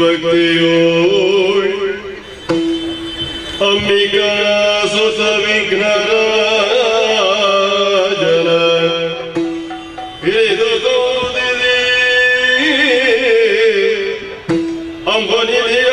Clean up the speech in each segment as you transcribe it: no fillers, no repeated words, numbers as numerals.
ಭಕ್ತಿಯೋಳ್ ಅಂಬಿಕಾ ಸುತ ವಿಘ್ನರಾಜನ ಇದು ತೋದಿದೆ ಅಂಬನಿಧಿಯ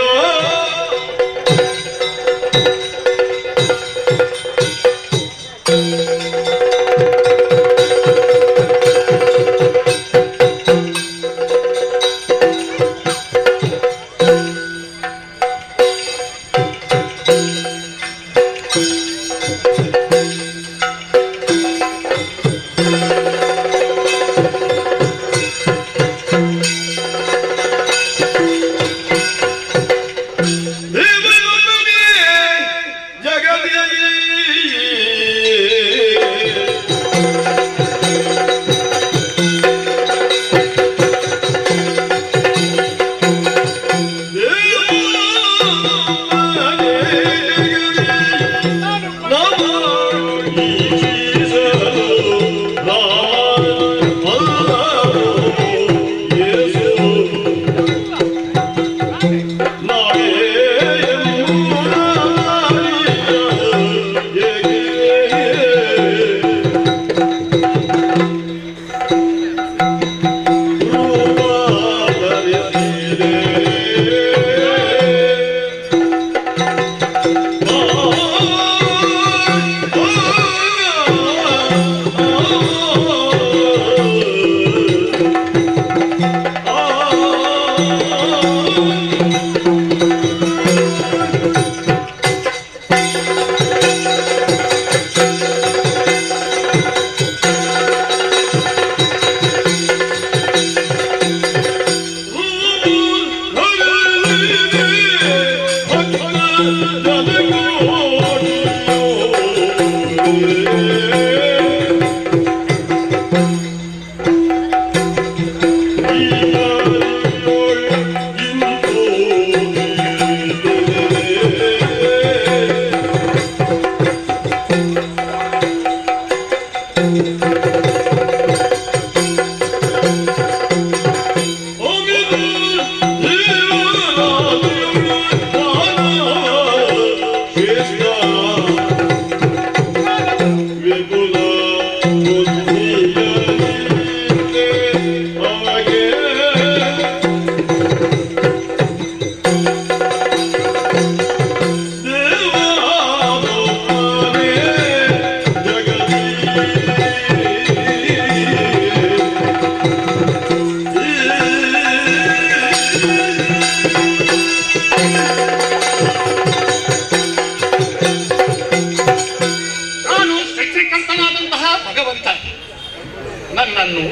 ನನ್ನನ್ನು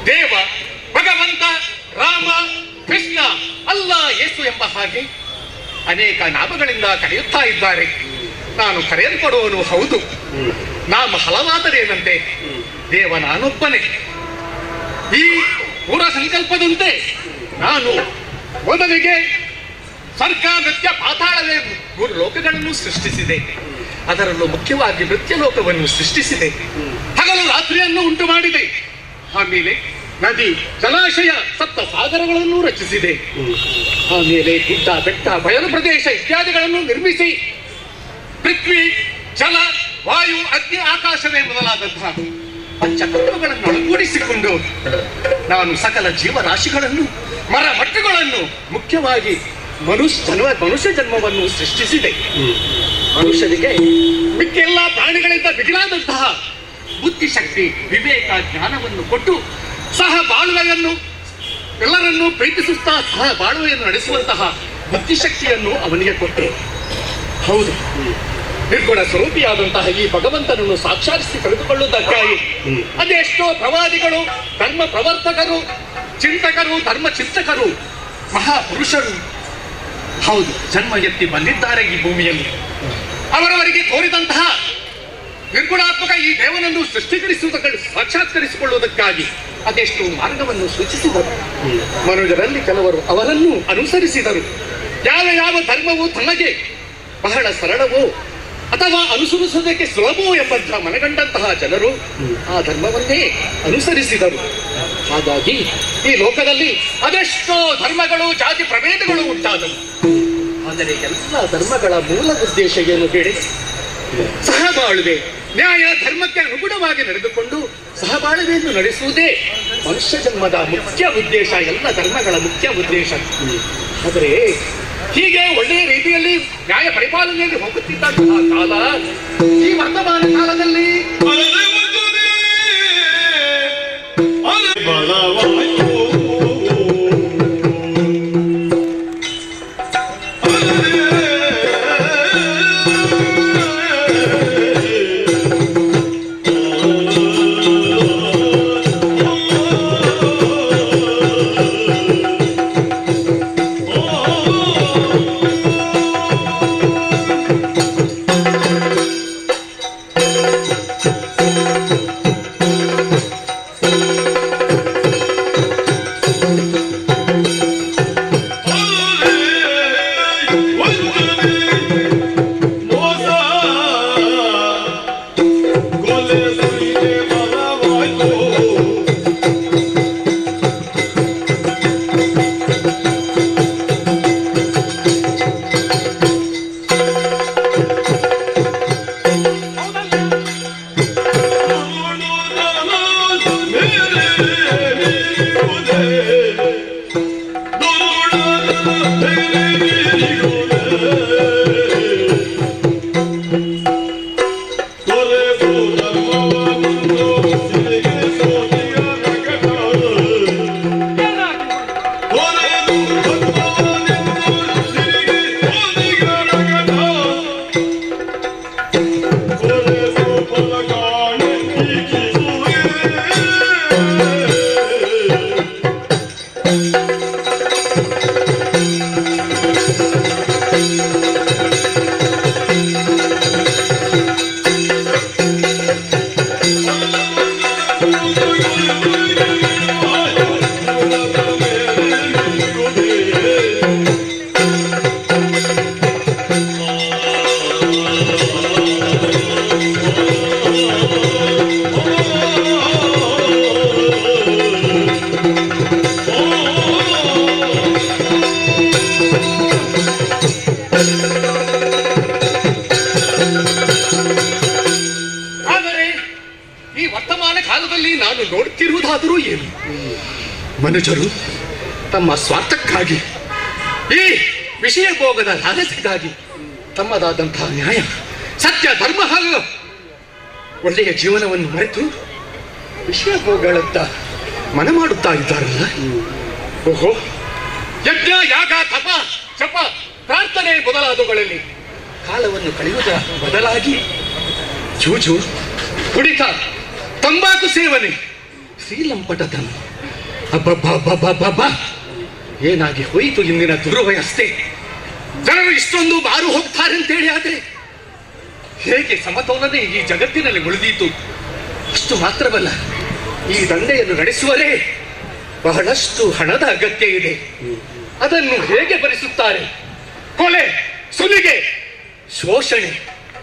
ದೇವ, ಭಗವಂತ, ರಾಮ, ಕೃಷ್ಣ, ಅಲ್ಲ, ಯೇಸು ಎಂಬ ಹಾಗೆ ಅನೇಕ ನಾಮಗಳಿಂದ ಕರೆಯುತ್ತಾ ಇದ್ದಾರೆ. ನಾನು ಕರೆಯಲ್ಪಡುವನು ಹೌದು, ನಾಮ ಹಲವಾದರೇನಂತೆ, ದೇವ ನಾನೊಬ್ಬನೇ. ಈ ಪೂರ್ವ ಸಂಕಲ್ಪದಂತೆ ನಾನು ಮೊದಲಿಗೆ ಸ್ವರ್ಗ, ನೃತ್ಯ, ಪಾತಾಳವೇ ಮೂರು ಲೋಕಗಳನ್ನು ಸೃಷ್ಟಿಸಿದೆ. ಅದರಲ್ಲೂ ಮುಖ್ಯವಾಗಿ ನೃತ್ಯ ಲೋಕವನ್ನು ಸೃಷ್ಟಿಸಿದೆ. ಹಗಲು ರಾತ್ರಿಯನ್ನು ಉಂಟು ಮಾಡಿದೆ. ಆಮೇಲೆ ನದಿ, ಜಲಾಶಯ, ಸಪ್ತ ಸಾಗರಗಳನ್ನು ರಚಿಸಿದೆ. ಆಮೇಲೆ ಗುಡ್ಡ, ಬೆಟ್ಟ, ಬಯಲು ಪ್ರದೇಶ ಇತ್ಯಾದಿಗಳನ್ನು ನಿರ್ಮಿಸಿ ಪೃಥ್ವಿ, ಜಲ, ವಾಯು, ಅಗ್ನಿ, ಆಕಾಶವೇ ಮೊದಲಾದಂತಹ ಪಂಚತತ್ವಗಳನ್ನು ಒಳಗೂಡಿಸಿಕೊಂಡು ನಾನು ಸಕಲ ಜೀವರಾಶಿಗಳನ್ನು, ಮರ ಮಟ್ಟುಗಳನ್ನು, ಮುಖ್ಯವಾಗಿ ಮನುಷ್ಯ ಜನ್ಮವನ್ನು ಸೃಷ್ಟಿಸಿದೆ. ಮನುಷ್ಯನಿಗೆ ಮಿಕ್ಕ ಎಲ್ಲ ಪ್ರಾಣಿಗಳಿಂದ ಮಿಗಿಲಾದಂತಹ ಬುದ್ಧಿಶಕ್ತಿ, ವಿವೇಕ, ಜ್ಞಾನವನ್ನು ಕೊಟ್ಟು ಸಹ ಬಾಳುವೆಯನ್ನು, ಎಲ್ಲರನ್ನೂ ಪ್ರೀತಿಸುತ್ತಾ ಸಹ ಬಾಳುವೆಯನ್ನು ನಡೆಸುವಂತಹ ಬುದ್ಧಿಶಕ್ತಿಯನ್ನು ಅವನಿಗೆ ಕೊಟ್ಟೆ. ಹೌದು, ನಿರ್ಗುಣ ಸ್ವರೂಪಿಯಾದಂತಹ ಈ ಭಗವಂತನನ್ನು ಸಾಕ್ಷಾತ್ಸಿ ಕಳೆದುಕೊಳ್ಳುವುದಕ್ಕಾಗಿ ಅದೆಷ್ಟೋ ಪ್ರವಾದಿಗಳು, ಧರ್ಮ ಪ್ರವರ್ತಕರು, ಚಿಂತಕರು, ಧರ್ಮ ಚಿಂತಕರು, ಮಹಾಪುರುಷರು, ಹೌದು, ಜನ್ಮ ಎತ್ತಿ ಬಂದಿದ್ದಾರೆ ಈ ಭೂಮಿಯಲ್ಲಿ. ಅವರವರಿಗೆ ತೋರಿದಂತಹ ನಿರ್ಗುಣಾತ್ಮಕ ಈ ದೇವನನ್ನು ಸೃಷ್ಟಿಕರಿಸುವುದಕ್ಕೆ, ಸಾಕ್ಷಾತ್ಕರಿಸಿಕೊಳ್ಳುವುದಕ್ಕಾಗಿ ಅದೆಷ್ಟು ಮಾರ್ಗವನ್ನು ಸೂಚಿಸಿದರು. ಮನುಜರಲ್ಲಿ ಕೆಲವರು ಅವರನ್ನು ಅನುಸರಿಸಿದರು. ಯಾವ ಯಾವ ಧರ್ಮವು ತಮಗೆ ಬಹಳ ಸರಳವೋ ಅಥವಾ ಅನುಸರಿಸುವುದಕ್ಕೆ ಸುಲಭವೋ ಎಂಬಂತಹ ಮನಗಂಡಂತಹ ಜನರು ಆ ಧರ್ಮವನ್ನೇ ಅನುಸರಿಸಿದರು. ಹಾಗಾಗಿ ಈ ಲೋಕದಲ್ಲಿ ಅದೆಷ್ಟೋ ಧರ್ಮಗಳು, ಜಾತಿ ಪ್ರಭೇದಗಳು ಉಂಟಾದವು. ಆದರೆ ಎಲ್ಲ ಧರ್ಮಗಳ ಮೂಲ ಉದ್ದೇಶ ಏನು ಹೇಳಿ? ಸಹಬಾಳ್ವೆ, ನ್ಯಾಯ ಧರ್ಮಕ್ಕೆ ಅನುಗುಣವಾಗಿ ನಡೆದುಕೊಂಡು ಸಹಬಾಳ್ವೆಯನ್ನು ನಡೆಸುವುದೇ ಮನುಷ್ಯ ಜನ್ಮದ ಮುಖ್ಯ ಉದ್ದೇಶ, ಎಲ್ಲ ಧರ್ಮಗಳ ಮುಖ್ಯ ಉದ್ದೇಶ. ಆದರೆ ಹೀಗೆ ಒಳ್ಳೆಯ ರೀತಿಯಲ್ಲಿ ನ್ಯಾಯ ಪರಿಪಾಲನೆಯಲ್ಲಿ ಹೋಗುತ್ತಿದ್ದಂತಹ ಕಾಲ ಈ ವರ್ತಮಾನ ಕಾಲದಲ್ಲಿ ನೋಡ್ತಿರುವುದಾದರೂ ಏನು? ಮನುಜರು ತಮ್ಮ ಸ್ವಾರ್ಥಕ್ಕಾಗಿ, ಈ ವಿಷಯ ಭೋಗದ ಲಾಲಸೆಗಾಗಿ ತಮ್ಮದಾದಂತಹ ನ್ಯಾಯ, ಸತ್ಯ, ಧರ್ಮ ಹಾಗೂ ಒಳ್ಳೆಯ ಜೀವನವನ್ನು ಮರೆತು ವಿಷಯ ಭೋಗಗಳತ್ತ ಮನ ಮಾಡುತ್ತಾ ಇದ್ದಾರಲ್ಲ. ಓಹೋ, ಯಜ್ಞ, ಯಾಗ, ತಪ, ಜಪ, ಪ್ರಾರ್ಥನೆ ಮೊದಲಾದವುಗಳಲ್ಲಿ ಕಾಲವನ್ನು ಕಳೆಯುವುದರ ಬದಲಾಗಿ ಜೂಜು, ಕುಡಿತ, ತಂಬಾಕು ಸೇವನೆ, ಶ್ರೀಲಂಪಟತನ, ಅಬ್ಬಬ್ಬಬ್ಬಬ್ಬಬ್ಬ, ಏನಾಗಿ ಹೋಯಿತು ಇಂದಿನ ದುರ್ವ್ಯವಸ್ಥೆ. ಜನರು ಇಷ್ಟೊಂದು ಬಾರು ಹೋಗ್ತಾರೆ ಅಂತೇಳಿ ಆದರೆ ಹೇಗೆ ಸಮತೋಲನೆ ಈ ಜಗತ್ತಿನಲ್ಲಿ ಉಳಿದೀತು? ಅಷ್ಟು ಮಾತ್ರವಲ್ಲ, ಈ ದಂಡೆಯನ್ನು ನಡೆಸುವರೇ ಬಹಳಷ್ಟು ಹಣದ ಅಗತ್ಯ ಇದೆ. ಅದನ್ನು ಹೇಗೆ ಭರಿಸುತ್ತಾರೆ? ಕೊಲೆ, ಸುಲಿಗೆ, ಶೋಷಣೆ,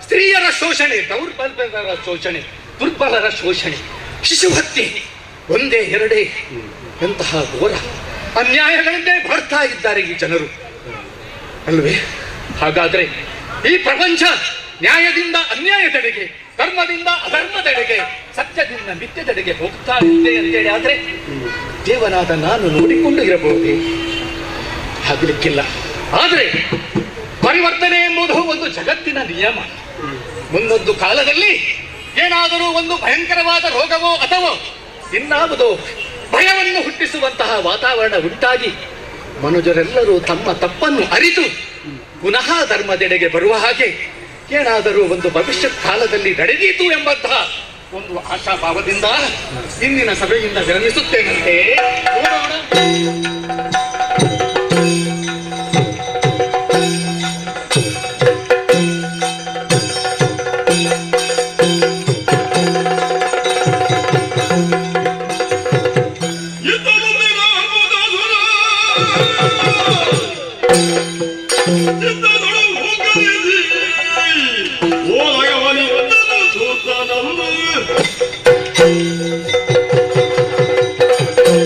ಸ್ತ್ರೀಯರ ಶೋಷಣೆ, ದೌರ್ಬಲ್ಯರ ಶೋಷಣೆ, ದುರ್ಬಲರ ಶೋಷಣೆ, ಶಿಶು ಹತ್ಯೆ, ಒಂದೇ ಎರಡೇ ಎಂತಹ ಘೋರ ಅನ್ಯಾಯಗಳನ್ನೇ ಬರ್ತಾ ಇದ್ದಾರೆ ಈ ಜನರು ಅಲ್ವೇ? ಹಾಗಾದ್ರೆ ಈ ಪ್ರಪಂಚ ನ್ಯಾಯದಿಂದ ಅನ್ಯಾಯದೆಡೆಗೆ, ಧರ್ಮದಿಂದ ಅಧರ್ಮದೆಡೆಗೆ, ಸತ್ಯದಿಂದ ಮಿಥ್ಯದೆಡೆಗೆ ಹೋಗ್ತಾ ಇದೆ ಅಂತೇಳಿ ಆದ್ರೆ ದೇವನಾದ ನಾನು ನೋಡಿಕೊಂಡು ಇರಬಹುದೇ? ಆಗಲಿಕ್ಕಿಲ್ಲ. ಆದರೆ ಪರಿವರ್ತನೆ ಎಂಬುದು ಒಂದು ಜಗತ್ತಿನ ನಿಯಮ. ಮುಂದೊಂದು ಕಾಲದಲ್ಲಿ ಏನಾದರೂ ಒಂದು ಭಯಂಕರವಾದ ರೋಗವೋ ಅಥವಾ ಇನ್ನಾವುದೋ ಭಯವನ್ನು ಹುಟ್ಟಿಸುವಂತಹ ವಾತಾವರಣ ಉಂಟಾಗಿ ಮನುಜರೆಲ್ಲರೂ ತಮ್ಮ ತಪ್ಪನ್ನು ಅರಿತು ಪುನಃ ಧರ್ಮದೆಡೆಗೆ ಬರುವ ಹಾಗೆ ಏನಾದರೂ ಒಂದು ಭವಿಷ್ಯತ್ ಕಾಲದಲ್ಲಿ ನಡೆದೀತು ಎಂಬಂತಹ ಒಂದು ಆಶಾಭಾವದಿಂದ ಇಂದಿನ ಸಭೆಯಿಂದ ವಿರಮಿಸುತ್ತೇನಂತೆ. ನೋಡೋಣ. Oh,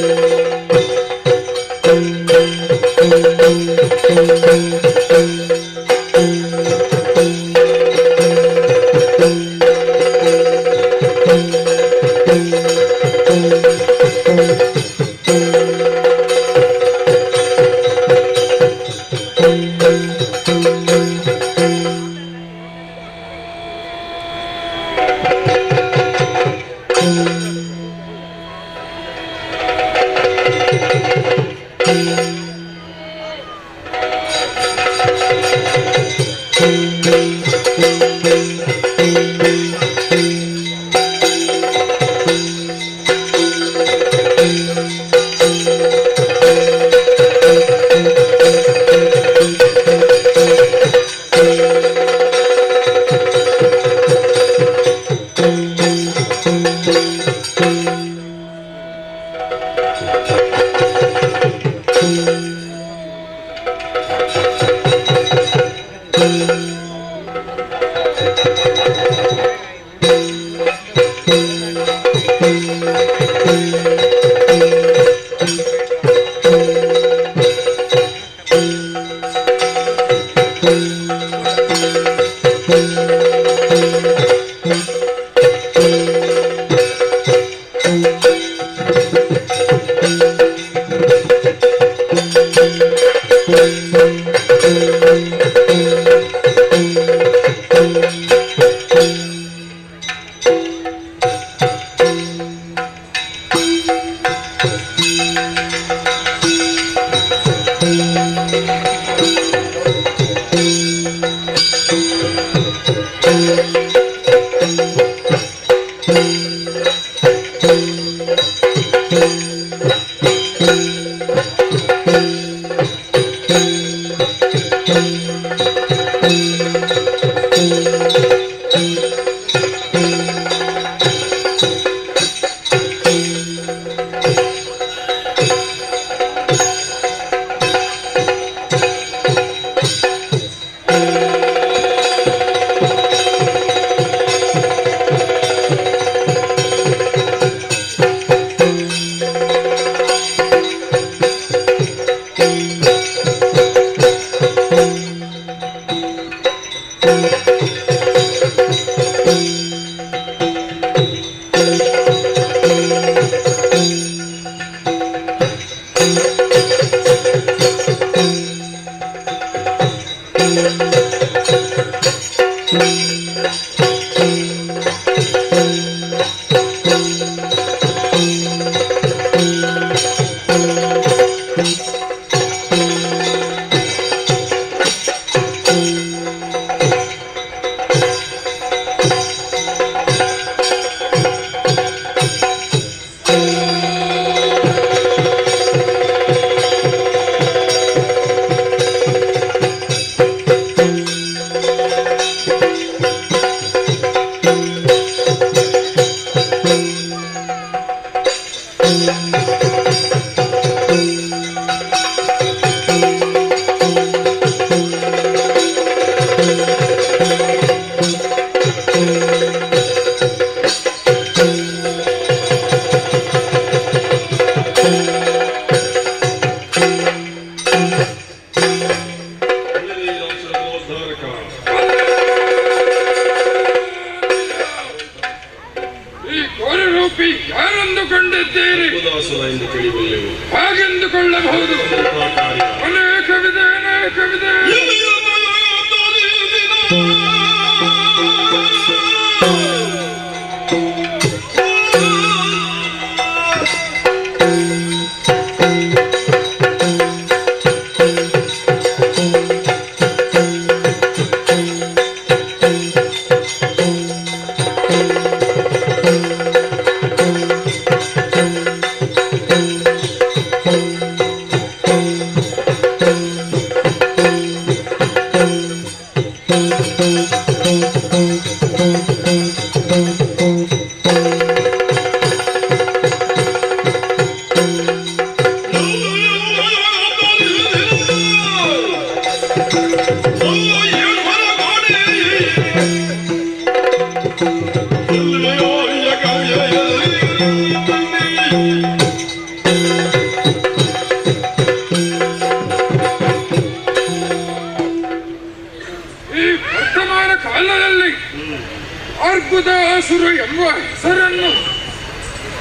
ಅರ್ಬುದಾಸುರ ಎಂಬ ಹೆಸರನ್ನು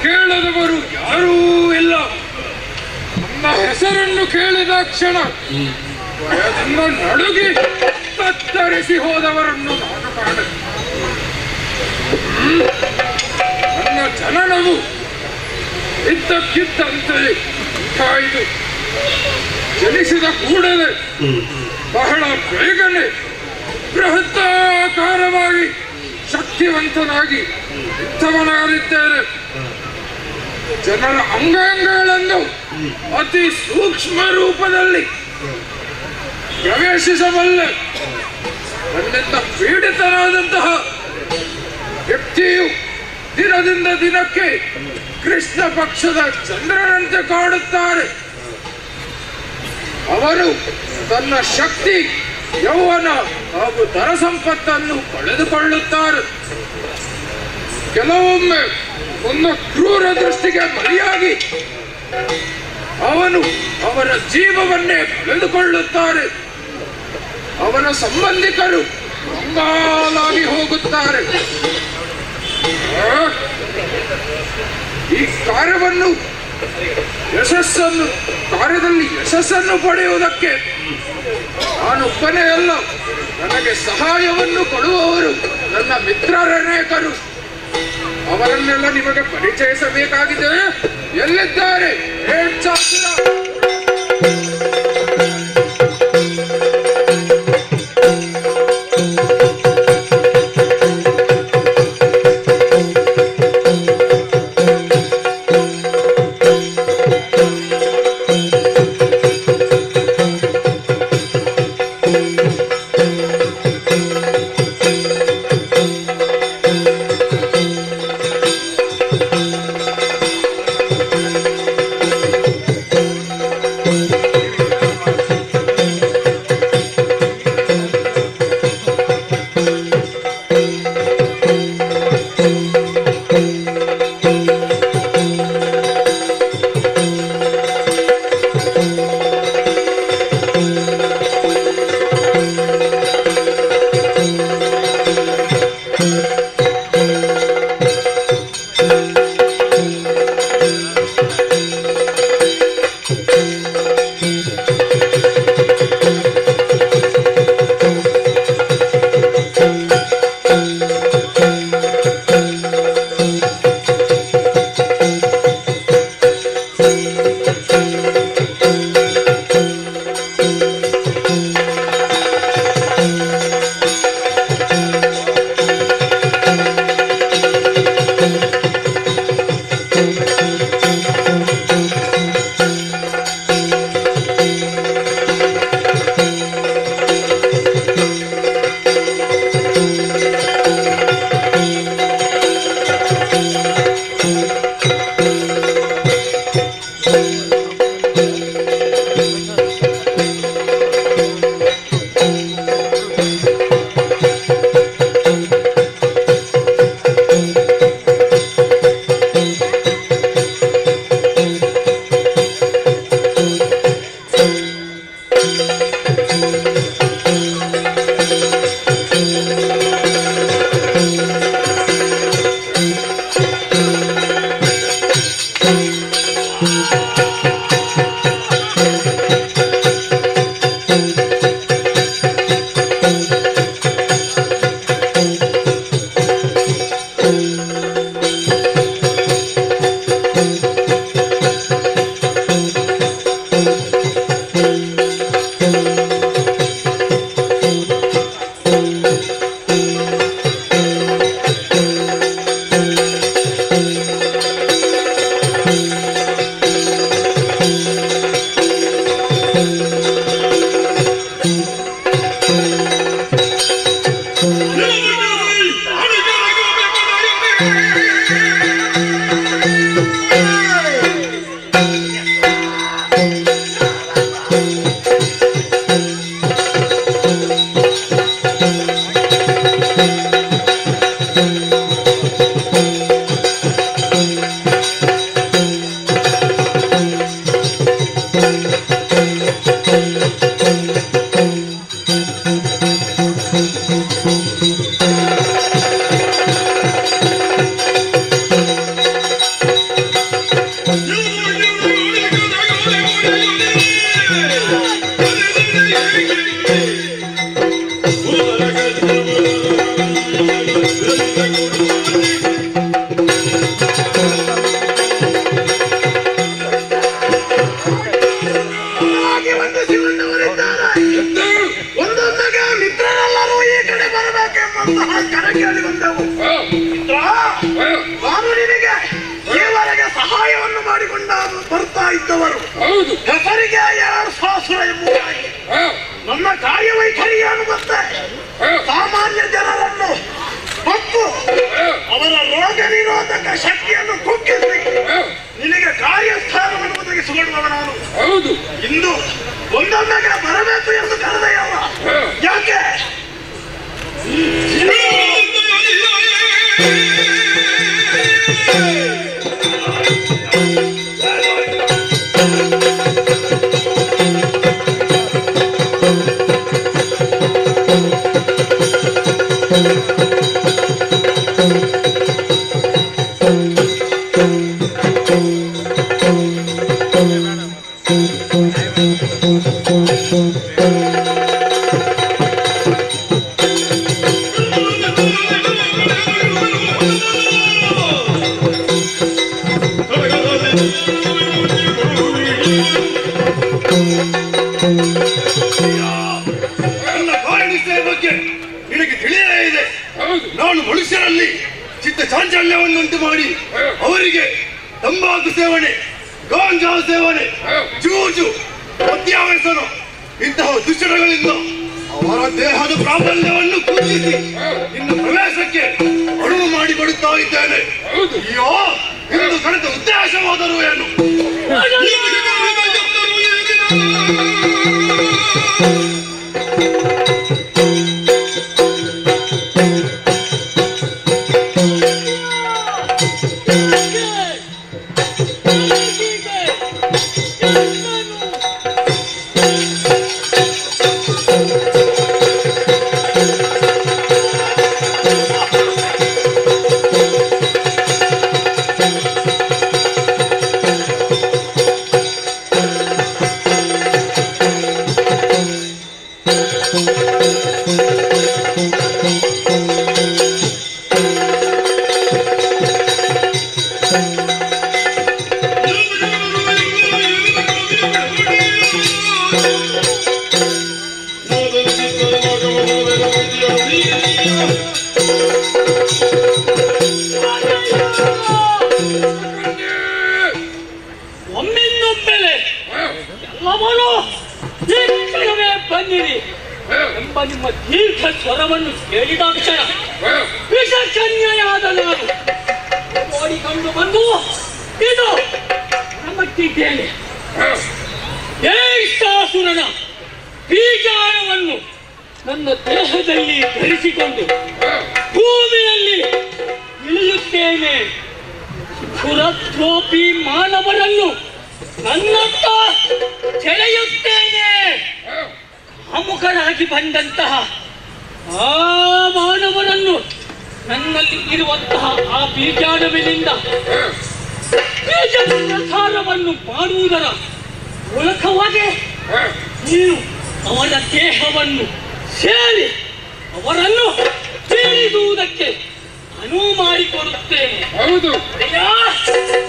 ಕೇಳದವರು ಯಾರೂ ಇಲ್ಲ. ನಮ್ಮ ಹೆಸರನ್ನು ಕೇಳಿದ ಕ್ಷಣ ಭಯದಿಂದ ನಡುಗಿ ತತ್ತರಿಸಿ ಹೋದವರನ್ನು ನಾನು ಕಾಣೆ. ನನ್ನ ಜನನವು ಇದ್ದಕ್ಕಿದ್ದಂತೆ ಉಂಟಾಯಿತು. ಜನಿಸಿದ ಕೂಡಲೇ ಬಹಳ ಬೇಗನೆ ಬೃಹತ್ತಾಕಾರವಾಗಿ ಶಕ್ತಿವಂತನಾಗಿ ಇಂಥವನಾಗಿದ್ದೇನೆ. ಜನರ ಅಂಗಾಂಗಗಳನ್ನು ಅತಿ ಸೂಕ್ಷ್ಮ ರೂಪದಲ್ಲಿ ಪ್ರವೇಶಿಸಬಲ್ಲೆ. ನನ್ನಿಂದ ಪೀಡಿತನಾದಂತಹ ವ್ಯಕ್ತಿಯು ದಿನದಿಂದ ದಿನಕ್ಕೆ ಕೃಷ್ಣ ಪಕ್ಷದ ಚಂದ್ರನಂತೆ ಕಾಡುತ್ತಾರೆ. ಅವರು ತನ್ನ ಶಕ್ತಿ, ಯೌವನ ಹಾಗೂ ಧನ ಸಂಪತ್ತನ್ನು ಕಳೆದುಕೊಳ್ಳುತ್ತಾರೆ. ಕೆಲವೊಮ್ಮೆ ಒಂದು ಕ್ರೂರ ದೃಷ್ಟಿಗೆ ಬಲಿಯಾಗಿ ಅವನು ಅವರ ಜೀವವನ್ನೇ ಕಳೆದುಕೊಳ್ಳುತ್ತಾರೆ. ಅವನ ಸಂಬಂಧಿಕರು ಕಂಗಾಲಾಗಿ ಹೋಗುತ್ತಾರೆ. ಈ ಕಾರ್ಯವನ್ನು ಕಾರ್ಯದಲ್ಲಿ ಯಶಸ್ಸನ್ನು ಪಡೆಯುವುದಕ್ಕೆ ನಾನೊಬ್ಬನೇ ಅಲ್ಲ, ನನಗೆ ಸಹಾಯವನ್ನು ಕೊಡುವವರು ನನ್ನ ಮಿತ್ರರನೇಕರು. ಅವರನ್ನೆಲ್ಲ ನಿಮಗೆ ಪರಿಚಯಿಸಬೇಕಾಗಿದೆ. ಎಲ್ಲಿದ್ದಾರೆ?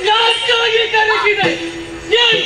ಯಾಕಾಗಿ ಕರೆಸಿದೆ? ಏನು?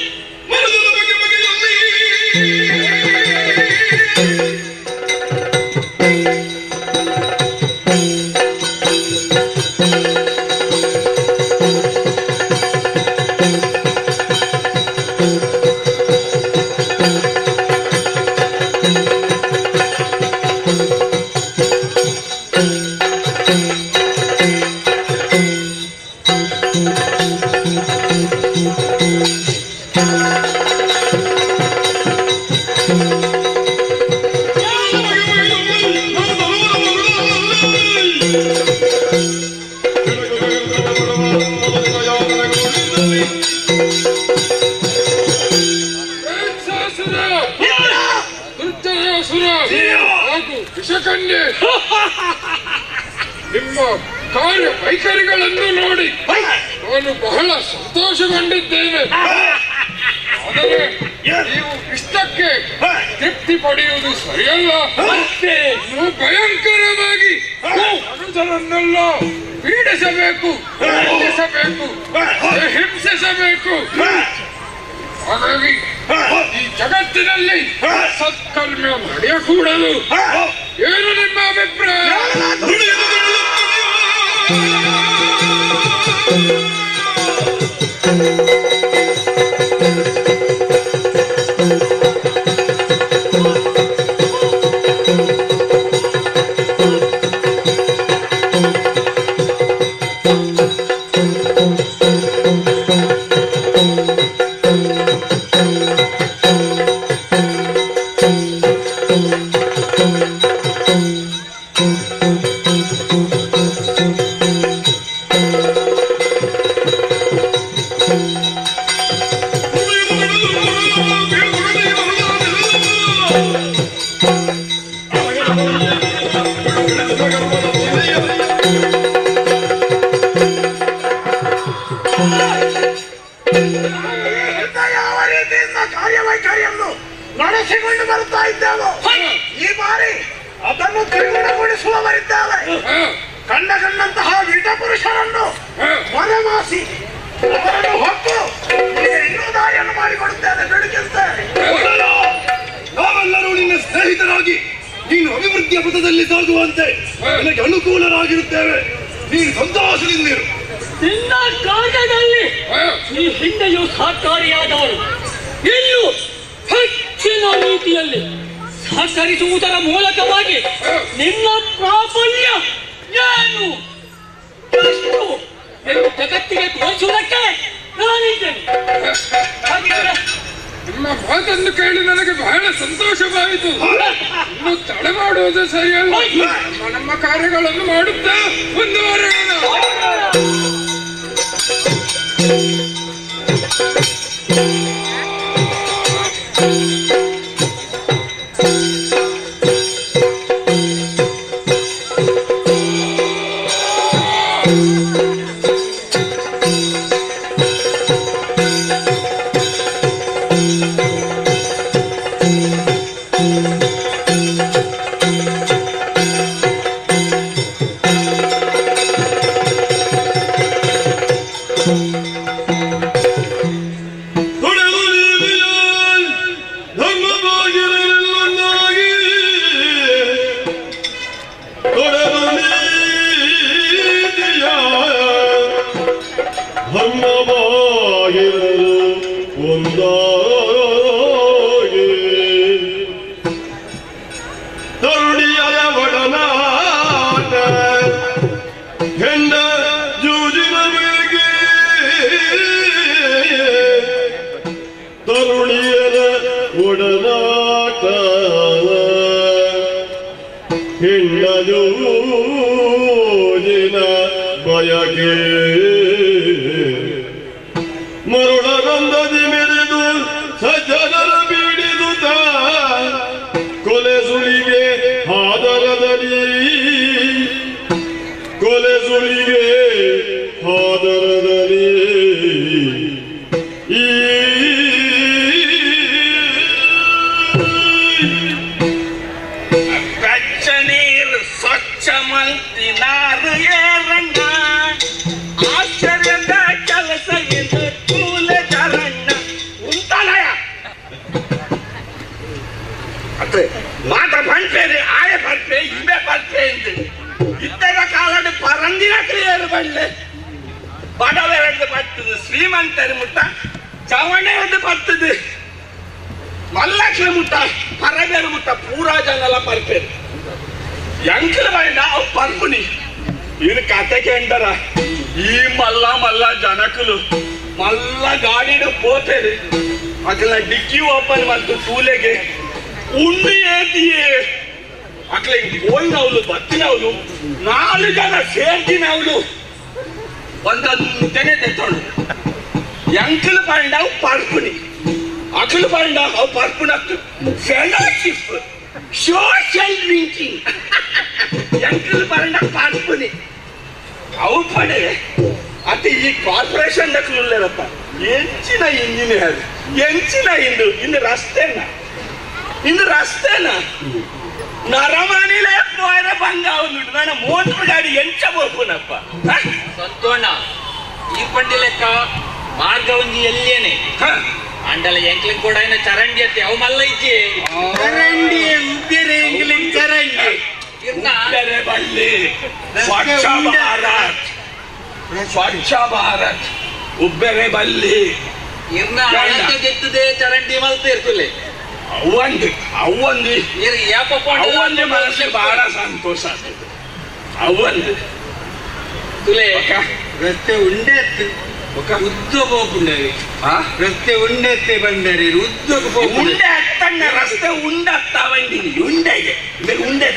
ನಿಮ್ಮ ಕಾರ್ಯ ವೈಖರಿಗಳನ್ನು ನೋಡಿ ನಾನು ಬಹಳ ಸಂತೋಷಗೊಂಡಿದ್ದೇನೆ. ಆದರೆ ನೀವು ಇಷ್ಟಕ್ಕೆ ತೃಪ್ತಿ ಪಡೆಯುವುದು ಸರಿಯಲ್ಲ. ನೀವು ಭಯಂಕರವಾಗಿ ಮನುಜರನ್ನೆಲ್ಲ ಪೀಡಿಸಬೇಕು, ಹಿಂಸಿಸಬೇಕು, ಹಿಂಸಿಸಬೇಕು. ಹಾಗಾಗಿ ಈ ಜಗತ್ತಿನಲ್ಲಿ ಸತ್ಕರ್ಮ ನಡೆಯಕೂಡದು. ಏನು ನಿಮ್ಮ ಅಭಿಪ್ರಾಯ? ಯಾವ ರೀತಿಯಿಂದ ಕಾರ್ಯವೈಖರಿಯನ್ನು ನಡೆಸಿಕೊಂಡು ಬರುತ್ತಾ ಇದ್ದೇವೋ, ಈ ಬಾರಿ ಅದನ್ನು ತ್ರಿಗುಣಗೊಳಿಸುವವರಿದ್ದಾರೆ. ಕಂಡ ಕಂಡಂತಹ ವೀಟ ಪುರುಷರನ್ನು ಮರೆಮಾಸಿ ಅವರನ್ನು ಹೊತ್ತು ಇನ್ನೂ ದಾರಿಯನ್ನು ಮಾಡಿಕೊಡುತ್ತೇನೆ. ಬೆಳಕಿಂತೆ ನಾವೆಲ್ಲರೂ ನಿನ್ನ ಸ್ನೇಹಿತರಾಗಿ ನೀನು ಅಭಿವೃದ್ಧಿಯ ಪಥದಲ್ಲಿ ಸಾಗುವಂತೆ ನಿನಗೆ ಅನುಕೂಲರಾಗಿರುತ್ತೇವೆ. ನೀನು ಸಂತೋಷದಿಂದಿರು. ನಿನ್ನ ಕಾರ್ಯದಲ್ಲಿ ಈ ಹಿಂದೆಯೂ ಸಹಕಾರಿಯಾದವರು ಇಲ್ಲೂ ಹೆಚ್ಚಿನ ರೀತಿಯಲ್ಲಿ ಸಹಕರಿಸುವುದರ ಮೂಲಕವಾಗಿ ನಿನ್ನ ಪ್ರಾಬಲ್ಯ ಏನು ಎಷ್ಟು ಎಂದು ಜಗತ್ತಿಗೆ ತೋರಿಸುವುದಕ್ಕೆ ನಾನಿದ್ದೇನೆ. ನಿಮ್ಮ ಮಾತನ್ನು ಕೇಳಿ ನನಗೆ ಬಹಳ ಸಂತೋಷವಾಯಿತು. ಇನ್ನು ತಡೆ ಮಾಡುವುದು ಸರಿಯಲ್ಲ. ನಮ್ಮ ನಮ್ಮ ಕಾರ್ಯಗಳನ್ನು ಮಾಡುತ್ತಾ ಮುಂದುವರೆಯೋಣ. ಮರುಳರಂದದಿ ಮೆರೆದು ಸಜ್ಜನರ ಬೀಡಿದುತ ಕೊಲೆ ಸುಳಿಗೆ ಆದರದಲ್ಲಿ, ಕೊಲೆ ಸುಳಿಗೆ ಆದರದಲ್ಲಿ ಈ ಕಚ್ಚ ನೀರು ಸ್ವಚ್ಛ ಮಲ್ತಿನಾರು ಏರಂಗ. ಭಟ್ರೆ ಮಾತ ಪಂಪೇರಿ ಆಯ ಪಂಪೆ ಇಬೆ ಪಂಪೆ ಎಂದು ಇತ್ತರ ಕಾಲದ ಪರಂದಿನ ಕ್ರಿಯರು ಬಲ್ಲೆ ಬಡವೆರಡು ಬರ್ತದೆ ಶ್ರೀಮಂತರು ಮುಟ್ಟ ಚವಣೆಯದು ಬರ್ತದೆ ಮಲ್ಲಕ್ಷ್ಮಿ ಮುಟ್ಟ ಪರಬೇರು ಮುಟ್ಟ ಪೂರಾ ಜನಲ ಪರ್ಪೇರು ಎಂಕಲ ಬಂಡ ಅವು ಪರ್ಪುನಿ ಇದು ಕತೆ ಕೇಂದ್ರ ಈ ಮಲ್ಲ ಮಲ್ಲ ಜನಕುಲು ಮಲ್ಲ ಗಾಡಿಡು ಪೋತೇರು ಅಕಲ ಡಿಕ್ಕಿ ಓಪನ್ ಮಾಡ್ತು ತೂಲೆಗೆ ಉಂಡು ಏತಿಯೇ ಅಕ್ಲೆ ಹೋಯ್ನವಳು ಬತ್ತಿನವಳು ನಾಲ್ಕು ಜನ ಸೇರ್ತಿನವಳು ಒಂದೊಂದನೆ ತೆತ್ತೋಳು ಎಂಕಲ್ ಪಂಡ ಅವು ಪರ್ಪುನಿ ಅಕಲ್ ಪಂಡ ಅವು ಪರ್ಪುನಕ್ಕು fellowship social drinking ಎಂಕಲ್ ಪಂಡ ಪರ್ಪುನಿ ಅವು ಪಡೆ ಅತ್ತೆ ಈ ಕಾರ್ಪೊರೇಷನ್ ದಕ್ಕಲುಳ್ಳೇರಪ್ಪ ಎಂಚಿನ ಇಂಜಿನಿಯರ್ ಎಂಚಿನ ಇಂದು ಇಂದು ರಸ್ತೆನ ಇಂದು ರಸ್ತೆನ ನರಮನಿಲೇ ಪೋಯರ ಬಂಗ ಉಂಟು ನನ್ನ ಮೋಟರ್ ಗಾಡಿ ಎಂಚ ಬೋಪುನಪ್ಪ ಸಂತೋಣ ಈ ಪಂಡಿ ಲೆಕ್ಕ ಮಾರ್ಗ ಒಂಜಿ ಎಲ್ಲಿಯೇನೆ ಅಂಡಲ ಎಂಕ್ಲಿಂಗ್ ಕೂಡ ಏನ ಚರಂಡಿ ಅತ್ತೆ ಅವು ಮಲ್ಲ ಇಜ್ಜಿ ಚರಂಡಿ ಉಬ್ಬೇರೆ ಎಂಕ್ಲಿಂಗ್ ಚರಂಡಿ ಉಬ್ಬೇರೆ ಬಳ್ಳಿ ಸ್ವಚ್ಛ ಭಾರತ್ ಸ್ವಚ್ಛ ಭಾರತ್ ಉಬ್ಬೇರೆ ಬಳ್ಳಿ ಇರ್ನ ಅಳತೆ ಚರಂಡಿ ಮಲ್ತ ಇರ್ತುಲೆ ಅವಂದು ಅವಂದು ಅವಂದು ಮನಸ್ಸು ಬಹಳ ಸಂತೋಷ ಆಗ್ತದೆ ಅವಂದು ತುಲೆ ರಸ್ತೆ ಉಂಡೆ ಉದ್ದ ಪೋಪುಂಡರಿ ರಸ್ತೆ ಉಂಡೆತ್ತೆ ಬಂಡರಿ ಉದ್ದಕ್ಕೆ ಪೋಪುಂಡೆ ಉಂಡೆ ಅತ್ತಣ್ಣ ರಸ್ತೆ ಉಂಡತ್ತ ಬಂದಿನಿ ಉಂಡೆಗೆ ಉಂಡೆ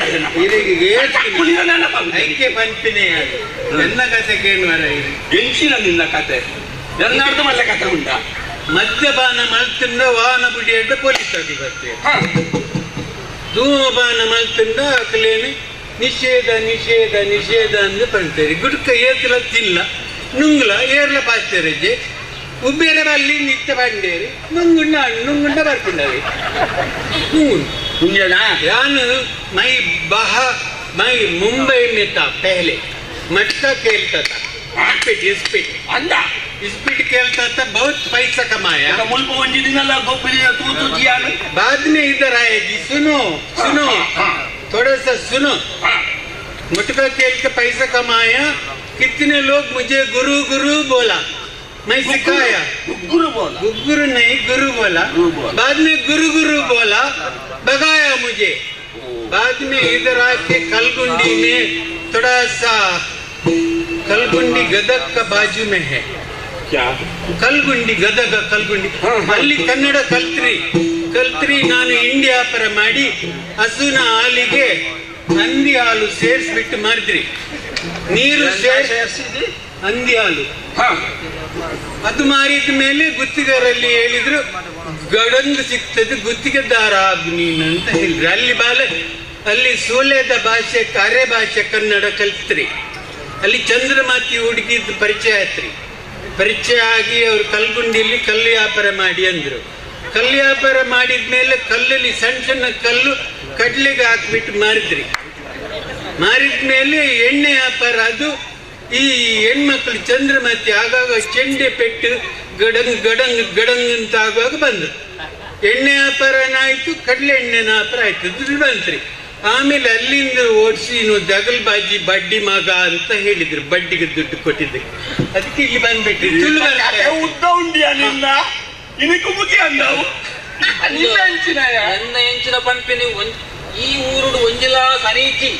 ಐಕೆ ಪಂಪಿನೇ ನನ್ನ ಕತೆ ಕೇಳುವರ ಎಂಚಿನ ನಿನ್ನ ಕತೆ ಎನ್ನಾರ್ದು ಮಲ್ಲ ಕತೆ ಉಂಡ ಮದ್ಯಪಾನ ಮಲ್ತುಂಡ ವಾಹನ ಬುಡಿಯಡ್ಡ ಪೊಲೀಸ್ ಆಗಿ ಬರ್ತೇವೆ ಧೂಮಪಾನ ಮಲ್ತುಂಡ ಅಕಲೇನು ನಿಷೇಧ ನಿಷೇಧ ನಿಷೇಧ ಅಂದು ಪಂತಾರೆ ಗುಡ್ಕ ಏರ್ತಿಲ ತಿಲ್ಲ ನುಂಗ್ಲ ಏರ್ಲ ಪಾಸ್ತೆರಜ್ಜೆ ಉಬ್ಬೇರೆ ಬಲ್ಲಿ ನಿತ್ಯ ಬಂಡೇರಿ ನುಂಗುಂಡ ನುಂಗುಂಡ ಬರ್ಪುಂಡವಿ ನುಂಗುಂಡ ಯಾನು ಮೈ ಬಹ ಮೈ ಮುಂಬೈ में था पहले मटका खेलता था इस्पिट इस्पिट ಅಂದ इस्पिट खेलता था बहुत पैसा कमाया बाद में इधर आएगी सुनो सुनो थोड़ा सा सुनो मटका खेल के पैसा कमाया कितने लोग मुझे गुरु गुरु बोला मैं सिखाया गुरु बोला गुरु नहीं गुरु बोला बाद में गुरु गुरु बोला भगाया मुझे बाद में इधर आके कलगुंडी में थोड़ा सा कलगुंडी गदग का बाजू में है क्या ಕಲ್ಗುಂಡಿ ಗದಗ ಕಲ್ಗುಂಡಿ ಅಲ್ಲಿ ಕನ್ನಡ ಕಲ್ತ್ರಿ ಕಲ್ತ್ರಿ ನಾನು ಇಂಡಿಯಾ ಪರ ಮಾಡಿ ಹಸುನ ಹಾಲಿಗೆ ಹಂದಿ ಹಾಲು ಸೇರಿಸ್ಬಿಟ್ಟು ಮಾರಿದ್ರಿ ನೀರು ಸೇರಿಸಿ ಹಂದಿ ಹಾಲು ಅದು ಮಾರಿದ ಮೇಲೆ ಗುತ್ತಿಗಾರಲ್ಲಿ ಹೇಳಿದ್ರು ಗಡಂದು ಸಿಗ್ತದೆ ಗುತ್ತಿಗೆದಾರ ಆಗು ನೀನು ಅಂತ ಹೇಳಿದ್ರು. ಅಲ್ಲಿ ಬಾಲ ಅಲ್ಲಿ ಸೋಲೆದ ಭಾಷೆ ಅರೆ ಭಾಷೆ ಕನ್ನಡ ಕಲ್ತ್ರಿ. ಅಲ್ಲಿ ಚಂದ್ರಮಾತಿ ಹುಡುಗಿದ್ದು ಪರಿಚಯ ಆಯ್ತ್ರಿ. ಪರಿಚಯ ಆಗಿ ಅವರು ಕಲ್ಗುಂಡಿಯಲ್ಲಿ ಕಲ್ಲು ವ್ಯಾಪಾರ ಮಾಡಿ ಅಂದರು. ಕಲ್ಲು ವ್ಯಾಪಾರ ಮಾಡಿದ ಮೇಲೆ ಕಲ್ಲಲ್ಲಿ ಸಣ್ಣ ಸಣ್ಣ ಕಲ್ಲು ಕಡ್ಲೆಗೆ ಹಾಕ್ಬಿಟ್ಟು ಮಾರಿದ್ರಿ. ಮಾರಿದ ಮೇಲೆ ಎಣ್ಣೆ ವ್ಯಾಪಾರ ಅದು ಈ ಹೆಣ್ಮಕ್ಳು ಚಂದ್ರಮತಿ ಆಗಾಗ ಚೆಂಡೆ ಪೆಟ್ಟು ಗಡಂಗ್ ಗಡಂಗ್ ಗಡಂಗ್ ಅಂತ ಆಗುವಾಗ ಬಂದರು. ಎಣ್ಣೆ ವ್ಯಾಪಾರನಾಯಿತು, ಕಡಲೆ ಎಣ್ಣೆನ ವ್ಯಾಪಾರ ಆಯಿತು, ದುಡ್ಡು ಬಂತ್ರಿ. ಆಮೇಲೆ ಅಲ್ಲಿಂದ ಓಡಿಸಿ ಇನ್ನು ದಗಲ್ಬಾಜಿ ಬಡ್ಡಿ ಮಗ ಅಂತ ಹೇಳಿದ್ರು, ಬಡ್ಡಿಗೆ ದುಡ್ಡು ಕೊಟ್ಟಿದ್ದಕ್ಕೆ. ಅದಕ್ಕೆ ಇಲ್ಲಿ ಬಂದ್ಬಿಟ್ರಿ. ಈ ಊರುಡು ಒಂಜಿಲ ಸರೀಚಿ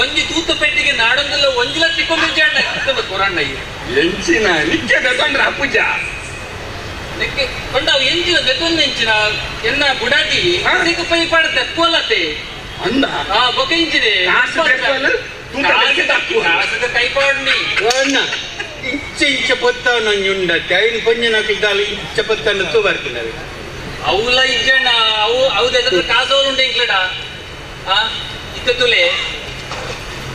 ಒಂಜಿ ತೂತು ಪೆಟ್ಟಿಗೆ ನಾಡೊಂದಿಲ್ಲ ಒಂಜಿಲ ಚಿಕ್ಕೊಂದು ಕೊರಣ್ಣ ಎಂಚಿನ ನಿಕ್ಕೆ ದೊಡ್ಡ ಅಪ್ಪುಜ ನಿಕ್ಕೆ ಕೊಂಡ ಎಂಚಿನ ದೆತ್ತೊಂದು ಎಂಚಿನ ಎನ್ನ ಬುಡಾಟಿ ಅದಕ್ಕೆ ಪೈ ಪಾಡ ದೆಪ್ಪೋಲತೆ ಅಂದ ಆ ಬೊಕ ಇಂಚಿದೆ ಕೈ ಪಾಡ್ನಿ ಇಂಚ ಇಂಚ ಪೊತ್ತವನ ಉಂಡತ್ತೆ ಐನು ಪೊಂಜನ ಇಂಚ ಪೊತ್ತನ್ನು ತೂ ಬರ್ತಿದ್ದಾರೆ ಅವುಲ ಇಜ್ಜಣ್ಣ ಅವು ಅವು ದೆತ್ತಂದ್ರೆ ಕಾಸೋಲು ಉಂಟು ಇಂಕ್ಲಡ ಆ ಇತ್ತುಲೆ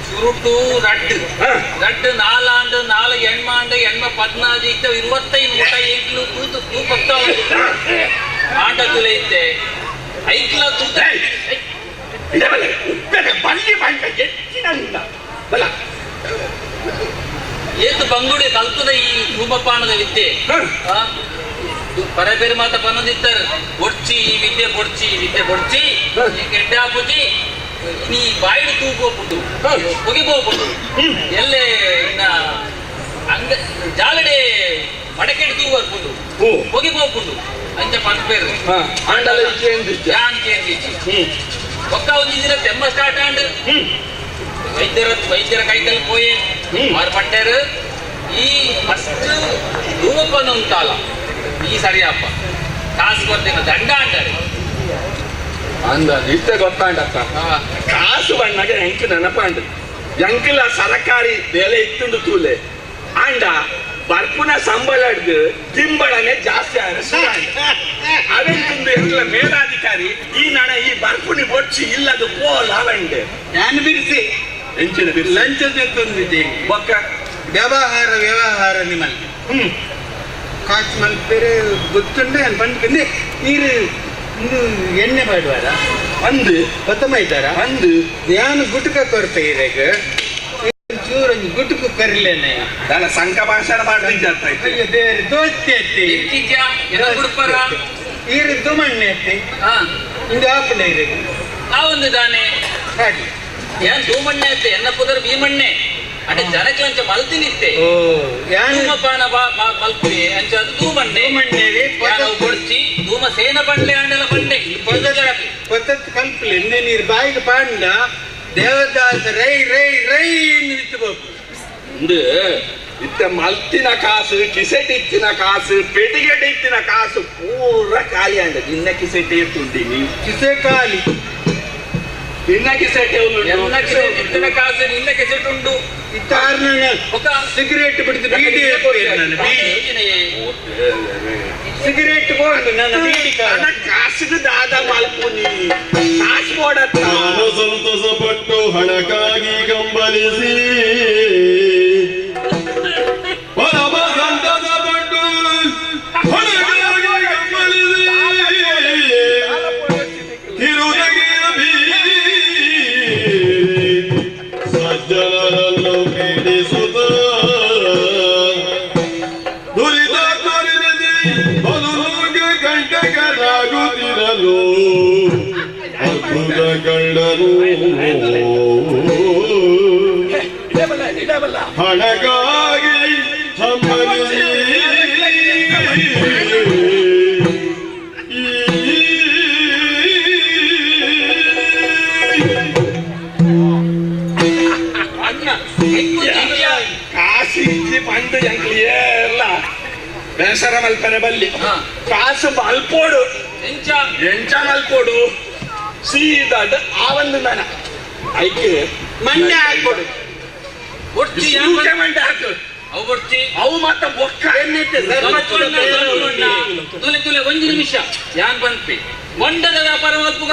ಸುರುಟು ರಡ್ಡು ರಡ್ಡು ನಾಲಾಂಡು ನಾಲ್ ಎಣ್ಮಾಂಡು ಎಣ್ಮ ಪದ್ನಾಜು ಇತ್ತ 25 ಮುಟ ಎಂಕ್ಲು ತೂತು ತೂ ಪತ್ತ ಆಟ ತುಲೆ ಇತ್ತೆ ಐಕ್ಲ ತೂತ ಏತು ಬಂಗುಡೆ ಕಲ್ತದ ಈ ಧೂಮಪಾನದ ವಿದ್ಯೆ. ಪರಬೇರು ಮಾತ ಪನ್ನೊಂದಿತ್ತಾರೆ ಬೊಡ್ಚಿ ಈ ವಿದ್ಯೆ ಬೊಡ್ಚಿ ಈ ವಿದ್ಯೆ ಬೊಡ್ಚಿ ಕೆಡ್ಡ ಪುಜಿ ನೀ ಬಾಯಿಡು ತೂಗೋಪುಂಡು ಹೊಗೆ ಹೋಗ್ಬಿಟ್ಟು ಎಲ್ಲೇ ಇನ್ನ ಅಂಗ ಜಾಲಡೆ ಮಡಕೆಡ್ ತೂ ಬರ್ಪುಂಡು ಹೊಗೆ ಹೋಗ್ಬಿಟ್ಟು ಅಂಚ ಪನ್ಪೇರು ಆಂಡಲ ಯಾನ್ ಕೇಂದಿಜ್ಜಿ ಒಕ್ಕ ಒಂಜಿ ದಿನ ತೆಮ್ಮ ಸ್ಟಾರ್ಟ್ ಆಂಡ್ ವೈದ್ಯರ ವೈದ್ಯರ ಕೈಕಲ್ ಪೋಯೆ ಆರು ಪಂಡೇರು ಈ ಫಸ್ಟ್ ಧೂಮಪಾನ ಉಂಟಾಲ ಈ ಸರಿಯಪ್ಪ ಕಾಸು ಕೊಡ್ತೇನೆ ದಂಡ ಅಂತಾರೆ ಅಂದ ಇತ್ತೆ ಗೊತ್ತಾಂಡತ್ತ ಕಾಸು ಬಣ್ಣಗೆ ಎಂಕ್ ನೆನಪಾಂಡ್ ಎಂಕಲ ಸರಕಾರಿ ಬೆಲೆ ಇತ್ತುಂಡು ತೂಲೆ ಅಂಡ ಬರ್ಪುನ ಸಂಬಳ ಹಿಡ್ದು ತಿಂಬಳನೆ ಜಾಸ್ತಿ ಆದ್ರೆ ಅವೆಂತುಂದು ಎಂಕಲ ಮೇಲಾಧಿಕಾರಿ ಈ ನಣ ಈ ಬರ್ಪುನಿ ಬೊಚ್ಚಿ ಇಲ್ಲದು ಪೋಲ್ ಅವಂಡೆ ನಾನು ಬಿಡಿಸಿ ಎಂಚಿನ ಬಿರ್ಸಿ ಲಂಚ ತಂದಿದ್ದೆ ಬೊಕ್ಕ ವ್ಯವಹಾರ ವ್ಯವಹಾರ ನಿಮ್ಮಲ್ಲಿ ಕಾಸು ಮಲ್ಪೇರೆ ಗೊತ್ತುಂಡೆ ನಾನು ಬಂದು ನೀರು ಇಂದು ಎಣ್ಣೆ ಮಾಡುವಾರ ಅಂದು ಗೊತ್ತಮ್ಮ ಇದ್ದಾರ ಅಂದು ನಾನು ಗುಟುಕ ಕೊರ್ಪೆ ಇರಾಗ ಚೂರು ಒಂಜಿ ಗುಟುಕು ಕರಿಲೇನೆ ದಾನ ಸಂಘ ಭಾಷಣ ಮಾಡ್ತಿದ್ದೆ ಅಯ್ಯೋ ದೇವರು ದೋಸ್ತಿ ಅತ್ತಿ ಎಂಕಿಜ್ಯಾ ಎನ್ನ ಗುಡ್ಪರ ಈರು ದುಮಣ್ಣೆ ಅತ್ತಿ ಹಾ ಇಂದು ಆಪುಂಡೆ ಇರಾಗ ಆ ಒಂದು ದಾನೆ ಹಾಗೆ ಏನ್ ದೂಮಣ್ಣೆ ಅತ್ತೆ ಎನ್ನ ಪುದರ್ ಭೀಮಣ್ಣೆ అంటే ಜನಕ್ಲಂಚ ಮಲ್ತಿನಿತ್ತೆ ಓ ಯಾನು ಧೂಮಪಾನ ಮಲ್ಪುವೆ ಅಂಚ ಅದು ಧೂಮಣ್ಣೆ ಧೂಮಣ್ಣೆ ಯಾನವು ಬೊಡ್ಚಿ ಧೂಮ ಸೇನ ಬಂಡ್ಲೆ ಆಂಡಲ ಬಂಡೆ ಪದ್ಧತಿ ಕಲ್ಪಲೆ ಇಂದೆ ನೀರು ಬಾಯಿಗೆ ಪಾಂಡ ದೇವದಾಸ ರೈ ರೈ ರೈ ನಿಂತು ಇಂದು ಇತ್ತ ಮಲ್ತಿನ ಕಾಸು ಕಿಸೆಟ್ ಇತ್ತಿನ ಕಾಸು ಪೆಟಿಗೆಟ್ ಇತ್ತಿನ ಕಾಸು ಪೂರ ಖಾಲಿ ಅಂಡ ನಿನ್ನ ಕಿಸೆಟ್ ಏರ್ತುಂಡಿ ಕಿಸೆ ಖಾಲಿ ನಿನ್ನ ಕಿಸೆಟ್ ಎನ್ನ ಕಿಸೆಟ್ ಇತ್ತಿನ ಕಾಸು ನಿನ್ನ ಕಿಸೆಟ್ ಉಂಡು ಇತ್ತಾರ್ನ ಸಿಗರೇಟ್ ಬಿಡ್ದು ಬೀಡಿ ನಾನು ಬೀಡಿ ಸಿಗರೇಟ್ ಬೋದು ನನ್ನ ಬೀಡಿ ಕಾಸಿಗೆ ದಾದ ಮಲ್ಪುನಿ ಕಾಸು ಕೊಡತ್ತ ನಾನು ಸಂತಸಪಟ್ಟು ಹಣಕ್ಕಾಗಿ ಕಂಬಲಿಸಿ ಪರಮ ಸಂತಸಪಟ್ಟು ಹಣಕ್ಕಾಗಿ ಕಂಬಲಿಸಿ ತಿರುನಗಿಯ ಬೀರಿ ಸಜ್ಜನರನ್ನು ಪೀಡಿಸುತ್ತ ದುರಿತ ತೊರಿಸಿ ಬದುಕಿಗೆ ಕಂಟಕರಾಗುತ್ತಿರಲು ಅದ್ಭುತ ಕಂಡನು ಹಣಕ್ಕಾಗಿ ಹಂಬಲಿಸಿ ಕಾಸು ಇಜ್ಜಿ ಪಂಡು ಎಂಕ್ಲು ಏರ್ಲ ಬೇಸರ ಮಲ್ಪನೆ ಬಲ್ಲಿ ಕಾಸು ಮಲ್ಪೋಡು ಎಂಚ ಎಂಚ ಮಲ್ಪೋಡು ಸೀದಾಡ್ ಆ ಒಂದು ನನ ಐಕ್ ಮಂಡೆ ಹಾಕೊಡು ಬೊಡ್ಚಿ ಮಂಡೆ ಹಾಕು ಅವು ಬೊಡ್ಚಿ ಅವು ಮಾತ ಬೊಕ್ಕ ತುಲೆ ತುಲೆ ಒಂದು ನಿಮಿಷ ಯಾನ್ ಪನ್ಪಿ ಬೊಂಡದ ವ್ಯಾಪಾರ ಮಲ್ಪುಗ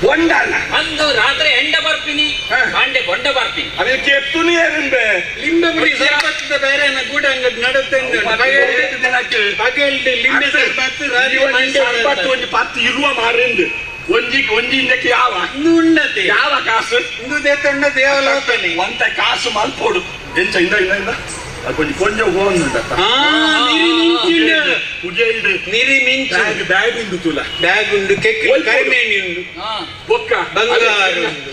ಬೊಂಡನ ಅಂದು ರಾತ್ರಿ ಎಂಡ ಬರ್ಪಿನಿ ಕಾಂಡೆ ಬೊಂಡ ಬರ್ಪಿನಿ ಅದಕ್ಕೆ ಎತ್ತುನಿ ಏರಿಂಬೆ ಲಿಂಬೆ ಪುಡಿ ಸರ್ಬತ್ತದ ಬೇರೆ ಗೂಡ ಅಂಗಡಿ ನಡುತ್ತೆ ಪಗಲ್ಡ್ ಲಿಂಬೆ ಸರ್ಬತ್ತು ರಾತ್ರಿ ಮಂಡೆ ಸರ್ಬತ್ತು ಒಂಜಿ ಪತ್ತು ಇರುವ ಮಾರಿಂದು ಒಂಜಿ ಒಂಜಿ ಇಂದಕ್ಕೆ ಯಾವ ಇಂದು ಉಂಡತೆ ಯಾವ ಕಾಸು ಇಂದು ದೇತಣ್ಣ ದೇವಲೋಕನೆ ಒಂತ ಕಾಸು ಮಲ್ಪೋಡು ಎಂಚ ಇಂದ ಇಂದ ಇಂದ ಅದು ಕೊಂಚ ಹೋಗುಂಡತ್ತ ನಿರಿ ಮಿಂಚು ಉಜೆ ನಿರಿ ಮಿಂಚು ಬ್ಯಾಗ್ ಬ್ಯಾಗ್ ಉಂಡು ತುಲ ಬ್ಯಾಗ್ ಉಂಡು ಕೆಕ್ ಕರಿಮೇಣಿ ಉಂಡು ಬೊಕ್ಕ ಬಂಗಾರ ಉಂಡು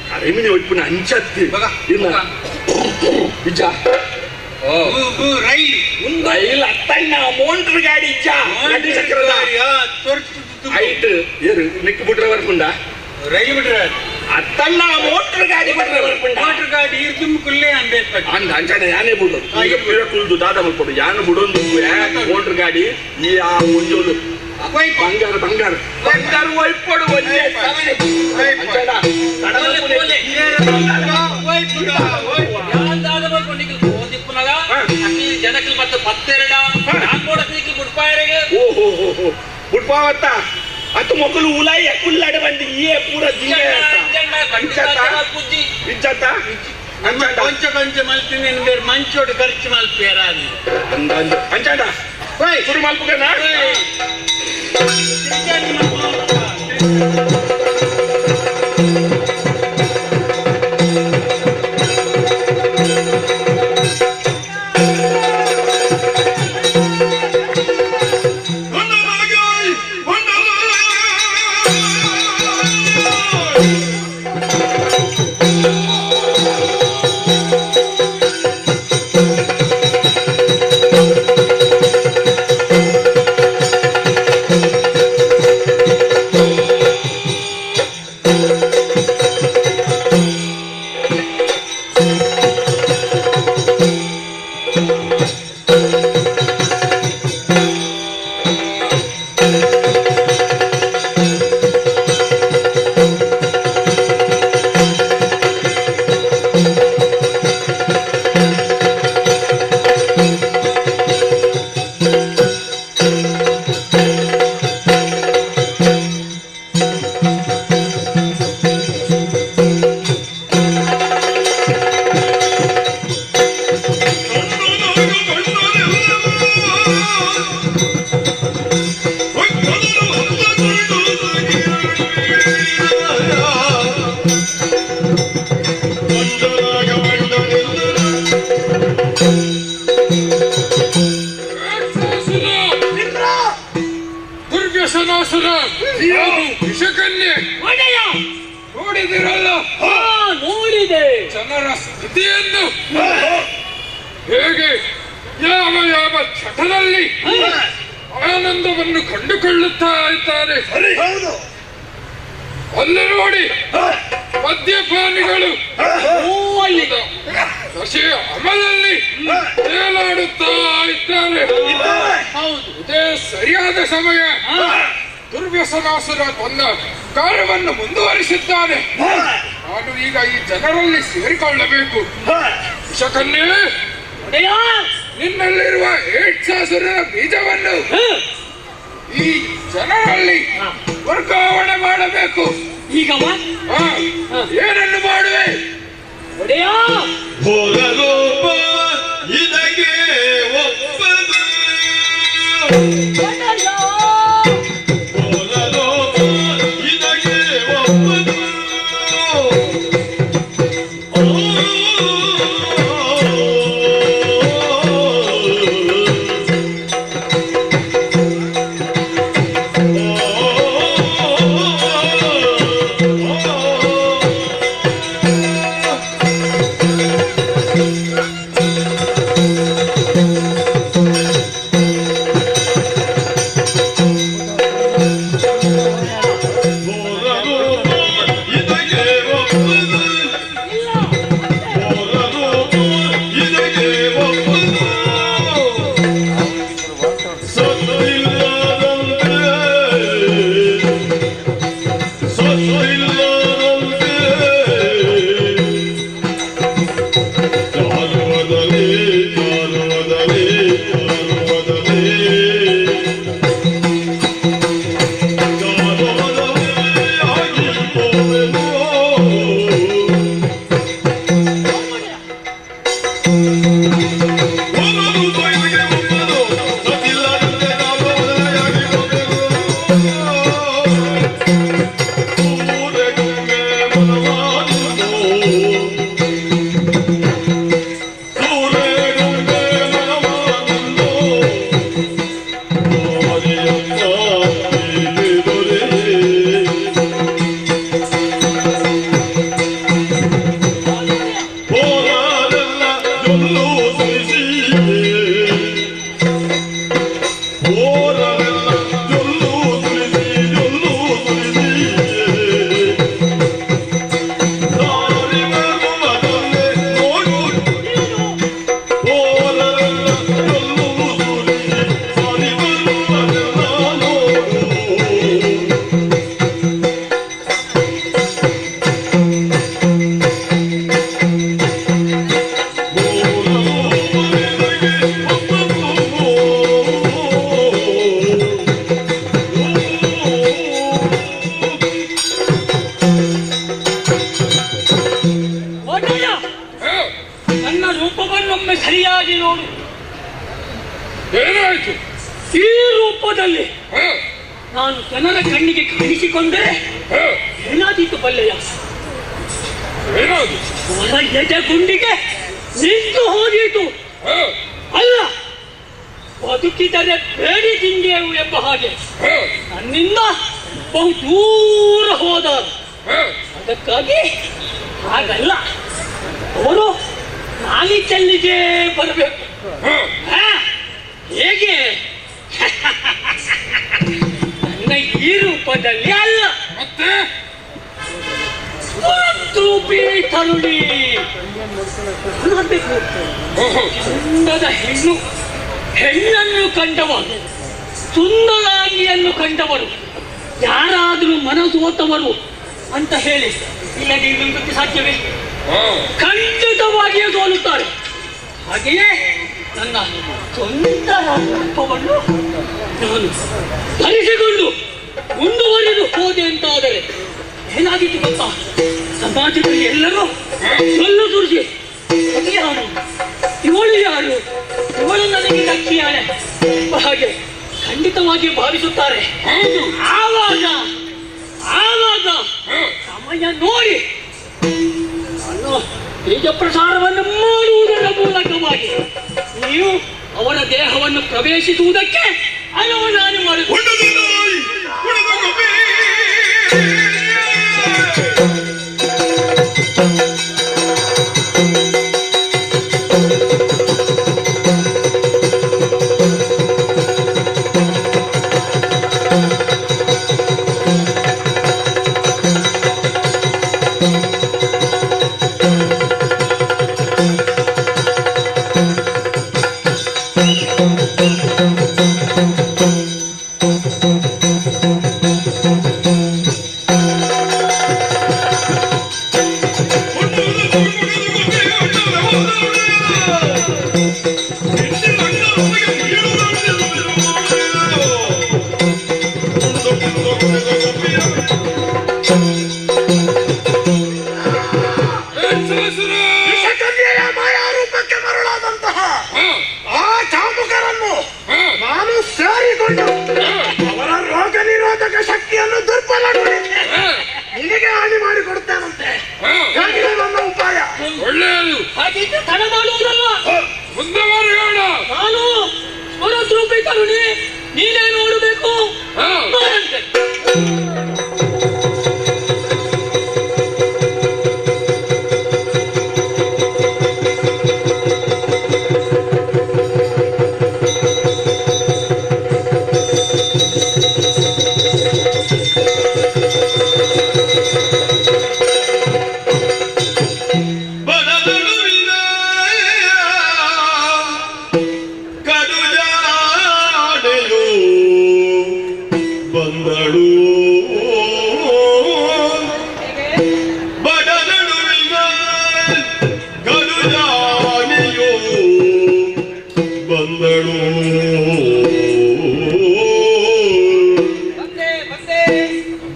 ಕರಿಮಿನಿ ಒಪ್ಪುನ ಅಂಚತ್ತಿ ಇಲ್ಲ ಇಜ್ಜ ರೈಲ್ ರೈಲ್ ಅತ್ತಣ್ಣ ಮೋಂಟ್ರ್ ಗಾಡಿ ಇಜ್ಜ ಎರಡು ಚಕ್ರದ ಹೈಟ್ ಏರು ನಿಕ್ ಬಿಟ್ರೆ ಬರ್ಪುಂಡ ರೈಲ್ ಬಿಟ್ರೆ ಅತ್ತಣ್ಣ ಮೋಟ್ರ್ ಗಾಡಿ ಬಿಟ್ರೆ ಬರ್ಪುಂಡ ಮೋಟ್ರ್ ಗಾಡಿ ಇರ್ದುಮ್ ಕುಲ್ಲೇ ಅಂಬೇಡ್ಪಟ್ಟು ಅಂದ ಅಂಚನೆ ಯಾನೇ ಬಿಡೋದು ಈಗ ಪಿರ ಕುಲ್ದು ದಾದ ಮಲ್ಪಡು ಯಾನು ಬಿಡೊಂದು ಮೋಟ್ರ್ ಗಾಡಿ ಈ ಆ ಒಂಜೋಲು ಬಂಗಾರ ಬಂಗಾರ ಬಂಗಾರ ಒಯ್ಪಡು ಒಂಜೆ ಅಂಚನ ಜನಕ್ಕೆ ಮತ್ತೆ ಪತ್ತೆರಡ ಓಹೋ ಹೋ ಹೋ ಬುಡ್ಪಾವತ್ತ ಅತ್ತು ಮೊಕಲು ಉಲಾಯಿ ಕುಲ್ಲಡೆ ಬಂದು ಏ ಪೂರ ಜಿಂಗೆ ಇಜ್ಜತ್ತ ಕೊಂಚ ಕೊಂಚ ಮಲ್ತೀನಿ ಬೇರೆ ಮಂಚೋಡು ಖರ್ಚು ಮಲ್ಪಿಯರ ಅಂಚಾಂಡ ಶುರು ಮಲ್ಪುಗನ ದುರ್ವ್ಯಸನಾಸುರ ವಿಷಕನ್ಯೆ ನೋಡಿದಿರಲ್ಲ? ನೋಡಿದೆ. ಜನರ ಸ್ಥಿತಿಯನ್ನು ಹೇಗೆ ಯಾವ ಯಾವ ಚಟದಲ್ಲಿ ಆನಂದವನ್ನು ಕಂಡುಕೊಳ್ಳುತ್ತಾ ಇದ್ದಾರೆ. ಅಲ್ಲಿ ನೋಡಿ, ಮದ್ಯಪಾನಿಗಳು ನಶೆಯ ಅಮಲಲ್ಲಿ ತೇಲಾಡುತ್ತಾ ಇದ್ದಾರೆ. ಇದೇ ಸರಿಯಾದ ಸಮಯ. ದುರ್ವ್ಯಸನಾಸುರ ತನ್ನ ಕಾರ್ಯವನ್ನು ಮುಂದುವರಿಸಿದ್ದಾನೆ. ನಾನು ಈಗ ಈ ಜನರಲ್ಲಿ ಸೇರಿಕೊಳ್ಳಬೇಕು. ವಿಷಕನ್ಯೆ, ನಿನ್ನಲ್ಲಿರುವ ಏಡ್ಸಾಸುರನ ಬೀಜವನ್ನು ಈ ಜನರಲ್ಲಿ ವರ್ಗಾವಣೆ ಮಾಡಬೇಕು. ಈಗ ಏನನ್ನು ಮಾಡುವೆ? ಇದಕ್ಕೆ ಒಪ್ಪದು. ಏನಾಯಿತು? ಈ ರೂಪದಲ್ಲಿ ನಾನು ಜನರ ಕಣ್ಣಿಗೆ ಕಾಣಿಸಿಕೊಂಡರೆ ಏನಾದೀತು ಬಲ್ಲೆಯ? ಅವರ ಎದೆ ಗುಂಡಿಗೆ ನಿಂತು ಹೋದೀತು. ಅಲ್ಲ, ಬದುಕಿದರೆ ಬೇಡಿ ತಿಂದೆವು ಎಂಬ ಹಾಗೆ ನನ್ನಿಂದ ಬಹು ದೂರ ಹೋದ. ಅದಕ್ಕಾಗಿ ಹಾಗಲ್ಲ, ಅವರು ನಾನಿದ್ದಲ್ಲಿಗೆ ಬರಬೇಕು. ಹೇಗೆ? ನನ್ನ ಈ ರೂಪದಲ್ಲಿ ಅಲ್ಲ, ಮತ್ತೆ ರೂಪಿ ತರುಣಿ ನಾನಾಗಬೇಕು. ಚಂದದ ಹೆಣ್ಣು, ಹೆಣ್ಣನ್ನು ಕಂಡವರು, ಸುಂದರಾಂಗಿಯನ್ನು ಕಂಡವರು, ಯಾರಾದರೂ ಮನಸೋತವರು ಅಂತ ಹೇಳಿ ಇಲ್ಲದೆ ಇದಕ್ಕೆ ಸಾಧ್ಯವೇ? ಖಂಡಿತವಾಗಿಯೂ ಸೋಲುತ್ತಾರೆ. ಹಾಗೆಯೇ ನನ್ನ ಸುಂದರ ರೂಪವನ್ನು ನಾನು ಧರಿಸಿಕೊಂಡು ಮುಂದುವರಿದು ಹೋದೆ ಅಂತಾದರೆ ಏನಾಗಿತ್ತು ಗೊತ್ತಾ? ಸಮಾಜದಲ್ಲಿ ಎಲ್ಲರೂ ಸೊಲ್ಲು ಸುರಿಸಿ, ಅದು ಯಾರು, ಇವಳು ಯಾರು, ಇವಳು ನನಗೆ ದಕ್ಕಿಯಾಳೆ ಹಾಗೆ ಖಂಡಿತವಾಗಿ ಭಾವಿಸುತ್ತಾರೆ. ಆವಾಗ ಆವಾಗ ಸಮಯ ನೋಡಿ ನಾನು ಬೀಜ ಪ್ರಸಾರವನ್ನು ಮಾಡುವುದರ ಮೂಲಕವಾಗಿ ನೀವು ಅವರ ದೇಹವನ್ನು ಪ್ರವೇಶಿಸುವುದಕ್ಕೆ ಅನುವು ನಾನು ಮಾಡುತ್ತೇನೆ. ಬಂದಳು ಬಡನಡುವಿನ ಕಡುಜಾನೆಯು ಬಂದಳು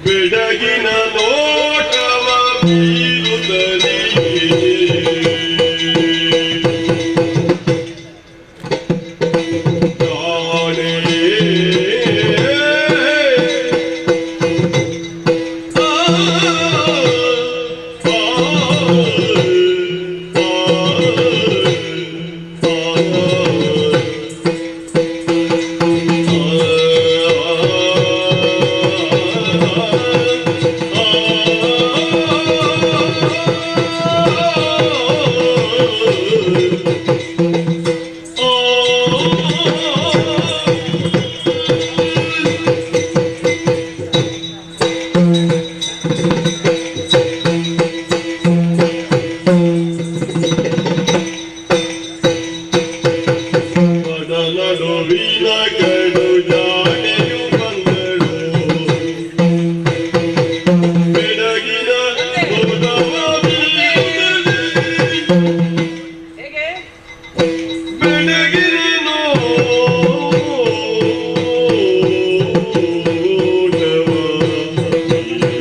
ಬೆಡಗಿನ ನೋಟವ ಬೀರುತ್ತಲೇ ಬಡನಡುವಿನ ಕಡು ಜಾಣೆಯು ಬಂದಳು ಬೆಡಗಿನ ನೋಟವ ಬೀರುತ್ತಲೇ ಬೆಡಗಿನ ನೋಟವ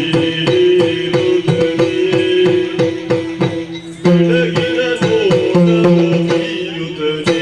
ಬೀರುತ್ತಲೇ ಬೆಳಗಿನ ನೋಟವ ಬೀರುತ್ತಲೇ.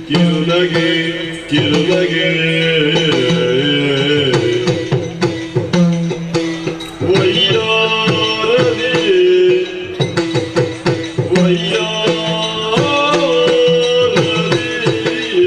ಕಿರುನಗೆ ಕಿರುನಗೆ ವೈಯಾರದಿ ವೈಯಾರದಿ.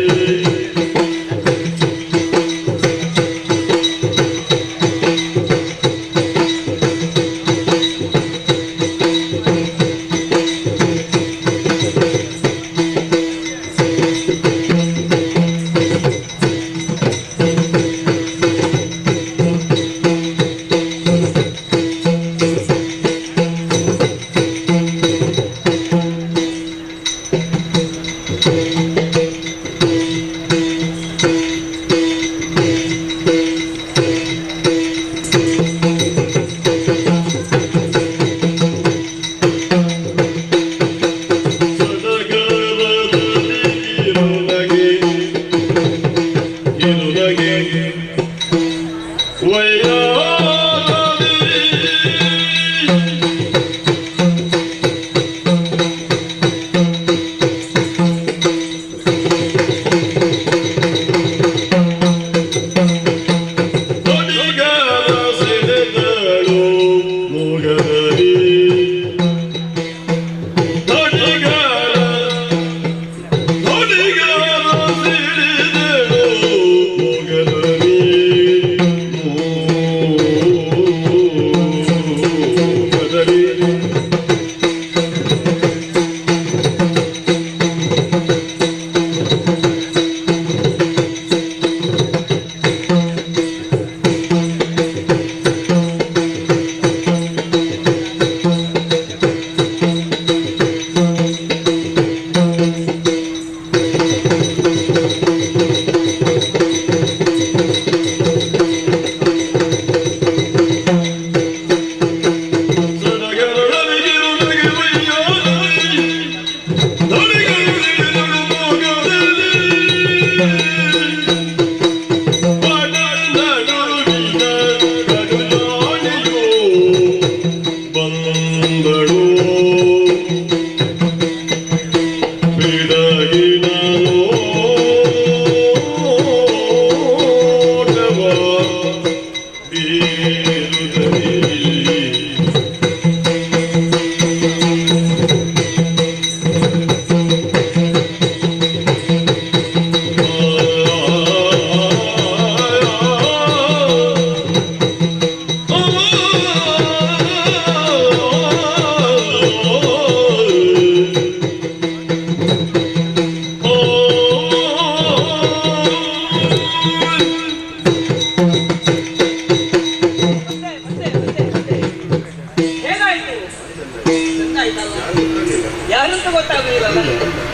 ಯಾರಂತ ಗೊತ್ತಾಗುದಿಲ್ಲ.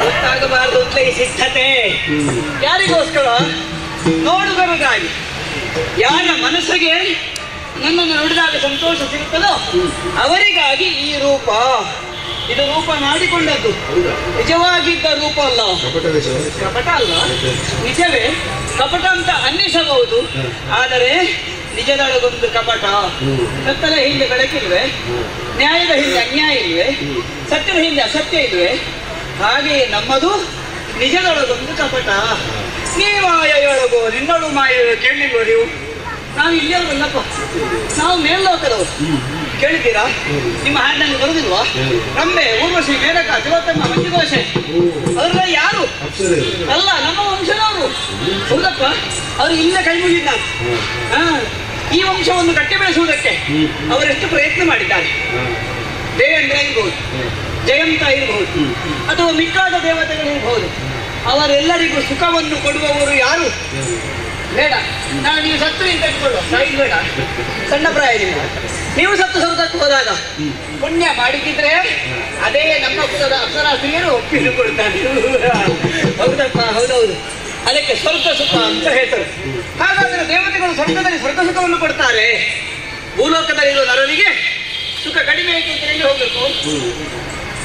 ಗೊತ್ತಾಗಬಾರದು ಅಂತ ಈ ಸಿದ್ಧತೆ. ಯಾರಿಗೋಸ್ಕರ? ನೋಡುಗರಿಗಾಗಿ. ಯಾರ ಮನಸ್ಸಿಗೆ ನನ್ನನ್ನು ನೋಡಿದಾಗ ಸಂತೋಷ ಸಿಗುತ್ತದೋ ಅವರಿಗಾಗಿ ಈ ರೂಪ. ಇದು ರೂಪ ಮಾಡಿಕೊಂಡದ್ದು, ನಿಜವಾಗಿದ್ದ ರೂಪ ಅಲ್ಲ, ಕಪಟ ಅಲ್ಲ, ನಿಜವೇ. ಕಪಟ ಅಂತ ಅನ್ನಿಸಬಹುದು, ಆದರೆ ನಿಜದೊಳಗೊಂದು ಕಪಟ. ಕತ್ತಲ ಹಿಂದೆ ಬೆಳಕಿಲ್ವೆ, ನ್ಯಾಯದ ಹಿಂದೆ ಅನ್ಯಾಯ ಇಲ್ವೆ, ಸತ್ಯದ ಹಿಂದೆ ಅಸತ್ಯ ಇಲ್ವೆ, ಹಾಗೆಯೇ ನಮ್ಮದು ನಿಜದೊಳಗೊಂದು ಕಪಟ. ನೀ ಮಾಯೆಯೊಳಗೋ ನಿನ್ನೊಳು ಮಾಯೆಯೋ ಕೇಳಲಿಲ್ವ ನೀವು? ನಾವು ಇಲ್ಲಿಯವರಲ್ಲಪ್ಪ, ನಾವು ಮೇಲ್ಲೋಕದವರು. ಕೇಳಿದ್ದೀರಾ? ನಿಮ್ಮ ಹಾಡಿನಲ್ಲಿ ಬರುದಿಲ್ವಾ? ರಂಬೆ, ಊರ್ವಶಿ, ಮೇನಕ, ತಿಲೋತ್ತಮ, ಮಂಜುಘೋಷೆ ಅವರೆಲ್ಲ ಯಾರು ಅಲ್ಲ, ನಮ್ಮ ವಂಶದವರು. ಹೌದಪ್ಪ, ಅವರು ಇಲ್ಲೇ ಕೈ ಮುಗಿದ್ದಾನೆ. ಈ ವಂಶವನ್ನು ಕಟ್ಟಿ ಬೆಳೆಸುವುದಕ್ಕೆ ಅವರೆಷ್ಟು ಪ್ರಯತ್ನ ಮಾಡಿದ್ದಾರೆ. ದೇವೇಂದ್ರ ಇರಬಹುದು, ಜಯಂತ ಇರಬಹುದು, ಅಥವಾ ಮಿಕ್ಕಾದ ದೇವತೆಗಳಿರಬಹುದು. ಅವರೆಲ್ಲರಿಗೂ ಸುಖವನ್ನು ಕೊಡುವವರು ಯಾರು? ಬೇಡ, ನಾನು ನೀವು ಸತ್ತು ಅಂತ ಇಟ್ಕೊಳ್ಳುವ ಸಾಯಿ ಬೇಡ, ಸಣ್ಣ ಪ್ರಾಯ ನೀವು. ನೀವು ಸತ್ತು ಸ್ವರ್ಗಕ್ಕೆ ಹೋದಾಗ ಪುಣ್ಯ ಮಾಡಿದ್ದಿದ್ರೆ ಅದೇ ನಮ್ಮ ಕುಲದ ಅಪ್ಸರಾ ಸ್ತ್ರೀಯರು ಒಪ್ಪಿಸಿಕೊಳ್ತಾರೆ. ಹೌದಪ್ಪ, ಹೌದೌದು. ಅದಕ್ಕೆ ಸ್ವರ್ಗ ಸುಖ ಅಂತ ಹೇಳ್ತಾರೆ. ಹಾಗಾದರೆ ದೇವತೆಗಳು ಸ್ವರ್ಗದಲ್ಲಿ ಸ್ವರ್ಗ ಸುಖವನ್ನು ಕೊಡ್ತಾರೆ. ಭೂಲೋಕದಲ್ಲಿರುವ ನರರಿಗೆ ಸುಖ ಕಡಿಮೆ ಆಯಿತು ಅಂತ ಎಲ್ಲಿ ಹೋಗ್ಬೇಕು?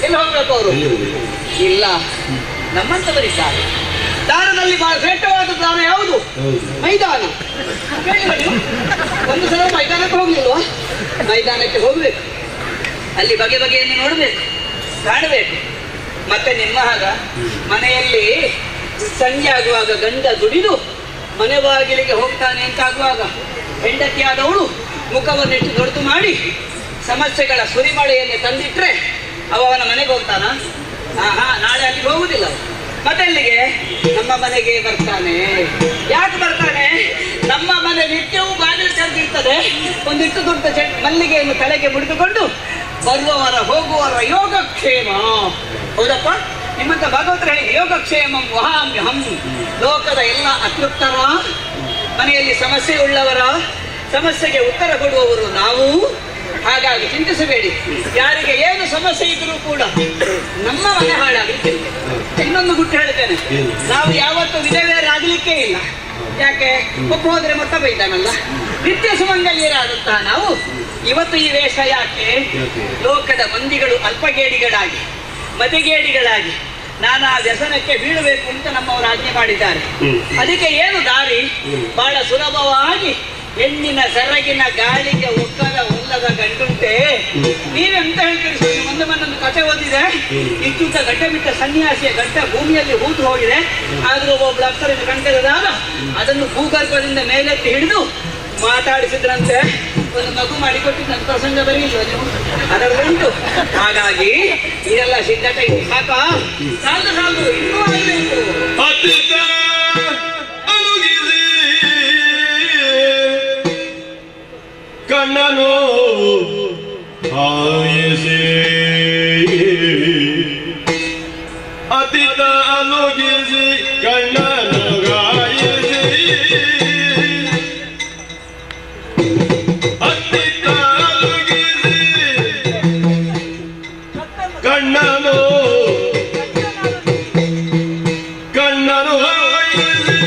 ಎಲ್ಲಿ ಹೋಗ್ಬೇಕು ಅವರು? ಇಲ್ಲ, ನಮ್ಮಂತವರಿದ್ದಾರೆ. ದಾರದಲ್ಲಿ ಬಹಳ ಶ್ರೇಷ್ಠವಾದ ದಾರ ಯಾವುದು? ಮೈದಾನ. ಕೇಳಿಲ್ಲ ನೀವು? ಒಂದು ಸಲ ಮೈದಾನಕ್ಕೆ ಹೋಗ್ಲಿಲ್ವಾ? ಮೈದಾನಕ್ಕೆ ಹೋಗ್ಬೇಕು, ಅಲ್ಲಿ ಬಗೆ ಬಗೆಯನ್ನು ನೋಡಬೇಕು, ಕಾಣಬೇಕು. ಮತ್ತೆ ನಿಮ್ಮ ಹಾಗ ಮನೆಯಲ್ಲಿ ಸಂಜೆ ಆಗುವಾಗ ಗಂಡ ದುಡಿದು ಮನೆ ಬಾಗಿಲಿಗೆ ಹೋಗ್ತಾನೆ ಅಂತ ಆಗುವಾಗ ಹೆಂಡತಿಯಾದವಳು ಮುಖವನ್ನಿಟ್ಟು ದೊಡ್ಡದು ಮಾಡಿ ಸಮಸ್ಯೆಗಳ ಸುರಿಮಳೆಯನ್ನು ತಂದಿಟ್ರೆ ಅವನ ಮನೆಗೆ ಹೋಗ್ತಾನ? ಹಾ, ನಾಳೆ ಅಲ್ಲಿಗೆ ಹೋಗುದಿಲ್ಲ. ಮತ್ತೆ ಅಲ್ಲಿಗೆ ನಮ್ಮ ಮನೆಗೆ ಬರ್ತಾನೆ. ಯಾಕೆ ಬರ್ತಾನೆ? ನಮ್ಮ ಮನೆ ನಿತ್ಯವೂ ಬಾಗಿಲು ತೆರೆದಿರ್ತದೆ. ಒಂದಿಟ್ಟು ದೊಡ್ಡ ಮಲ್ಲಿಗೆಯನ್ನು ತಲೆಗೆ ಮುಡಿದುಕೊಂಡು ಬರುವವರ ಹೋಗುವವರ ಯೋಗಕ್ಷೇಮ. ಹೌದಪ್ಪ, ನಿಮ್ಮಂತ ಭಾಗವತರ ಹೇಳಿ ಯೋಗಕ್ಷೇಮಂ ವಹಾಮ್ಯಹಂ. ಲೋಕದ ಎಲ್ಲ ಅತೃಪ್ತರ, ಮನೆಯಲ್ಲಿ ಸಮಸ್ಯೆ ಉಳ್ಳವರ ಸಮಸ್ಯೆಗೆ ಉತ್ತರ ಕೊಡುವವರು ನಾವು. ಹಾಗಾಗಿ ಚಿಂತಿಸಬೇಡಿ. ಯಾರಿಗೆ ಏನು ಸಮಸ್ಯೆ ಇದ್ರೂ ಕೂಡ ನಮ್ಮ ಮನೆ ಹಾಳಾಗಲಿಕ್ಕೆ. ಇನ್ನೊಂದು ಗುಟ್ಟು ಹೇಳ್ತೇನೆ, ನಾವು ಯಾವತ್ತೂ ವಿಧವೆಯರಾಗಲಿಕ್ಕೆ ಇಲ್ಲ. ಯಾಕೆ? ಒಬ್ಬ ಹೋದ್ರೆ ಮೊತ್ತ ಬೈತಾನಲ್ಲ. ನಿತ್ಯ ಸುಮಂಗಲಿಯರಾದಂತಹ ನಾವು ಇವತ್ತು ಈ ವೇಷ ಯಾಕೆ? ಲೋಕದ ಮಂದಿಗಳು ಅಲ್ಪಗೇಡಿಗಳಾಗಿ ಮತಿಗೇಡಿಗಳಾಗಿ ನಾನಾ ವ್ಯಸನಕ್ಕೆ ಬೀಳಬೇಕು ಅಂತ ನಮ್ಮವರು ಆಜ್ಞೆ ಮಾಡಿದ್ದಾರೆ. ಅದಕ್ಕೆ ಏನು ದಾರಿ? ಬಹಳ ಸುಲಭವಾಗಿ ಹೆಣ್ಣಿನ ಸೆರಗಿನ ಗಾಳಿಗೆ ಒಕ್ಕದ ಒಲ್ಲದ ಗಂಡುಂಟೆ. ನೀವೆಂತ ಹೇಳ್ತೀರಿ ಸ್ವಾಮಿ? ಒಂದು ಮನ್ನೊಂದು ಕಥೆ ಓದಿದೆ. ಇತ್ತುದ್ದ ಗಡ್ಡೆ ಬಿಟ್ಟ ಸನ್ಯಾಸಿಯ ಗಡ್ಡ ಭೂಮಿಯಲ್ಲಿ ಹೂತು ಹೋಗಿದೆ. ಆದ್ರೂ ಒಬ್ಬ ಅಪ್ಸರನ್ನು ಕಣ್ತೆರೆದಾಗ ಅದನ್ನು ಭೂಗರ್ಭದಿಂದ ಮೇಲೆತ್ತಿ ಹಿಡಿದು ಮಾತಾಡಿಸಿದ್ರಂತೆ. ಒಂದು ಮಗು ಮಾಡಿಕೊಟ್ಟಿದ್ದಂತ ಪ್ರಸಂಗ ಬರೀಲ್ವ ನೀವು? ಅದರಲ್ಲುಂಟು. ಹಾಗಾಗಿ ಇದೆಲ್ಲ ಸಿದ್ಧತೆ ಇದೆ. ಸಾಕಾ? ಸಾಲು ಸಾಲು, ಇನ್ನೂ ಆಗಬೇಕು. ಕಣ್ಣನು ಹಾಯಿಸಿ ಅತಿಥ ಅಲುಗಿಸಿ ಕಣ್ಣನು ಗಾಯಿಸಿ ಅತಿಥ ಅಲುಗಿಸಿ ಕಣ್ಣನು ಕಣ್ಣನು ಹಾಯಿಸಿ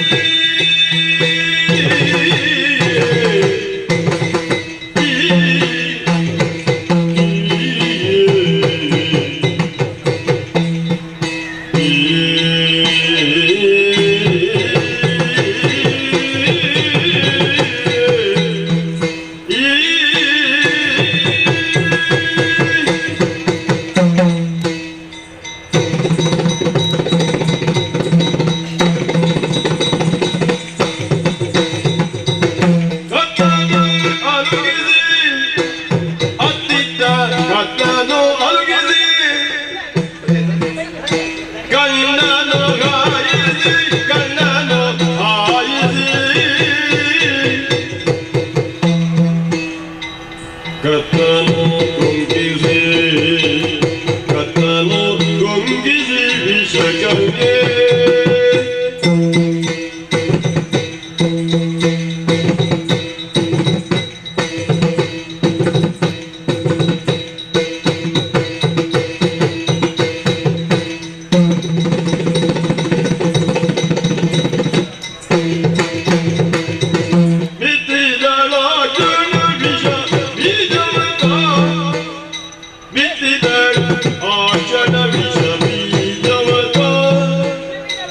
ಆಕ್ಷಣ ವಿಷ ಬೀಜವತ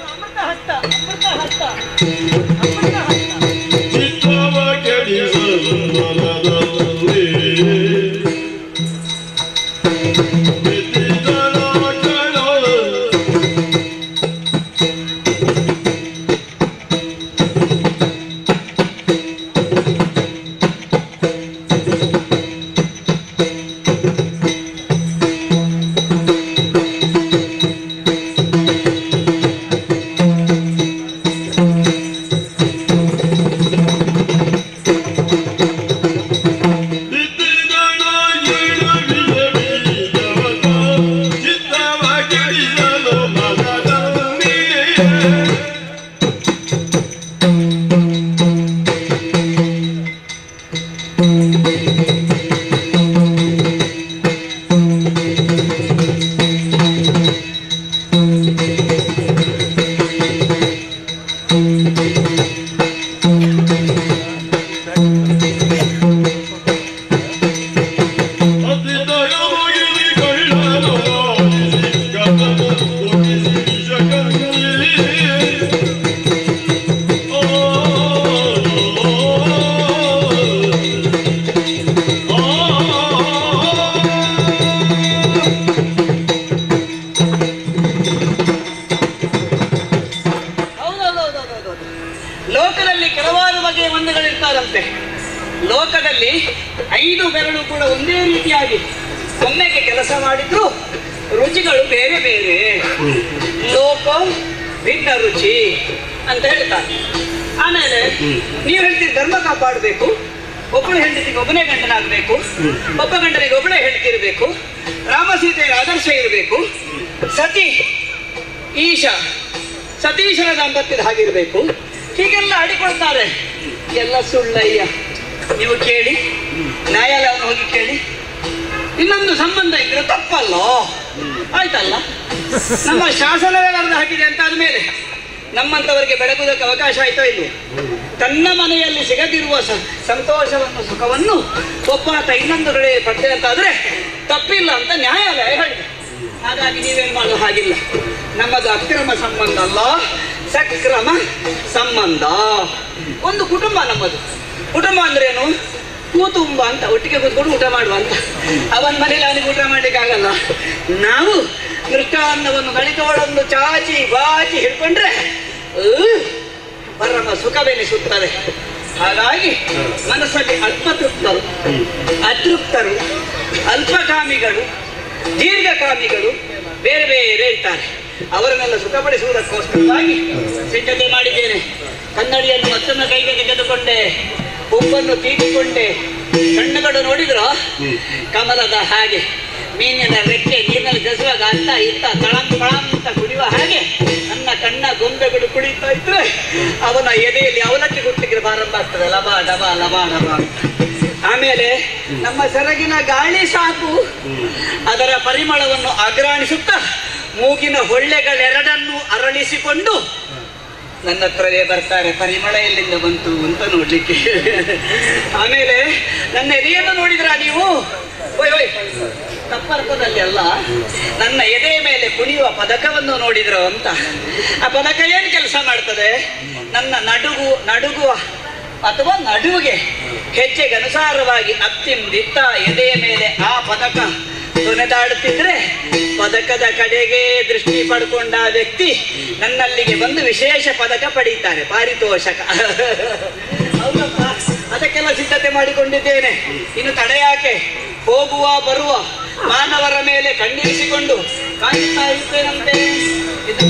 ಅಮೃತ ಹಸ್ತ, ಅಮೃತ ಹಸ್ತ, ಅಮೃತ ಹಸ್ತ. ಚಿತ್ತವ ಕೆಡಿಸಲು ಮನದಲ್ಲಿ ಬಿತ್ತಿದಳ ಕಣ. ಬಿತ್ತಿದಳ ಗಿಡ ವಿಷ ಬೀಜವತ ಚಿತ್ತವ ಕೆಡಿಸಲು ಮನದಲ್ಲಿ. ಹೌದೌದೌದೌದೌದು. ಲೋಕದಲ್ಲಿ ಕೆಲವಾರು ಬಗೆಯ ಮಂದಿಗಳಿರ್ತಾರಂತೆ. ಲೋಕದಲ್ಲಿ 5 ಬೆರಳು ಕೂಡ ಒಂದೇ ರೀತಿಯಾಗಿ ಒಮ್ಮೆಗೆ ಕೆಲಸ ಮಾಡಿದ್ರು ರುಚಿಗಳು ಬೇರೆ ಬೇರೆ. ಲೋಕ ಭಿನ್ನ ರುಚಿ ಅಂತ ಹೇಳ್ತಾರೆ. ಆಮೇಲೆ ನೀವು ಹೇಳ್ತೀರಿ ಧರ್ಮ ಕಾಪಾಡಬೇಕು, ಒಬ್ಬಳು ಹೆಂಡತಿಗೆ ಒಬ್ಬನೇ ಗಂಡನಾಗಬೇಕು, ಒಬ್ಬ ಗಂಡನಿಗೆ ಒಬ್ಬಳೇ ಹೆಂಡತಿ ಇರಬೇಕು, ರಾಮ ಸೀತೆಯರ ಆದರ್ಶ ಇರಬೇಕು, ಸತಿ ಈಶ ಸತೀಶನ ದಾಂಪತ್ಯದ ಹಾಗಿರಬೇಕು, ಹೀಗೆಲ್ಲ ಆಡಿಕೊಳ್ತಾರೆ. ಎಲ್ಲ ಸುಳ್ಳಯ್ಯ. ನೀವು ಕೇಳಿ, ನ್ಯಾಯಾಲಯವನ್ನು ಹೋಗಿ ಕೇಳಿ. ಇನ್ನೊಂದು ಸಂಬಂಧ ಇದ್ರೆ ತಪ್ಪಲ್ಲ, ಆಯ್ತಲ್ಲ? ನಮ್ಮ ಶಾಸನವೇ ಬರೆದು ಹಾಕಿದೆ ಅಂತ ಆದ್ಮೇಲೆ ನಮ್ಮಂಥವರಿಗೆ ಬೆಳಗುವುದಕ್ಕೆ ಅವಕಾಶ ಆಯ್ತೋ ಇಲ್ವೋ? ತನ್ನ ಮನೆಯಲ್ಲಿ ಸಿಗದಿರುವ ಸಂತೋಷವನ್ನು ಸುಖವನ್ನು ಒಬ್ಬಾತ ಇನ್ನೊಂದು ಕಡೆ ಪಡೆದೆ ಅಂತಾದ್ರೆ ತಪ್ಪಿಲ್ಲ ಅಂತ ನ್ಯಾಯಾಲಯ ಹೇಳಿದೆ. ಹಾಗಾಗಿ ನೀವೇನು ಮಾಡೋ ಹಾಗಿಲ್ಲ. ನಮ್ಮದು ಅಕ್ರಮ ಸಂಬಂಧ ಅಲ್ಲ, ಸಕ್ರಮ ಸಂಬಂಧ. ಒಂದು ಕುಟುಂಬ ನಮ್ಮದು. ಕುಟುಂಬ ಅಂದ್ರೇನು? ಕೂತುಂಬ ಅಂತ, ಒಟ್ಟಿಗೆ ಕೂತ್ಕೊಂಡು ಊಟ ಮಾಡುವ ಅಂತ. ಅವನ ಮನೇಲಿ ಅವನಿಗೆ ಊಟ ಮಾಡ್ಲಿಕ್ಕೆ ಆಗಲ್ಲ. ನಾವು ಮೃಷ್ಟಾನ್ನವನ್ನು ಗಳಿತವಳನ್ನು ಚಾಚಿ ಬಾಚಿ ಹಿಡ್ಕೊಂಡ್ರೆ ಪರಮ ಸುಖವೆನಿಸುತ್ತದೆ. ಹಾಗಾಗಿ ಮನಸ್ಸಲ್ಲಿ ಅಲ್ಪತೃಪ್ತರು, ಅತೃಪ್ತರು, ಅಲ್ಪಕಾಮಿಗಳು, ದೀರ್ಘಕಾಮಿಗಳು ಬೇರೆ ಬೇರೆ ಇರ್ತಾರೆ. ಅವರನ್ನೆಲ್ಲ ಸುಖಪಡಿಸುವುದಕ್ಕೋಸ್ಕರವಾಗಿ ಸಿದ್ಧತೆ ಮಾಡಿದ್ದೇನೆ. ಕನ್ನಡಿಯನ್ನು ಮತ್ತೊಮ್ಮೆ ಕೈಗೆ ತೆಗೆದುಕೊಂಡೆ, ಹುಬ್ಬನ್ನು ತೀಟಿಕೊಂಡೆ. ಕಣ್ಣುಗಳು ನೋಡಿದ್ರ ಕಮಲದ ಹಾಗೆ, ಮೀನಿನ ರೆಕ್ಕೆ ನೀರಿನಲ್ಲಿ ಬೆಸುವಾಗ ಅತ್ತ ಇತ್ತ ತಳಂ ತಳಂ ಅಂತ ಕುಡಿಯುವ ಹಾಗೆ ನನ್ನ ಕಣ್ಣ ಗೊಂಬೆಗಳು ಕುಡಿತಾ ಇದ್ರೆ ಅವನ ಎದೆಯಲ್ಲಿ ಅವಲಕ್ಕಿ ಗುಟ್ಟಿಗೆ ಪ್ರಾರಂಭ ಆಗ್ತದೆ, ಲಬಾ ಡಬಾ ಲಬಾ ಡಬಾ. ಆಮೇಲೆ ನಮ್ಮ ಸೆರಗಿನ ಗಾಳಿ ಸಾಕು, ಅದರ ಪರಿಮಳವನ್ನು ಅಗ್ರಾಣಿಸುತ್ತಾ ಮೂಗಿನ ಹೊಳ್ಳೆಗಳೆರಡನ್ನು ಅರಳಿಸಿಕೊಂಡು ನನ್ನ ಹತ್ರವೇ ಬರ್ತಾರೆ, ಪರಿಮಳ ಎಲ್ಲಿಂದ ಬಂತು ಅಂತ ನೋಡ್ಲಿಕ್ಕೆ. ಆಮೇಲೆ ನನ್ನ ಎದೆಯನ್ನು ನೋಡಿದ್ರ ನೀವು? ಓಯ್ ಓಯ್, ತಪ್ಪರ್ಥದಲ್ಲಿ ಅಲ್ಲ, ನನ್ನ ಎದೆಯ ಮೇಲೆ ಕುಣಿಯುವ ಪದಕವನ್ನು ನೋಡಿದ್ರು ಅಂತ. ಆ ಪದಕ ಏನು ಕೆಲಸ ಮಾಡ್ತದೆ? ನನ್ನ ನಡುಗುವ ಅಥವಾ ನಡುವಿಗೆ ಹೆಜ್ಜೆಗೆ ಅನುಸಾರವಾಗಿ ಅತ್ತಿಂದಿತ್ತ ಎದೆಯ ಮೇಲೆ ಆ ಪದಕ ತೊನೆದಾಡುತ್ತಿದ್ರೆ ಪದಕದ ಕಡೆಗೆ ದೃಷ್ಟಿ ಪಡ್ಕೊಂಡ ವ್ಯಕ್ತಿ ನನ್ನಲ್ಲಿಗೆ ಬಂದು ವಿಶೇಷ ಪದಕ ಪಡೀತಾರೆ, ಪಾರಿತೋಷಕ. ಹೌದಪ್ಪ, ಅದಕ್ಕೆಲ್ಲ ಸಿದ್ಧತೆ ಮಾಡಿಕೊಂಡಿದ್ದೇನೆ. ಇನ್ನು ತಡೆಯಾಕೆ ಹೋಗುವ ಬರುವ ಮಾನವರ ಮೇಲೆ ಕಣ್ಣಿರಿಸಿಕೊಂಡು ಕಾಯುತ್ತಾ ಇರ್ತೇನಂತೆ. ಇದು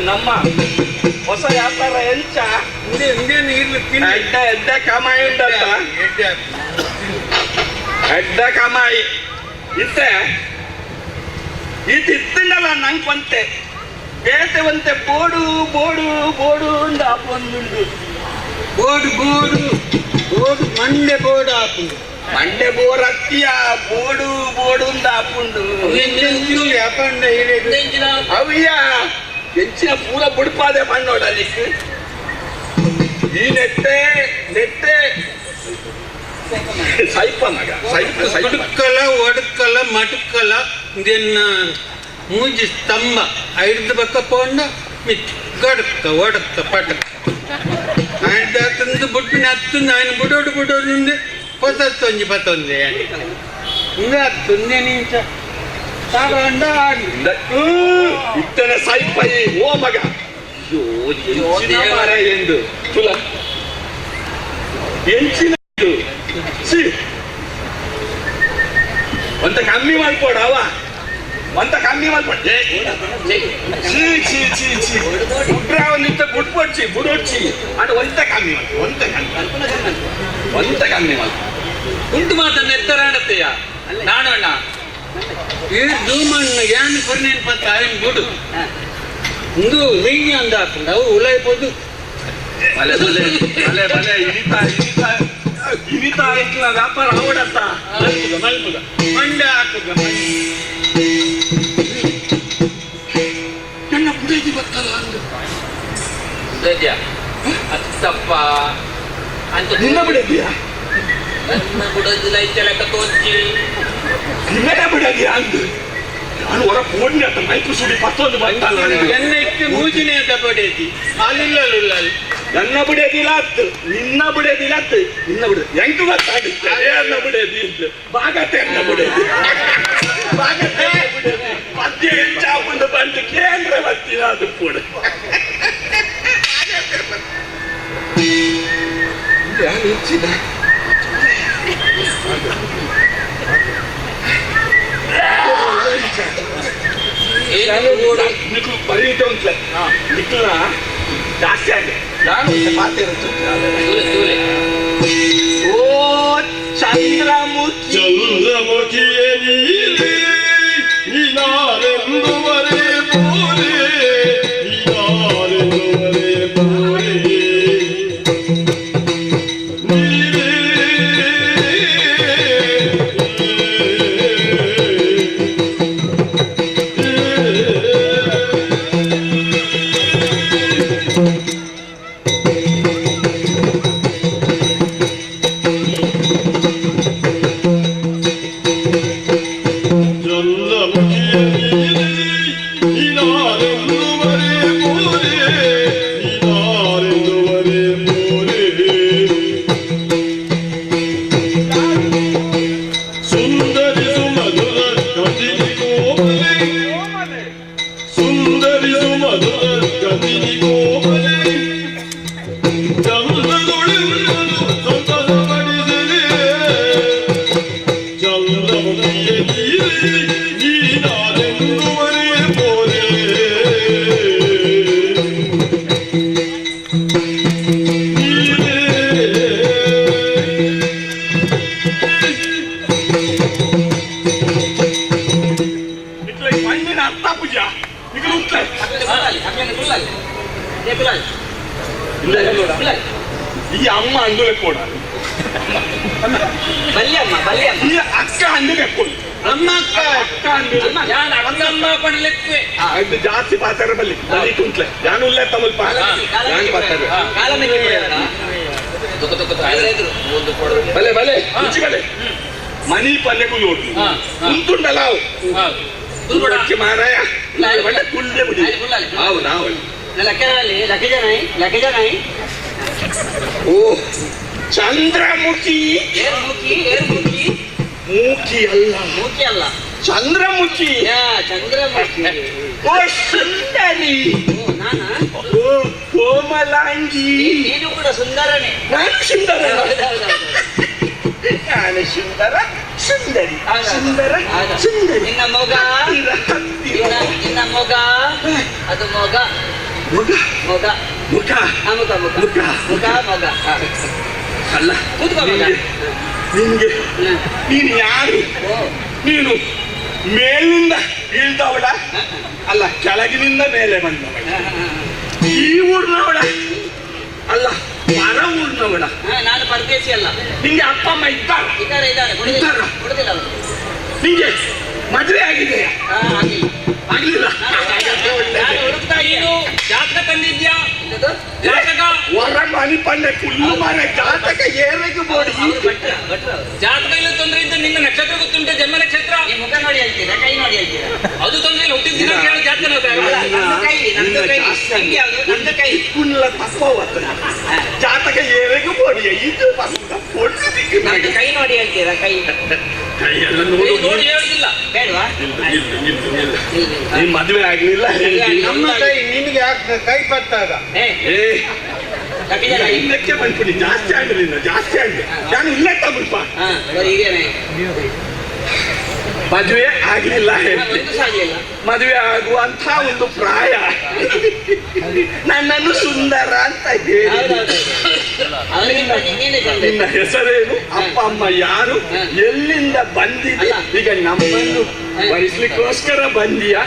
ನಮ್ಮ ಹೊಸ ವ್ಯಾಪಾರ ಎಂಚ ಎಡ್ಡ ಎಡ್ಡ ಕಮಾಯಿ ಉಂಟತ್ತ ಎಡ್ಡ ಕಮಾಯಿ ಇತ್ತೆ ಇದು ಇತ್ತಂಡಲ್ಲ ನಂಗೆ ಬಂತೆ ಬೇತೆ ಒಂತೆ ಬೋಡು ಬೋಡು ಬೋಡು ಉಂಡು ಆಪೊಂದುಂಡು ಬೋಡು ಬೋಡು ಬೋಡು ಮಂಡೆ ಬೋಡು ಆಪುಂಡು ಮಂಡೆ ಬೋರ್ ಅತ್ತಿಯ ಬೋಡು ಬೋಡು ಉಂದು ಆಪುಂಡು ಅವ್ಯ ಎಂಚಿನ ಪೂರ ಬುಡ್ಪಾದೆ ಮಣ್ಣೋಡ ಅಲ್ಲಿಕ್ ಈ ನೆಟ್ಟೆ ನೆಟ್ಟೆ ಸೈಪ ಮಗ ಸೈಪ ಸೈಪ ಒಡುಕಲ ಒಡುಕಲ ಮಡುಕಲ ಇದನ್ನ ಮೂಜಿ ಸ್ತಂಭ ಐದು ಬಕ್ಕ ಪೋಂಡ ಮಿತ್ ಗಡಕ್ಕ ಒಡಕ್ಕ ಪಟಕ್ಕ ಆಯ್ತು ಬುಟ್ಟಿನ ಹತ್ತು ನಾನು ಬುಡೋಡು ಬುಡೋಡು ಪೊಸತ್ತೊಂಜಿ ಪತ್ತೊಂದೆ ಹಿಂಗ ಹತ್ತೊಂದೆ ನಿಂಚ ತಾಂಡ ಇತ್ತನೆ ಸೈಪ ಓ ಮಗ ಎಂದು ತುಲ ಎಂಚಿನ ಒಂತ ಕಮ್ಮಿ ಮಲ್ಪೋಡ ಅವ ಒಂತ ಕಮ್ಮಿ ಮಲ್ಪೋಡ ಚೀ ಚೀ ಚೀ ಚೀ ಬುಡ್ರ ಒಂದಿತ್ತ ಬುಡ್ಪೊಡ್ಚಿ ಬುಡೊಡ್ಚಿ ಅಂಡ ಒಂತ ಕಮ್ಮಿ ಮಲ್ಪ ಒಂತ ಕಮ್ಮಿ ಒಂತ ಕಮ್ಮಿ ಮಲ್ಪ ಉಂಟು ಮಾತನ್ನ ಎತ್ತರಾಡತ್ತೆಯ ನಾನು ಅಣ್ಣ ಈ ಧೂಮಣ್ಣ ಯಾನ್ ಕೊರ್ನೇನ್ ಪತ್ತ ಆಯನ್ ಬುಡು ಇಂದು ವೆಯ್ಯ ಅಂದ ಹಾಕೊಂಡು ಅವು ಉಲಾಯ್ಬೋದು ಬಲೆ ಬಲೆ ಬಲೆ ಬಲೆ ಇನಿತಾ ಇನಿತಾ ಇನಿತಾ ಇಟ್ಲ ವ್ಯಾಪಾರ ಅವಡತ್ತ ಮಲ್ಪುಗ ಮಲ್ಪುಗ ಮಂಡ ಹಾಕುಗ ನನ್ನ ಬುಡೇದಿ ಬತ್ತಲ್ಲ ಅಂದು ಸದ್ಯ ಅತ್ತಪ್ಪ ಅಂತ ನಿನ್ನ ಬುಡೇದಿಯಾ ನನ್ನ ಬುಡದಿಲ್ಲ ಇಚ್ಚ ಲೆಕ್ಕ ತೋಚಿ ನಿನ್ನ ಬುಡೇದಿಯಾ ಅಂದು ನಾನು ಹೊರ ಫೋನ್ ಅತ್ತ ಮೈಕು ಸುಡಿ ಪತ್ತೊಂದು ಬತ್ತಲ್ಲ ಎನ್ನ ಇಟ್ಟು ಮೂಜಿನೇ ಬಡೇದಿ ಅಲ್ಲಿಲ್ಲ ನನ್ನ ಬುಡೇದಿಲ್ಲ ಅತ್ತು ನಿನ್ನ ಬುಡೇದಿಲ್ಲ ಅತ್ತು ನಿನ್ನ ಬುಡ ಹೆಂಗ್ ಗೊತ್ತಾಗುತ್ತೆ ಎನ್ನ ಬುಡೇದಿ ಬಾಗತ್ತೆ ಎನ್ನ ಬುಡೇದಿ ಬಾಗತ್ತೆ ಬುಡೇದಿ ಮಧ್ಯೆ ಹೆಂಚಾಪುಂಡು ಬಂದು ಕೇಂದ್ರ ಬತ್ತೀನ ಅದು ಕೂಡ ಹೆಚ್ಚಿದ ನಿಕ್ಲು ಬರೀತೆ ಉಂಟ್ಲೆ ನಿಕ್ಲ ಜಾಸ್ತಿ ಆಗಿದೆ ನಾನು ಓ ಚಂದ್ರಮುಖಿ ಚಂದ್ರಮುಖಿಯೇ ನೀಲಿ ನೀನಾರೆಂದುವರೆ ಪೋರೆ ನೀನಾರೆಂದುವರೆ ಪೋರೆ ನೀಲೇ ಈ ಅಮ್ಮ ಅಂದುಲೆ ಕೊಡ ಬಲ್ಯಮ್ಮ ಬಲ್ಯಮ್ಮ ಈ ಅಕ್ಕ ಅಂದುಲೆ ಕೊಡು ಅಮ್ಮ ಅಕ್ಕ ಅಕ್ಕ ಅಂದುಲೆ ಯಾನ್ ಅಕ್ಕಮ್ಮ ಪಣಲೆಕ್ಕುವೆ ಅದು ಜಾಸ್ತಿ ಪಾತಾರ ಬಲ್ಲಿ ಬಲ್ಲಿ ಕುಂತ್ಲೆ ಯಾನು ಉಲ್ಲೆ ತಮಲ್ಪ ಯಾನ್ ಪಾತಾರ ಬಲೆ ಬಲೆ ರುಚಿ ಬಲೆ ಮನಿ ಪಲ್ಲೆಗೂ ನೋಡು ಕುಂತುಂಡಲ್ಲ ಅವು ಕುಲ್ಬಡಕ್ಕೆ ಮಾರಾಯ ಬಣ್ಣ ಕುಲ್ಲೆ ಬಿಡಿ ಹೌದು ಹೌದು ಓ ಚಂದ್ರಮುಖಿ ಮೂಕಿ ಅಲ್ಲ ಮೂಕಿ ಅಲ್ಲ ಚಂದ್ರಮುಖಿ ಚಂದ್ರಮುಖಿ ಓ ಸುಂದರಿ ಓ ನಾನಾ ಓ ಕೋಮಲಾಂಗಿ ನೀನು ಕೂಡ ಸುಂದರನೇ ನಾನು ಸುಂದರ ನಾನು ಸುಂದರ ಸುಂದರಿ ಸುಂದರ ಸುಂದರಿ ನಿನ್ನ ಮೊಗ ಹತ್ತಿರ, ಹತ್ತಿರ. ನಿನ್ನ ಮೊಗ ಅದು ಮೊಗ ಮೊಗ ಮೊಗ ಮುಖ ಮುಖ ಮುಖ ಮುಖ ಮುಖ ಮೊಗ. ಅಲ್ಲ, ಕೂತ್ಕೋ ಮಗ. ನಿನ್ಗೆ ನೀನು ಯಾರು? ನೀನು ಮೇಲಿನಿಂದ ಇಳ್ದವಳ ಅಲ್ಲ, ಕೆಳಗಿನಿಂದ ಮೇಲೆ ಬಂದವಳ? ಈ ಊರಿನವಳ ಅಲ್ಲ, ಪರ ಊರಿನವಳ? ನಾನು ಪರದೇಶಿ ಅಲ್ಲ. ನಿಂಗೆ ಅಪ್ಪ ಅಮ್ಮ ಇದ್ದಾರೆ? ಇದ್ದಾರೆ ಇದ್ದಾರೆ. ಕೊಡುದಿಲ್ಲ ಅವರು. ನಿಂಗೆ ಮದುವೆ ಆಗಿದೆಯಾ? ಆಗಿಲ್ಲ. ಆಗ್ಲಿಲ್ಲ. ನೀನು ಜಾತಕ ತಂದಿದ್ಯಾ? ಜಾತಕ ಹೊರ ಮನಿ ಪಂಡೆ ಫುಲ್ಲು ಮನೆ ಜಾತಕ ಏರಕ್ಕೆ ಬೋಡಿ. ಜಾತಕ ಇಲ್ಲ ತೊಂದ್ರೆ ಇದ್ದ ನಿನ್ನ ನಕ್ಷತ್ರ ಗೊತ್ತುಂಟೆ? ಜನ್ಮ ನಕ್ಷತ್ರ. ಮುಖ ನೋಡಿ ಹೇಳ್ತೀರಾ, ಕೈ ನೋಡಿ ಹೇಳ್ತೀರಾ? ಅದು ತೊಂದ್ರೆ ಇಲ್ಲ, ಹುಟ್ಟಿದ ದಿನ ಕೇಳು ಜಾತಕ. ಜಾತಕ ಏರಕ್ಕೆ ಬೋಡಿ ಇದು ನಮ್ದು ಕೈ ನೋಡಿ ಹೇಳ್ತೀರಾ? ಕೈ ಕೈಯೆಲ್ಲ ನೋಡಿ ಹೇಳುದಿಲ್ಲ. ಬೇಡವಾ? ನೀನ್ ಮದುವೆ ಆಗ್ಲಿಲ್ಲ. ನಮ್ಮ ಕೈ ನಿನಗೆ ಆಗ್ತದೆ, ಕೈ ಪತ್ತಾಗ ಇನ್ನಕ್ಕೆ ಬಂದ್ಬಿಡಿ. ಜಾಸ್ತಿ ಆಗಲಿಲ್ಲ, ಜಾಸ್ತಿ ಆಗಲಿ. ನಾನು ಇಲ್ಲ ತಗೊಳ್ಪ. ಮದುವೆ ಆಗ್ಲಿಲ್ಲ, ಮದುವೆ ಆಗುವಂತ ಒಂದು ಪ್ರಾಯ. ನನ್ನನ್ನು ಸುಂದರ ಅಂತ ಹೇಳಿ. ನಿನ್ನ ಹೆಸರೇನು? ಅಪ್ಪ ಅಮ್ಮ ಯಾರು? ಎಲ್ಲಿಂದ ಬಂದಿದೆ? ಈಗ ನಮ್ಮನ್ನು ಬಯಸ್ಲಿಕ್ಕೋಸ್ಕರ ಬಂದಿಯಾ?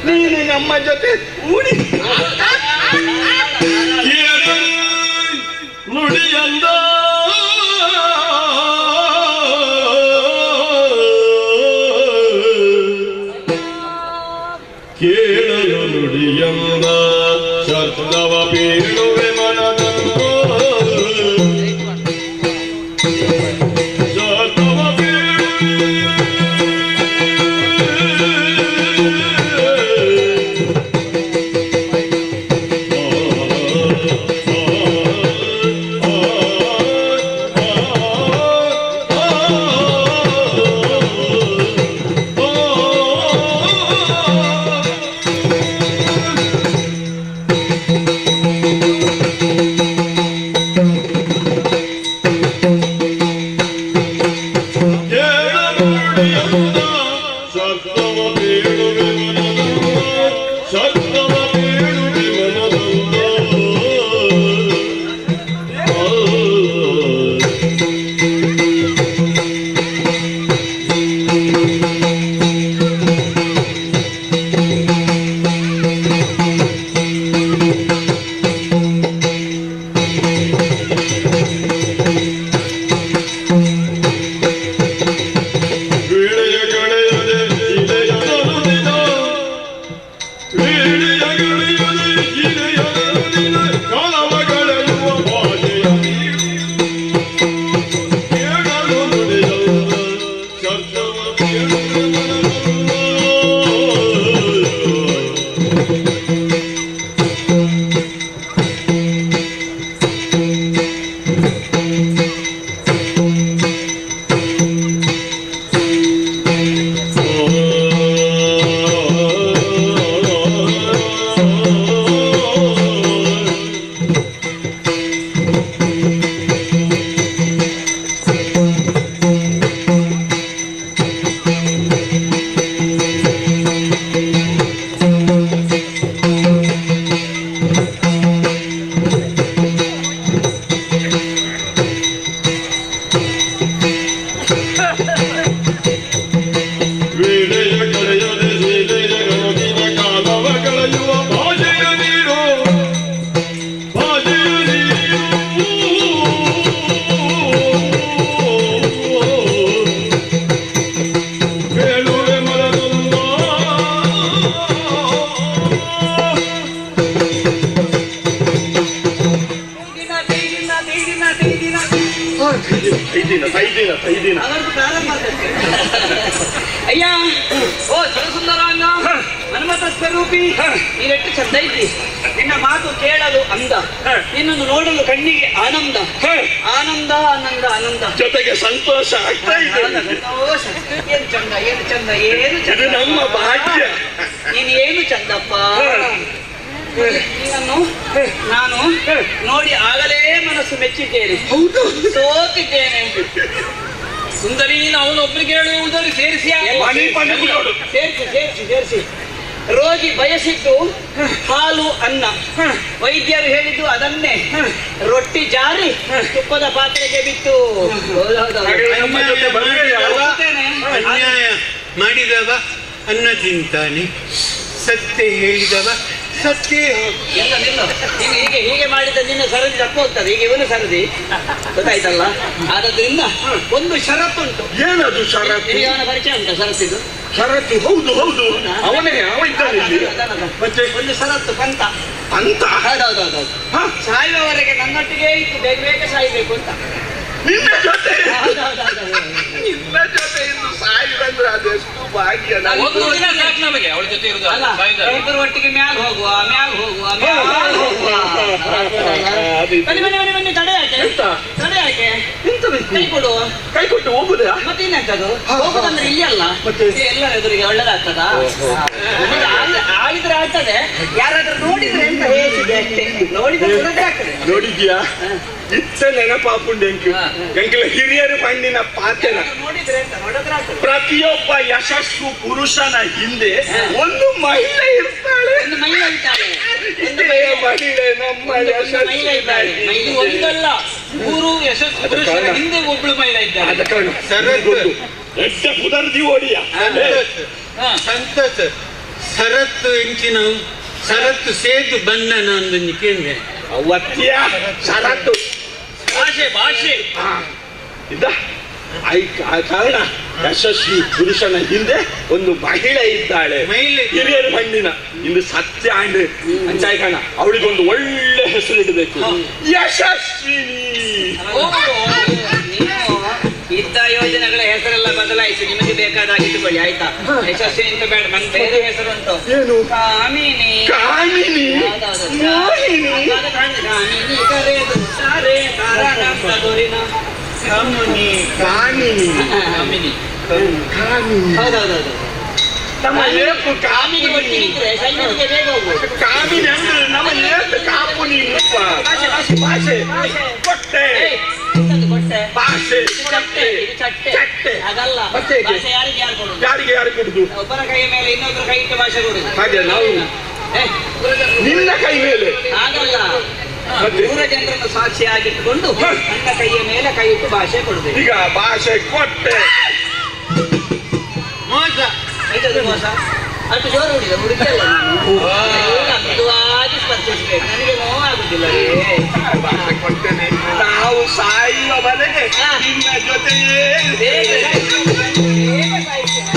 ನೀನು ನಮ್ಮ ಜೊತೆ ಕೂಡಿ ನುಡಿಯಂದ ಕೇಳಲು ನುಡಿಯಂದ ಶಬ್ದವ ಬೀಳುವೆ ಮನದಂದ ಶಬ್ದವ ಅಯ್ಯ ಓ ಸುರಸುಂದರಾಂಗ ಹನುಮತ ಸ್ವರೂಪಿ, ನೀನೆಷ್ಟು ಚಂದ ಇದ್ದಿ. ನಿನ್ನ ಮಾತು ಕೇಳಲು ಅಂದ, ನಿನ್ನನ್ನು ನೋಡಲು ಕಣ್ಣಿಗೆ ಆನಂದ ಆನಂದ ಆನಂದ ಆನಂದ, ಜೊತೆಗೆ ಸಂತೋಷ ಆಗ್ತಾ ಇದೆ. ಸಂತೋಷ. ಏನು ಚಂದ, ಏನು ಚಂದ, ಏನು ಚಂದ ನಮ್ಮ ಭಾಗ್ಯ. ನೀನು ಏನು ಚಂದಪ್ಪ. ನಿನ್ನನ್ನು ನಾನು ನೋಡಿ ಆಗಲೇ ಮನಸ್ಸು ಮೆಚ್ಚಿದ್ದೇನೆ, ಸೋತಿದ್ದೇನೆ. ಸುಂದರಿ, ನೀನು ಅವನೊಬ್ಬರಿಗೆ ಹೇಳು, ಉಳಿದವರಿಗೆ ಸೇರಿಸಿ ಸೇರಿಸಿ ಸೇರಿಸಿ ಸೇರಿಸಿ. ರೋಗಿ ಬಯಸಿದ್ದು ಹಾಲು ಅನ್ನ, ವೈದ್ಯರು ಹೇಳಿದ್ದು ಅದನ್ನೇ. ರೊಟ್ಟಿ ಜಾರಿ ತುಪ್ಪದ ಪಾತ್ರೆಗೆ ಬಿತ್ತು. ಅನ್ಯಾಯ ಮಾಡಿದವ ಅನ್ನ ತಿಂತಾನೆ, ಸತ್ಯ ಹೇಳಿದವ ಸತ್ಯ. ಎಲ್ಲ ನಿಲ್ಲು, ನೀನು ಹೀಗೆ ಹೀಗೆ ಮಾಡಿದ ನಿನ್ನ ಸರದಿ ತಪ್ಪು ಹೋಗ್ತದೆ. ಈಗ ಇವನು ಸರದಿ ಗೊತ್ತಾಯ್ತಲ್ಲ. ಆದದ್ರಿಂದ ಒಂದು ಷರತ್ತುಂಟು. ಏನದು ಷರತ್ತು? ನಿನಗೆ ಅವನ ಪರಿಚಯ ಉಂಟಾ ಷರತ್ತಿದ್ದು? ಷರತ್ತು ಹೌದು ಹೌದು, ಅವನೇ ಅವ ಇದ್ದಾನೆ ಇಲ್ಲಿ. ಮತ್ತೆ ಒಂದು ಷರತ್ತು ಪಂತ ಅಂತ. ಹೌದೌದೌದು, ಸಾಯುವವರೆಗೆ ನನ್ನೊಟ್ಟಿಗೆ ಇತ್ತು, ಬೇಗ ಬೇಗ ಸಾಯ್ಬೇಕು ಅಂತ. ನಿನ್ನ ಜೊತೆ, ನಿನ್ನ ಜೊತೆ ಇದ್ದು ಸಾಯುವಂದ್ರೆ ಅದೆಷ್ಟು ಭಾಗ್ಯ. ಒಂದು ದಿನ ಸಾಕು ನಮಗೆ ಅವಳ ಜೊತೆ ಇರುವುದು. ಅಲ್ಲ, ಇಬ್ಬರು ಒಟ್ಟಿಗೆ ಮ್ಯಾಲ್ ಹೋಗುವ, ಮ್ಯಾಲ್ ಹೋಗುವ, ಮ್ಯಾಲ್ ಹೋಗುವ. ಬನ್ನಿ ಬನ್ನಿ ಬನ್ನಿ ಬನ್ನಿ. ತಡೆ ಯಾಕೆ, ತಡೆ ಯಾಕೆ? ಕೈ ಕೊಡು, ಕೈ ಕೊಟ್ಟು ಹೋಗುದಾ? ಮತ್ತೆ ಇನ್ನೆಂತದು ಹೋಗುದಂದ್ರೆ ಇಲ್ಲಿ ಅಲ್ಲ, ಎಲ್ಲರ ಎದುರಿಗೆ ಒಳ್ಳೇದಾಗ್ತದಾ? ಆಗಿದ್ರೆ ಆಗ್ತದೆ, ಯಾರಾದ್ರೂ ನೋಡಿದ್ರೆ ಅಂತ ಹೇಳಿದೆ ಅಷ್ಟೇ. ನೋಡಿದ್ರೆ ಕೊಡೋದೇ ಆಗ್ತದೆ. ನೋಡಿದ್ಯಾ, ಇತ್ತ ನೆನಪಾಪುಂಡು ಎಂಕು ಎಂಕಲ ಹಿರಿಯರು ಪಂಡಿನ ಪಾತೆನ. ಪ್ರತಿಯೊಬ್ಬ ಯಶಸ್ಸು ಪುರುಷನ ಹಿಂದೆ ಒಂದು ಮಹಿಳೆ ಇರ್ತಾಳೆ. ಮಹಿಳೆ ನಮ್ಮ ಯಶಸ್ಸು ಒಂದಲ್ಲ, ಮೂರು ಯಶಸ್ಸು ಪುರುಷರ ಹಿಂದೆ ಒಬ್ಳು ಮಹಿಳೆ ಇದ್ದಾಳೆ. ಪುದರ್ದಿ ಓಡಿಯ ಸಂತಸ ಸರತ್ತು ಎಂಚಿನ ಸರತ್ತು ಸೇತು ಬಂಧನ ಅಂದೊಂದು ಕೇಂದ್ರ ಅವತ್ಯ ಸರತ್ತು ಭಾಷೆ ಭಾಷೆ ಇದ್ದ ಆ ಕಾರಣ ಯಶಸ್ವಿ ಪುರುಷನ ಹಿಂದೆ ಒಂದು ಮಹಿಳೆ ಇದ್ದಾಳೆ, ಹಿರಿಯರು ಮಣ್ಣಿನ ಇಂದು ಸತ್ಯ ಅಂಡ್ ಅಂಚಾಯಿ ಕಾರಣ ಅವಳಿಗೊಂದು ಒಳ್ಳೆ ಹೆಸರು ಇಡಬೇಕು, ಯಶಸ್ವಿನಿ. ಇದ್ದ ಯೋಜನೆಗಳ ಹೆಸರೆಲ್ಲ ಬದಲಾಯಿಸಿ ನಿಮಗೆ ಬೇಕಾದ ಇಟ್ಟುಕೊಳ್ಳಿ ಆಯ್ತಾ. ಯಶಸ್ವಿ ಅಂತ ಬೇಡ, ನನ್ ಬೇರೆ ಹೆಸರುಂಟು. ಏನು? ಕಾಮಿನಿ. ಕಾಮಿನಿ. ಕಾಮಿನಿ ಕರೆದು ತಾರೆ ಕಾಮಿನಿ ಕಾಮಿನಿ. ಕಾಮಿನಿ. ಹೌದೌದೌದು. ನಮ್ಮ ಏಪು ಕಾಮಿನಿ ಒಟ್ಟಿಗಿದ್ರೆ ಸೈನ್ಯಕ್ಕೆ ಬೇಗ ಹೋಗ್ಬೋದು. ಕಾಮಿನಿ ಅಂದ್ರೆ ನಮ್ಮ ಏಪು ಕಾಪುನಿ ಭಾಷೆ ಭಾಷೆ ಕೊಟ್ಟೆ ಕೊಟ್ಟೆ ಭಾಷೆ ಚಟ್ಟೆ ಚಟ್ಟೆ ಚಟ್ಟೆ ಅದಲ್ಲ. ಮತ್ತೆ ಭಾಷೆ ಯಾರಿಗೆ ಯಾರು ಕೊಡುದು? ಯಾರಿಗೆ ಯಾರು ಕೊಡುದು? ಒಬ್ಬರ ಕೈಯ ಮೇಲೆ ಇನ್ನೊಬ್ಬರ ಕೈ ಇಟ್ಟು ಭಾಷೆ ಕೊಡುದು. ಹಾಗೆ ನಾವು ನಿನ್ನ ಕೈ ಮೇಲೆ ಹಾಗಲ್ಲ, ಮೂರ ಜನರನ್ನು ಸಾಕ್ಷಿಯಾಗಿಟ್ಟುಕೊಂಡು ನನ್ನ ಕೈಯ ಮೇಲೆ ಕೈ ಇಟ್ಟು ಭಾಷೆ ಕೊಡುದು. ಈಗ ಭಾಷೆ ಕೊಟ್ಟೆ ಮೋಸ ಎಂತದು ಮೋಸ? ಅಷ್ಟು ಜೋರು ಹುಡಿದ ಹುಡುಗಿಯಲ್ಲ ನಾನು, ಮೃದುವಾಗಿ ಸ್ಪರ್ಶಿಸಬೇಕು, ನನಗೆ ನೋವಾಗುದಿಲ್ಲ ರೀ. ಭಾಷೆ ಕೊಡ್ತೇನೆ, ನಾವು ಸಾಯುವವರೆಗೆ ನಿನ್ನ ಜೊತೆಯೇ. ಬೇಗ ಬೇಗ ಸಾಯ್ತೇನೆ.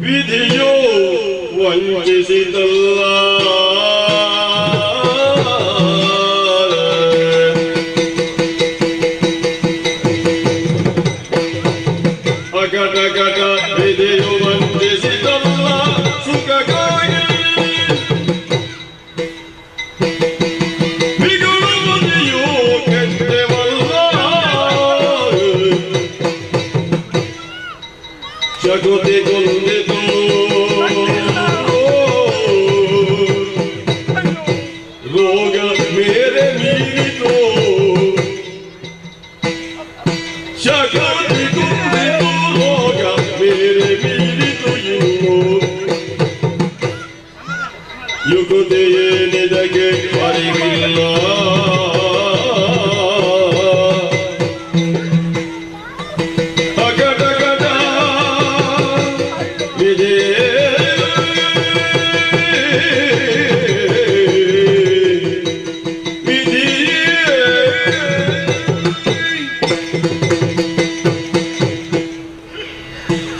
ವಿಧಿಯೋ ವಂಚಿಸಿದಲ್ಲ ಅಗಟಗಟ ವಿಧಿಯು ವಂಚಿಸಿದಲ್ಲ ಸುಖಕ್ಕಾಗಿ ಮಿಗುಳುವುದಿಯು ಕೆಟ್ಟವಲ್ಲ ಶಕುತಿಗೊಂದಿತು ರೋಗ ಮೇರೆ ಮೀರಿತು ಶಕುತಿಗೊಂದಿತು ರೋಗ ಮೇರೆ ಮೀರಿತು ಇನ್ನು ಯುಗತೆಯೇನಿದಕ್ಕೆ ಅರಿವಿಲ್ಲ ಅಗಟಗಟ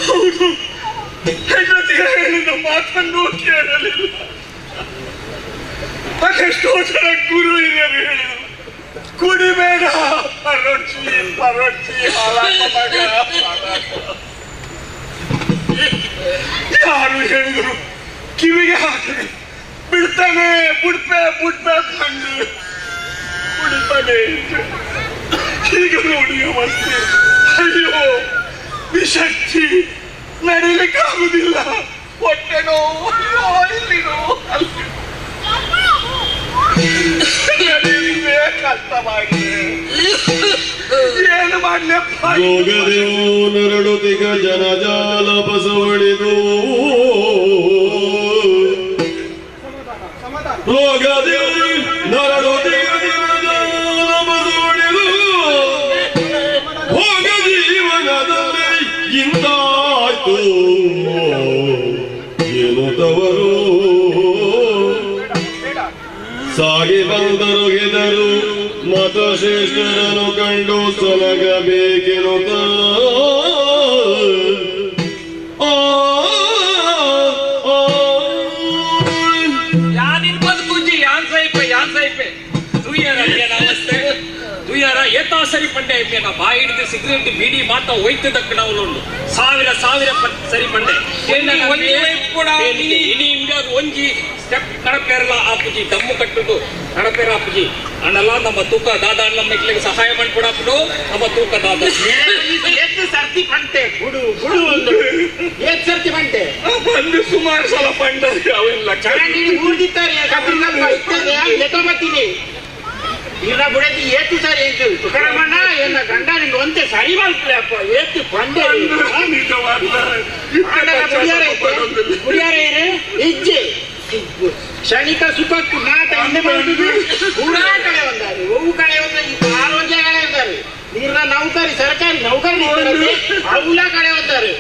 ಹೌದು, ಹೆಂಡತಿ ಹೇಳಿದ ಮಾತನ್ನು ಕೇಳಲಿಲ್ಲ. ಅದೆಷ್ಟೋ ಜನ ಗುರು ಹಿರಿಯರು ಹೇಳಿದರು, ಕುಡಿಬೇಡ ಪರೊಟ್ಟಿ ಪರೊಟ್ಟಿ ಹಾಳಾದ ಮಗ. ಯಾರು ಹೇಳಿದರು ಕಿವಿಗೆ ಹಾಕಿದೆ, ಬಿಡ್ತಾನೆ ಬಿಡ್ಪೆ ಬಿಡ್ಪೆ ಕಂಡು ಕುಡಿತಾನೆ. ಈಗ ನೋಡಿ ಅವಸ್ಥೆ, ಅಯ್ಯೋ ವಿಷಕ್ತಿ, ನಡೀಲಿಕ್ಕಾಗುದಿಲ್ಲ, ಹೊಟ್ಟೆ ನೋವು, ಅಯ್ಯೋ ಇಲ್ಲಿ ನೋವು ಅಲ್ಲಿ. ರೋಗದೇವು ನರಳುತಿಗ ಜನಜಾಲ ಬಸವಳಿದು ರೋಗದೇವು ನರಳುತಿಗ ಜನಜಾಲ ಬಸವಳಿದು ಭೋಗ ಜೀವನದಲ್ಲಿ ಇಂದಾಯ್ತು ಎನ್ನುತ್ತವರು ಸಾಗಿ ಬಂದರು ಗೆದರು ಮತಶ್ರೇಷ್ಠರನ್ನು ಕಂಡು ಸೊಲಗಬೇಕೆನ್ನುತ್ತ ಯಾನಿನ್ ಬದುಕುಂಜಿ ಯಾನ್ ಸೈಪೆ ಯಾನ್ ಸೈಪೆ ತುಯ್ಯಾರ ಅವಸ್ಥೆ ತುಯ್ಯಾರ ಏತಾ ಸರಿ ಪಂಡೆ ನಾ ಬಾಯಿ ಹಿಡಿದು ಸಿಗರೇಟ್ ಬೀಡಿ ಮಾತ ಹೋಯ್ತು ದಕ್ಕಣವಲುಂಡು ಸಾವಿರ ಸಾವಿರ ಸರಿ ಪಂಡೆ ಇನಿ ಅದು ಒಂಜಿ ಸ್ಟೆಪ್ ಕಡಪೇರಲ ಆಪುಜಿ ದಮ್ಮು ಕಟ್ಟುದು ಕಡಪೇರ ಆಪುಜಿ ಅಣ್ಣಲ್ಲ ನಮ್ಮ ತೂಕ ದಾದ ನಮ್ಮ ಇಕ್ಲಿಗೆ ಸಹಾಯ ಮಾಡ್ಕೊಡಾಪುಡು ನಮ್ಮ ತೂಕ ದಾದ ಸರ್ತಿ ಪಂಟೆ ಗುಡು ಗುಡು ಒಂದು ಏತ್ ಸರ್ತಿ ಪಂಟೆ ಬಂದು ಸುಮಾರು ಸಲ ಪಂಡ ಅವೆಲ್ಲ ಊರ್ದಿತ್ತಾರೆ ಎತ್ತೊಂಬತ್ತೀನಿ ಇರ ಬುಡತಿ ಏತು ಸರಿ ಏತು ತುಕಾರಾಮಣ್ಣ ಎನ್ನ ಗಂಡ ನಿಂಗೆ ಒಂತೆ ಸರಿ ಮಾಡ್ತಾರೆ ಅಪ್ಪ ಏತು ಪಂಡೆ ಕುಡಿಯಾರ ಇಜ್ಜೆ ಕ್ಷಣಿಕ ಸುಖಕ್ಕೂ ನಾಟ ಹಿಂದೆ ಮಾಡಿದ್ದು ಪೂರಾ ಕಳೆ ಒಂದಾರೆ ಹೂವು ಕಳೆ ಒಂದ ಆರೋಗ್ಯ ಕಳೆ ಒಂದಾರೆ ನೀರ್ನ ನೌಕರಿ ಸರ್ಕಾರಿ ನೌಕರಿ ಅವುಲ ಕಳೆ ಒಂದಾರೆ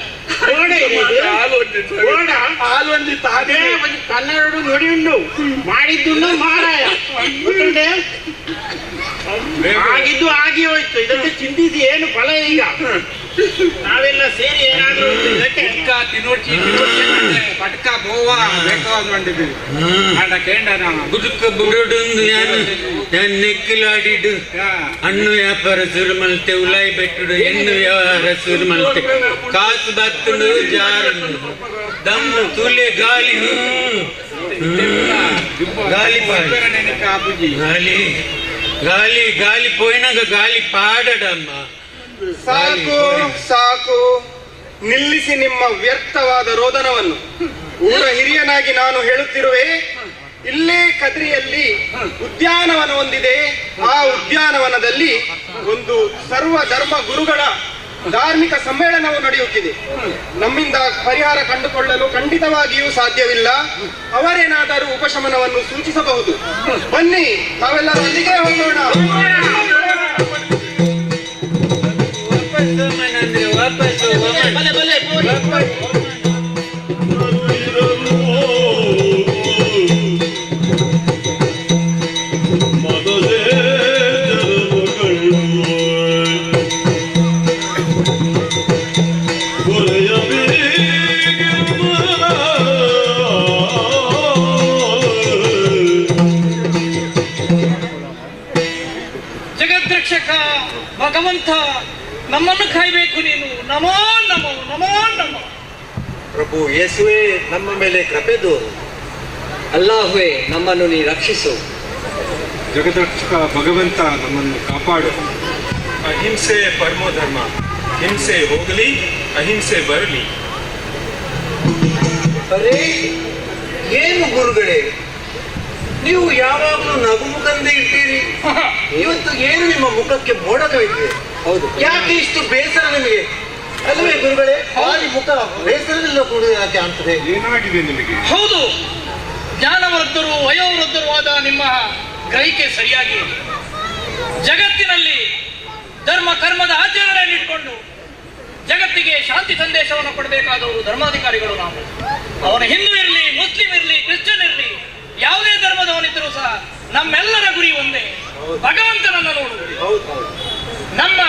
ಕನ್ನಡ ನುಡಿ ಉಂಡು ಮಾಡಿದ್ದು ಮಾರಾಯ ಆಗಿದ್ದು ಆಗಿ ಹೋಯ್ತು. ಇದಕ್ಕೆ ಚಿಂತಿಸಿ ಏನು ಫಲ ಈಗ ನಾವೆಲ್ಲ ಸೇರಿ ಏನಾದ್ರೂ ಇದಕ್ಕೆ ಪಟ್ಕ ಬೋವಾ ಬೇಕಾದ ಗುದುಕ ಬುಡುಡೊಂದು ನಾನು ನೆಕ್ಕಿಲಾಡಿಡು ಹಣ್ಣು ವ್ಯಾಪಾರ ಶುರು ಮಲ್ತೆ ಉಲಾಯಿ ಬೆಟ್ಟುಡು ಹೆಣ್ಣು ವ್ಯವಹಾರ ಶುರು ಮಲ್ತೆ ಕಾಸು ಬತ್ತುಂಡು ಜಾರು ದಮ್ಮು ತುಲೆ ಗಾಲಿ ಗಾಲಿ ಗಾಲಿ ಗಾಲಿ ಗಾಲಿ ಪೋಯಿನಾಗ ಗಾಲಿ ಪಾಡಡಮ್ಮ. ಸಾಕು ಸಾಕು, ನಿಲ್ಲಿಸಿ ನಿಮ್ಮ ವ್ಯರ್ಥವಾದ ರೋದನವನ್ನು. ಊರ ಹಿರಿಯನಾಗಿ ನಾನು ಹೇಳುತ್ತಿರುವೆ, ಇಲ್ಲೇ ಕದ್ರಿಯಲ್ಲಿ ಉದ್ಯಾನವನ ಹೊಂದಿದೆ. ಆ ಉದ್ಯಾನವನದಲ್ಲಿ ಒಂದು ಸರ್ವ ಧರ್ಮ ಗುರುಗಳ ಧಾರ್ಮಿಕ ಸಮ್ಮೇಳನವು ನಡೆಯುತ್ತಿದೆ. ನಮ್ಮಿಂದ ಪರಿಹಾರ ಕಂಡುಕೊಳ್ಳಲು ಖಂಡಿತವಾಗಿಯೂ ಸಾಧ್ಯವಿಲ್ಲ. ಅವರೇನಾದರೂ ಉಪಶಮನವನ್ನು ಸೂಚಿಸಬಹುದು. ಬನ್ನಿ, ನಾವೆಲ್ಲರೂ ಅಲ್ಲಿಗೆ ಹೋಗೋಣ. ಜಗದ್ರಕ್ಷಕ ಭಗವಂತ, ನಮ್ಮನ್ನು ಕಾಯಬೇಕು ನೀನು. ನಮೋ ನಮೋ ನಮೋ ನಮೋ. ಪ್ರಭು ಯೇಸುವೆ, ನಮ್ಮ ಮೇಲೆ ಕೃಪೆ ತೋರು. ಅಲ್ಲಾಹುವೇ, ನಮ್ಮನ್ನು ನೀ ರಕ್ಷಿಸು. ಜಗದ್ರಕ್ಷಕ ಭಗವಂತ, ನಮ್ಮನ್ನು ಕಾಪಾಡು. ಅಹಿಂಸೆ ಪರಮೋ ಧರ್ಮ. ಹಿಂಸೆ ಹೋಗಲಿ, ಅಹಿಂಸೆ ಬರಲಿ. ಅರೇ ಏನು ಗುರುಗಳೇ, ನೀವು ಯಾವಾಗಲೂ ನಗುಮುಖಂದೇ ಇರ್ತೀರಿ. ಇವತ್ತು ಏನು ನಿಮ್ಮ ಮುಖಕ್ಕೆ ಮೋಡ ಕವಿದಿದೆ? ಹೌದು, ಯಾಕೆ ಇಷ್ಟು ಬೇಸರ ನಿಮಗೆ? ಅಲ್ವೇ ಗುರುಗಳೇ, ಭಾರಿ ಮುಖ ಬೇಸರದಿಂದ ಕೂಡಿದ ಯಾಕೆ ಕಾಣ್ತದೆ? ಏನಾಗಿದೆ ನಿಮಗೆ? ಹೌದು, ಜ್ಞಾನವೃದ್ಧರು ವಯೋವೃದ್ಧರು ಆದ ನಿಮ್ಮ ಗ್ರಹಿಕೆ ಸರಿಯಾಗಿ ಜಗತ್ತಿನಲ್ಲಿ ಧರ್ಮ ಕರ್ಮದ ಆಚರಣೆಯನ್ನಿಟ್ಕೊಂಡು ಜಗತ್ತಿಗೆ ಶಾಂತಿ ಸಂದೇಶವನ್ನು ಕೊಡಬೇಕಾದವರು ಧರ್ಮಾಧಿಕಾರಿಗಳು ನಾವು. ಅವನ ಹಿಂದೂ ಇರಲಿ, ಮುಸ್ಲಿಂ ಇರಲಿ, ಕ್ರಿಶ್ಚಿಯನ್ ಇರಲಿ, ಯಾವುದೇ ಧರ್ಮದವನಿದ್ದರೂ ಸಹ ನಮ್ಮೆಲ್ಲರ ಗುರಿ ಒಂದೇ, ಭಗವಂತನನ್ನು ನೋಡುವುದು. ನಮ್ಮ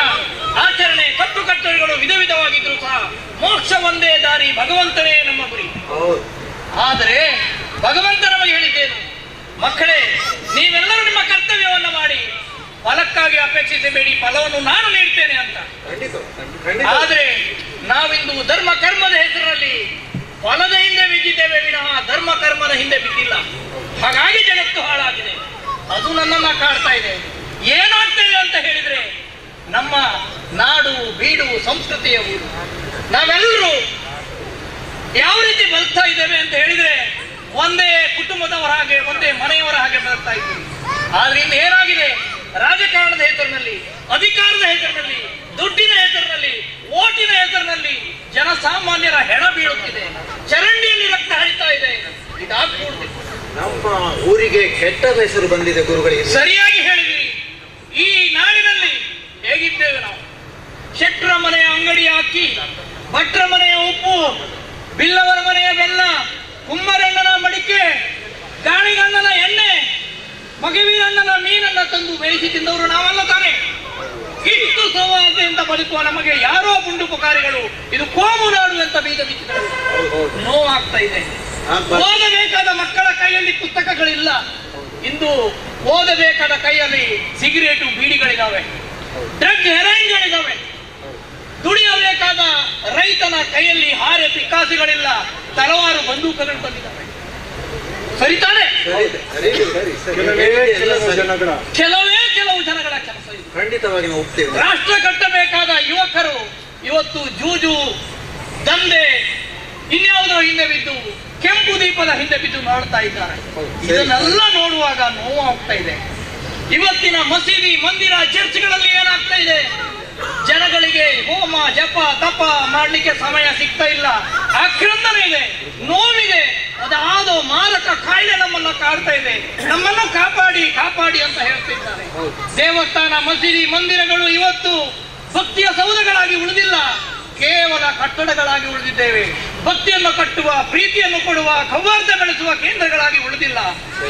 ಆಚರಣೆ ಕಟ್ಟುಕಟ್ಟಳೆಗಳು ವಿಧ ವಿಧವಾಗಿದ್ರೂ ಸಹ ಮೋಕ್ಷ ಒಂದೇ ದಾರಿ, ಭಗವಂತನೇ ನಮ್ಮ ಗುರಿ. ಆದರೆ ಭಗವಂತ ನಮಗೆ ಹೇಳಿದ್ದೇನು? ಮಕ್ಕಳೇ, ನೀವೆಲ್ಲರೂ ನಿಮ್ಮ ಕರ್ತವ್ಯವನ್ನು ಮಾಡಿ, ಫಲಕ್ಕಾಗಿ ಅಪೇಕ್ಷಿಸಬೇಡಿ, ಫಲವನ್ನು ನಾನು ನೀಡ್ತೇನೆ ಅಂತ. ಆದರೆ ನಾವಿಂದು ಧರ್ಮ ಕರ್ಮದ ಹೆಸರಿನಲ್ಲಿ ಫಲದ ಹಿಂದೆ ಬಿದ್ದಿದ್ದೇವೆ ವಿನಃ ಧರ್ಮ ಕರ್ಮದ ಹಿಂದೆ ಬಿದ್ದಿಲ್ಲ. ಹಾಗಾಗಿ ಜಗತ್ತು ಹಾಳಾಗಿದೆ. ಅದು ನನ್ನನ್ನ ಕಾಡ್ತಾ ಇದೆ. ಏನಾಗ್ತಾ ಇದೆ ಅಂತ ಹೇಳಿದ್ರೆ, ನಮ್ಮ ನಾಡು ಬೀಡು ಸಂಸ್ಕೃತಿಯ ಊರು, ನಾವೆಲ್ಲರೂ ಯಾವ ರೀತಿ ಬದುಕ್ತಾ ಇದ್ದೇವೆ ಅಂತ ಹೇಳಿದ್ರೆ, ಒಂದೇ ಕುಟುಂಬದವರ ಹಾಗೆ, ಒಂದೇ ಮನೆಯವರ ಹಾಗೆ ಬದುಕ್ತಾ ಇದ್ದೀವಿ. ಆದ್ರೆ ಇನ್ನು ಏನಾಗಿದೆ, ರಾಜಕಾರಣದ ಹೆಸರಿನಲ್ಲಿ, ಅಧಿಕಾರದ ಹೆಸರಿನಲ್ಲಿ ದುಡ್ಡಿನ ಹೆಸರಿನಲ್ಲಿ, ಓಟಿನ ಹೆಸರಿನಲ್ಲಿ ಜನಸಾಮಾನ್ಯರ ಹೆಣ ಬೀಳುತ್ತಿದೆ, ಚರಂಡಿಯಲ್ಲಿ ರಕ್ತ ಹರಿತಾ ಇದೆ. ಇದಾಗಕೂಡದು. ನಮ್ಮ ಊರಿಗೆ ಕೆಟ್ಟ ಹೆಸರು ಬಂದಿದೆ ಗುರುಗಳಿಗೆ. ಸರಿಯಾಗಿ ಹೇಳಿದಿರಿ. ಈ ನಾಡಿನಲ್ಲಿ ಹೇಗಿದ್ದೇವೆ ನಾವು? ಶೆಟ್ಟರ ಮನೆಯ ಅಂಗಡಿ ಹಾಕಿ, ಭಟ್ರ ಮನೆಯ ಉಪ್ಪು, ಬಿಲ್ಲವರ ಮನೆಯ ಬೆಲ್ಲ, ಕುಮ್ಮರಣ್ಣನ ಮಡಿಕೆ, ಗಾಣಿಗಣ್ಣನ ಎಣ್ಣೆ, ಮಗವೀರಣ್ಣನ ಮೀನನ್ನ ತಂದು ಬೇಯಿಸಿ ತಿಂದವರು ನಾವಲ್ಲ ತಾನೆ? ಇಷ್ಟು ಸೌಹಾರ್ದೆಯಿಂದ ಬದುಕುವ ನಮಗೆ ಯಾರೋ ಪುಂಡುಪಕಾರಿಗಳು ಇದು ಕೋಮು ನಾಡು ಅಂತ ಬೀಜ ಬಿಚ್ಚಿದರು. ನೋವಾಗ್ತಾ ಇದೆ. ಓದಬೇಕಾದ ಮಕ್ಕಳ ಕೈಯಲ್ಲಿ ಪುಸ್ತಕಗಳಿಲ್ಲ. ಇಂದು ಓದಬೇಕಾದ ಕೈಯಲ್ಲಿ ಸಿಗರೇಟು ಬೀಡಿಗಳಿದಾವೆ, ಡ್ರಗ್ ಹೆರಾಯಿನ್ಗಳಿದಾವೆ. ದುಡಿಯಬೇಕಾದ ರೈತನ ಕೈಯಲ್ಲಿ ಹಾರೆ ಪಿಕ್ಕಾಸುಗಳಿಲ್ಲ, ತಲವಾರು ಬಂದೂಕುಗಳು ಬಂದಿದ್ದಾವೆ. ಸರಿತಾನೆ? ಕೆಲವೇ ಕೆಲವು ಜನಗಳ ಕೆಲಸ ಇದು. ಖಂಡಿತವಾಗಿ ನಾವು ಒಪ್ತೇವೆ. ರಾಷ್ಟ್ರ ಕಟ್ಟಬೇಕಾದ ಯುವಕರು ಇವತ್ತು ಜೂಜು, ದಂಧೆ, ಇನ್ಯಾವುದೋ ಹಿಂದೆ ಬಿದ್ದು, ಕೆಂಪು ದೀಪದ ಹಿಂದೆ ಬಿದ್ದು ನೋಡ್ತಾ ಇದ್ದಾರೆ. ಇದನ್ನೆಲ್ಲ ನೋಡುವಾಗ ನೋವು ಆಗ್ತಾ ಇದೆ. ಇವತ್ತಿನ ಮಸೀದಿ, ಮಂದಿರ, ಚರ್ಚ್ಗಳಲ್ಲಿ ಏನಾಗ್ತಾ ಇದೆ? ಜನಗಳಿಗೆ ಹೋಮ, ಜಪ, ತಪ ಮಾಡ್ಲಿಕ್ಕೆ ಸಮಯ ಸಿಗ್ತಾ ಇಲ್ಲ. ಆಕ್ರಂದನ ಇದೆ, ನೋವಿದೆ. ಅದಾದೋ ಮಾರಕ ಕಾಯಿಲೆ ನಮ್ಮನ್ನ ಕಾಡ್ತಾ ಇದೆ. ನಮ್ಮನ್ನು ಕಾಪಾಡಿ ಕಾಪಾಡಿ ಅಂತ ಹೇಳ್ತಿದ್ದಾರೆ. ದೇವಸ್ಥಾನ, ಮಸೀದಿ, ಮಂದಿರಗಳು ಇವತ್ತು ಭಕ್ತಿಯ ಸೌಧಗಳಾಗಿ ಉಳಿದಿಲ್ಲ, ಕೇವಲ ಕಟ್ಟಡಗಳಾಗಿ ಉಳಿದಿದ್ದೇವೆ. ಭಕ್ತಿಯನ್ನು ಕಟ್ಟುವ, ಪ್ರೀತಿಯನ್ನು ಕೊಡುವ, ಸೌಹಾರ್ದ ಬೆಳೆಸುವ ಕೇಂದ್ರಗಳಾಗಿ ಉಳಿದಿಲ್ಲ.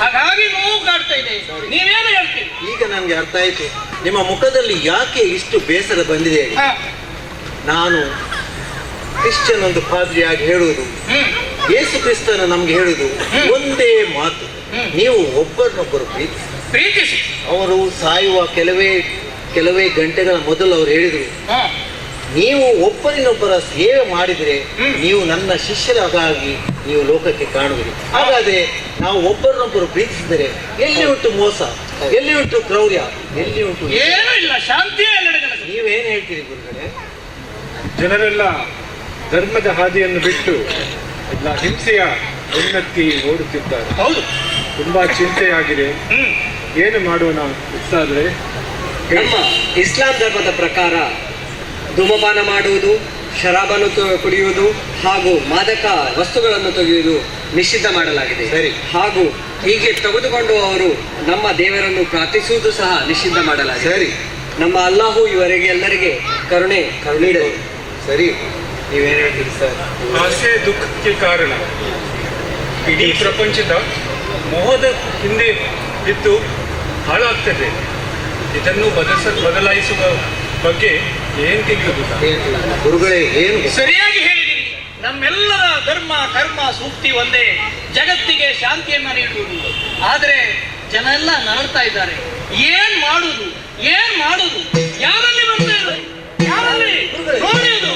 ಹಾಗಾಗಿ ನೋವು ಕಾಡ್ತಾ ಇದೆ. ನೀವೇನು ಹೇಳ್ತೀರಿ? ಈಗ ನನ್ಗೆ ಅರ್ಥ ಆಯ್ತು ನಿಮ್ಮ ಮುಖದಲ್ಲಿ ಯಾಕೆ ಇಷ್ಟು ಬೇಸರ ಬಂದಿದೆ. ನಾನು ಕ್ರಿಶ್ಚಿಯನ್ ಒಂದು ಪಾದ್ರಿಯಾಗಿ ಹೇಳುವುದು, ಯೇಸು ಕ್ರಿಸ್ತನ ನಮ್ಗೆ ಹೇಳುವುದು ಒಂದೇ ಮಾತು, ನೀವು ಒಬ್ಬರನ್ನೊಬ್ಬರು ಪ್ರೀತಿಸಿ ಪ್ರೀತಿಸಿ. ಅವರು ಸಾಯುವ ಕೆಲವೇ ಕೆಲವೇ ಗಂಟೆಗಳ ಮೊದಲು ಅವರು ಹೇಳಿದರು, ನೀವು ಒಬ್ಬರಿನೊಬ್ಬರ ಸೇವೆ ಮಾಡಿದರೆ ನೀವು ನನ್ನ ಶಿಷ್ಯರಾಗಿ ನೀವು ಲೋಕಕ್ಕೆ ಕಾಣುವಿರಿ. ಹಾಗಾದ್ರೆ ನಾವು ಒಬ್ಬರನ್ನೊಬ್ಬರು ಪ್ರೀತಿಸಿದರೆ ಎಲ್ಲಿ ಉಂಟು ಮೋಸ, ಎಲ್ಲಿ ಉಂಟು ಕ್ರೌರ್ಯ, ಎಲ್ಲಿ ಉಂಟು ಏನೂ ಇಲ್ಲ, ಶಾಂತಿಯೇ. ನೀವೇನು ಹೇಳ್ತೀರಿ ಗುರುಗಳೇ? ಜನರೆಲ್ಲ ಧರ್ಮದ ಹಾದಿಯನ್ನು ಬಿಟ್ಟು ಎಲ್ಲ ಹಿಂಸೆಯ ಉನ್ನತಿ ಓಡುತ್ತಿದ್ದಾರೆ. ಹೌದು, ತುಂಬಾ ಚಿಂತೆಯಾಗಿದೆ. ಏನು ಮಾಡೋಣ ಉತ್ಸಾದ್ರೆ? ನಮ್ಮ ಇಸ್ಲಾಂ ಧರ್ಮದ ಪ್ರಕಾರ ಧೂಮಪಾನ ಮಾಡುವುದು, ಶರಾಬನ್ನು ಕುಡಿಯುವುದು ಹಾಗೂ ಮಾದಕ ವಸ್ತುಗಳನ್ನು ತೆಗೆಯುವುದು ನಿಷಿದ್ಧ ಮಾಡಲಾಗಿದೆ. ಸರಿ. ಹಾಗೂ ಹೀಗೆ ತೆಗೆದುಕೊಂಡು ಅವರು ನಮ್ಮ ದೇವರನ್ನು ಪ್ರಾರ್ಥಿಸುವುದು ಸಹ ನಿಷಿದ್ಧ ಮಾಡಲಾಗಿದೆ. ಸರಿ. ನಮ್ಮ ಅಲ್ಲಾಹು ಇವರಿಗೆ ಎಲ್ಲರಿಗೆ ಕರುಣೆ ನೀಡಲಿ. ಸರಿ, ನೀವೇನು ಹೇಳ್ತೀರಿ ಸರ್? ಆಸೆ ದುಃಖಕ್ಕೆ ಕಾರಣ. ಇಡೀ ಪ್ರಪಂಚದ ಮೋಹದ ಹಿಂದೆ ಬಿದ್ದು ಹಾಳಾಗ್ತದೆ. ಇದನ್ನು ಬದಲಾಯಿಸುವ ಬಗ್ಗೆ ಏನ್ ತಿಳಿಯುವುದಿಲ್ಲ ಗುರುಗಳೇ. ಏನು ಸರಿಯಾಗಿ ಹೇಳಿದಿರಿ. ನಮ್ಮೆಲ್ಲರ ಧರ್ಮ, ಕರ್ಮ, ಸೂಕ್ತಿ ಒಂದೇ, ಜಗತ್ತಿಗೆ ಶಾಂತಿಯನ್ನ ನೀಡುವುದು. ಆದರೆ ಜನ ಎಲ್ಲ ನರಳ್ತಾ ಇದ್ದಾರೆ. ಏನ್ ಮಾಡುದು, ಏನ್ ಮಾಡುದು? ಯಾರಲ್ಲಿ ಬರ್ತಾ ಇದೆ? ಯಾರಲ್ಲಿ ನೋಡುವುದು?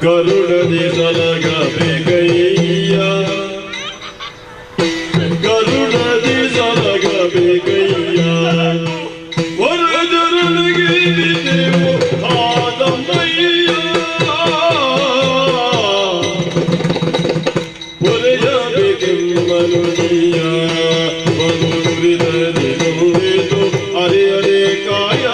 ಕರುಣದಿ ಸಲಗಬೇಕಯ್ಯ, ಕರುಣದಿ ಸಲಗಬೇಕಯ್ಯ, ಹೊರಜರನಿಗೆ ಬಿದ್ದೆವು ಆದಮ್ಮಯ್ಯ, ಒರೆಯಬೇಕೆಂಬನುಡಿಯ ಬನುರಿದದಿ ನುಡಿದು ಅರೆ ಕಾಯ.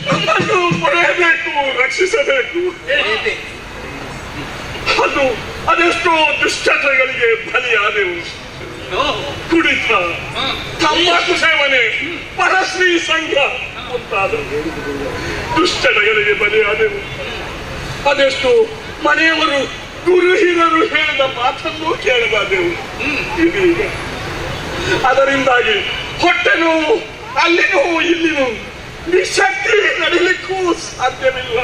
ನಮ್ಮನ್ನು ಪಡೆಯಬೇಕು, ರಕ್ಷಿಸಬೇಕು. ಅದು ಅದೆಷ್ಟೋ ದುಶ್ಚಟಗಳಿಗೆ ಬಲಿಯಾದೆವು. ಕುಡಿತ, ತಂಬಾಕು ಸೇವನೆ, ಪರಸ್ತ್ರೀ ಸಂಘ ಮುಂತಾದ ದುಶ್ಚಟಗಳಿಗೆ ಬಲಿಯಾದೆವು. ಅದೆಷ್ಟು ಮನೆಯವರು, ಗುರು ಹಿರಿಯರು ಹೇಳಿದ ಮಾತನ್ನು ಕೇಳಬಾದೆವು. ಇದೀಗ ಅದರಿಂದಾಗಿ ಹೊಟ್ಟೆ ನೋವು, ಅಲ್ಲಿ ನೋವು, ಇಲ್ಲಿ ನೋವು. ನಿಶಕ್ತಿ ನಡೀಲಿಕ್ಕೂ ಸಾಧ್ಯವಿಲ್ಲ.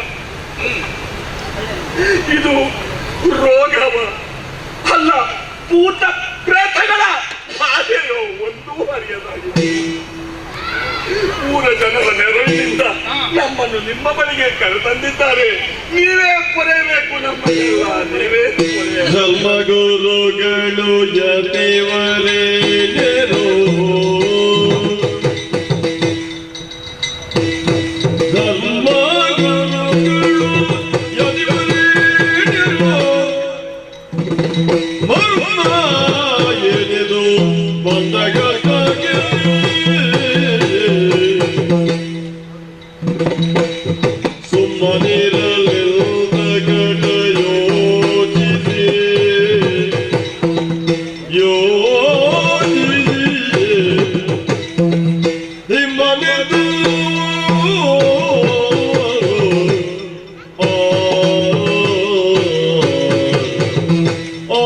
ಇದು ರೋಗವ ಅಲ್ಲ, ಭೂತ ಪ್ರೇತಗಳ ಬಾಧೆಯೋ ಒಂದೂ ಅರಿಯದಾಗಿದೆ. ಊರ ಜನರ ನೆರವಿನಿಂದ ನಮ್ಮನ್ನು ನಿಮ್ಮ ಬಳಿಗೆ ಕರೆತಂದಿದ್ದಾರೆ. ನೀವೇ ಪೊರೆಯಬೇಕು ನಮ್ಮನ್ನೆಲ್ಲ, ನೀವೇ ಪೊರೆಯಬೇಕು. ಧರ್ಮಗುರುಗಳು ಯತಿವರೇಣ್ಯರು, ಧರ್ಮಗುರುಗಳು ಯತಿವರೇಣ್ಯರು, ಮರ್ಮ ಏನಿದು ಬಂದಗತ್ತಾಗೆ ಸುಮ್ಮನಿರಲಿಲ್ಲದ ಗಡ ಯೋಚಿಸಿ ಯೋಚಿಸಿ ನಿಮ್ಮನೆದು ಆ ಆ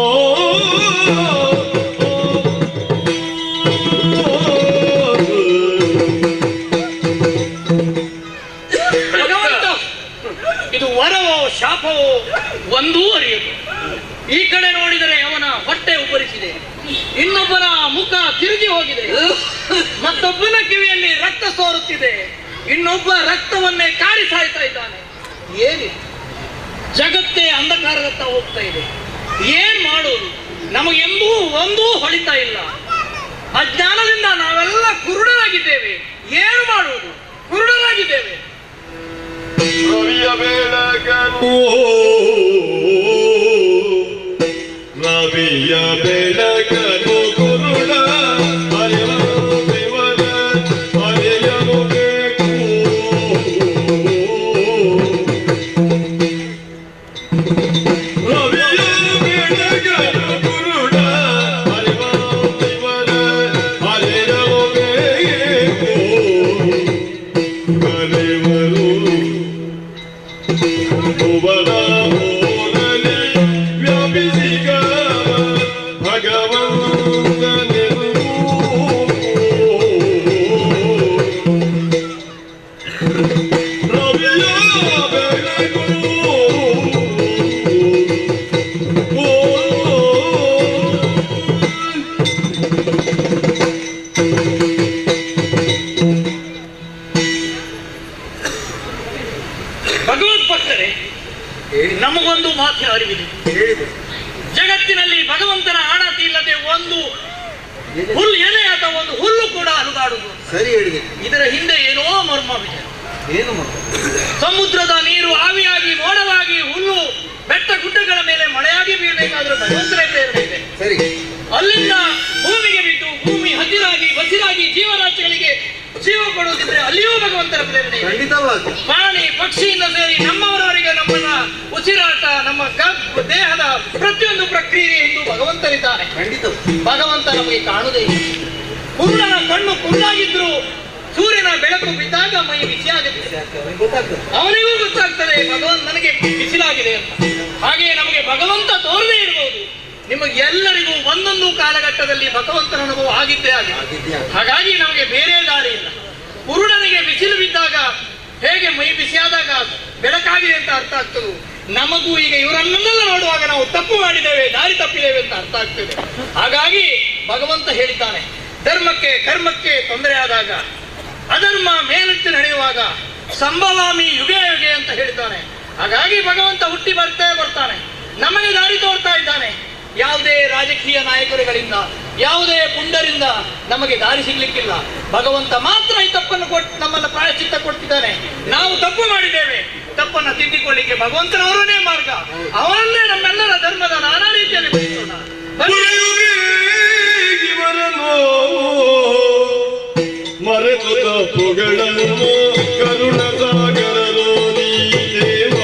ಭಗವಂತ, ಇದು ವರವೋ ಶಾಪವೋ ಒಂದೂ ಅರಿಯದು. ಈ ಕಡೆ ನೋಡಿದರೆ ಅವನ ಹೊಟ್ಟೆ ಉಬ್ಬರಿಸಿದೆ, ಇನ್ನೊಬ್ಬನ ಮುಖ ತಿರುಗಿ ಹೋಗಿದೆ, ಮತ್ತೊಬ್ಬನ ಕಿವಿಯಲ್ಲಿ ರಕ್ತ ಸೋರುತ್ತಿದೆ, ಇನ್ನೊಬ್ಬ ರಕ್ತವನ್ನೇ ಕಾರಿ ಸಾಯ್ತಾ ಇದ್ದಾನೆ. ಏನಿದೆ, ಜಗತ್ತೇ ಅಂಧಕಾರದತ್ತ ಹೋಗ್ತಾ ಇದೆ. ಏನ್ ಮಾಡೋದು, ನಮಗೆಂದೂ ಒಂದೂ ಹೊಳಿತಾ ಇಲ್ಲ. ಅಜ್ಞಾನದಿಂದ ನಾವೆಲ್ಲ ಕುರುಡರಾಗಿದ್ದೇವೆ. ಏನು ಮಾಡುವುದು, ಕುರುಡರಾಗಿದ್ದೇವೆ. ರವಿಯ ಬೆಳಗನು ರವಿಯ ಬೆಳಗನು ಗುರುಡ ಅರಿವರ ಅರಿಯಲು ಬೇಕು. ರವಿಯ ಬೆಳಗನು ಗುರುಡ ಅರಿವರ ಅರಿಯಲು ಬೇಕು. ಕರೆವರು ಭುವನ ವ್ಯಾಪಿಸಿಗ ಭಗವಂತನೆಂದು ರವಿಯ ಬೆಳಗು ಭಗವದ್ ಭಕ್ತರೇ, ನಮಗೊಂದು ಮಾತಿನ ಅರಿವಿದೆ. ಜಗತ್ತಿನಲ್ಲಿ ಭಗವಂತನ ಆಣತಿ ಇಲ್ಲದೆ ಒಂದು ಹುಲ್ಲು ಎಲೆ ಅಥವಾ ಒಂದು ಹುಲ್ಲು ಕೂಡ ಅಲುಗಾಡುವುದು. ಸರಿ ಹೇಳಿದೆ. ಇದರ ಹಿಂದೆ ಏನೋ ಮರ್ಮವಿದೆ. ಏನು ಮರ್ಮ? ಸಮುದ್ರದ ನೀರು ಆವಿಯಾಗಿ ಮೋಡವಾಗಿ ಹುಲ್ಲು ಬೆಟ್ಟ ಗುಡ್ಡಗಳ ಮೇಲೆ ಮಳೆಯಾಗಿ ಬೀಳಬೇಕಾದ್ರೂ ಭಗವಂತನೇ ಪ್ರೇರಣೆ ಇದೆ. ಸರಿ. ಅಲ್ಲಿಂದ ಭೂಮಿಗೆ ಬಿದ್ದು ಭೂಮಿ ಹಸಿರಾಗಿ ಬಸಿರಾಗಿ ಜೀವರಾಶಿಗಳಿಗೆ ಜೀವ ಕೊಡುವುದಿದ್ರೆ ಅಲ್ಲಿಯೂ ಭಗವಂತನ ಪ್ರೇರಣೆ ಇದೆ. ಖಂಡಿತವಾಗಿ. ಪ್ರಾಣಿ ಪಕ್ಷಿಯಿಂದ ಸೇರಿ ನಮ್ಮವರವರಿಗೆ ನಮ್ಮನ್ನ ಉಸಿರಾಟ, ನಮ್ಮ ದೇಹದ ಪ್ರತಿಯೊಂದು ಪ್ರಕ್ರಿಯೆ ಎಂದು ಭಗವಂತನಿದ್ದಾನೆ. ಖಂಡಿತ. ಭಗವಂತ ನಮಗೆ ಕಾಣುವುದೇ ಇಲ್ಲ. ಕುರುಡನ ಕಣ್ಣು ಕುರುಡಾಗಿದ್ರು ಸೂರ್ಯನ ಬೆಳಕು ಬಿದ್ದಾಗ ಮೈ ಬಿಸಿಯಾಗುತ್ತೆ, ಅವನಿಗೂ ಗೊತ್ತಾಗ್ತದೆ ಭಗವಂತ ನನಗೆ ಬಿಸಿಲಾಗಿದೆ ಅಂತ. ಹಾಗೆಯೇ ನಮಗೆ ಭಗವಂತ ತೋರದೇ ಇರಬಹುದು, ನಿಮಗೆ ಎಲ್ಲರಿಗೂ ಒಂದೊಂದು ಕಾಲಘಟ್ಟದಲ್ಲಿ ಭಗವಂತನ ಅನುಭವ ಆಗಿದ್ದೇ ಆಗಿದೆ. ಹಾಗಾಗಿ ನಮಗೆ ಬೇರೆ ದಾರಿ ಇಲ್ಲ. ಕುರುಡನಿಗೆ ಬಿಸಿಲು ಬಿದ್ದಾಗ ಹೇಗೆ ಮೈ ಬಿಸಿಯಾದಾಗ ಬೆಳಕಾಗಿದೆ ಅಂತ ಅರ್ಥ ಆಗ್ತದೆ, ನಮಗೂ ಈಗ ಇವರನ್ನೆಲ್ಲ ನೋಡುವಾಗ ನಾವು ತಪ್ಪು ಮಾಡಿದ್ದೇವೆ, ದಾರಿ ತಪ್ಪಿದ್ದೇವೆ ಅಂತ ಅರ್ಥ ಆಗ್ತದೆ. ಹಾಗಾಗಿ ಭಗವಂತ ಹೇಳಿದ್ದಾನೆ, ಧರ್ಮಕ್ಕೆ ಕರ್ಮಕ್ಕೆ ತೊಂದರೆ ಆದಾಗ, ಅಧರ್ಮ ಮೇಲೆತ್ತಿ ನಡೆಯುವಾಗ ಸಂಭವಾಮಿ ಯುಗೆ ಯುಗೆ ಅಂತ ಹೇಳಿದ್ದಾನೆ. ಹಾಗಾಗಿ ಭಗವಂತ ಹುಟ್ಟಿ ಬರ್ತಾನೆ, ನಮಗೆ ದಾರಿ ತೋರ್ತಾ ಇದ್ದಾನೆ. ಯಾವುದೇ ರಾಜಕೀಯ ನಾಯಕರುಗಳಿಂದ, ಯಾವುದೇ ಪುಂಡರಿಂದ ನಮಗೆ ದಾರಿ ಸಿಗ್ಲಿಕ್ಕಿಲ್ಲ. ಭಗವಂತ ಮಾತ್ರ ಈ ತಪ್ಪನ್ನು ಕೊಟ್ಟು ನಮ್ಮನ್ನು ಪ್ರಾಯಶ್ಚಿತ್ತ ಕೊಡ್ತಿದ್ದಾನೆ. ನಾವು ತಪ್ಪು ಮಾಡಿದ್ದೇವೆ, ತಪ್ಪನ್ನು ತಿದ್ದಿಕೊಳ್ಳಿಕ್ಕೆ ಭಗವಂತನವರನ್ನೇ ಮಾರ್ಗ, ಅವರನ್ನೇ ನಮ್ಮೆಲ್ಲರ ಧರ್ಮದ ನಾನಾ ರೀತಿಯಲ್ಲಿ ಬಯಸೋಣ. ಮರೆತು ತಪ್ಪುಗಳನ್ನು ಕರುಣ ಸಾಗರರು ನೀ ದೇವ,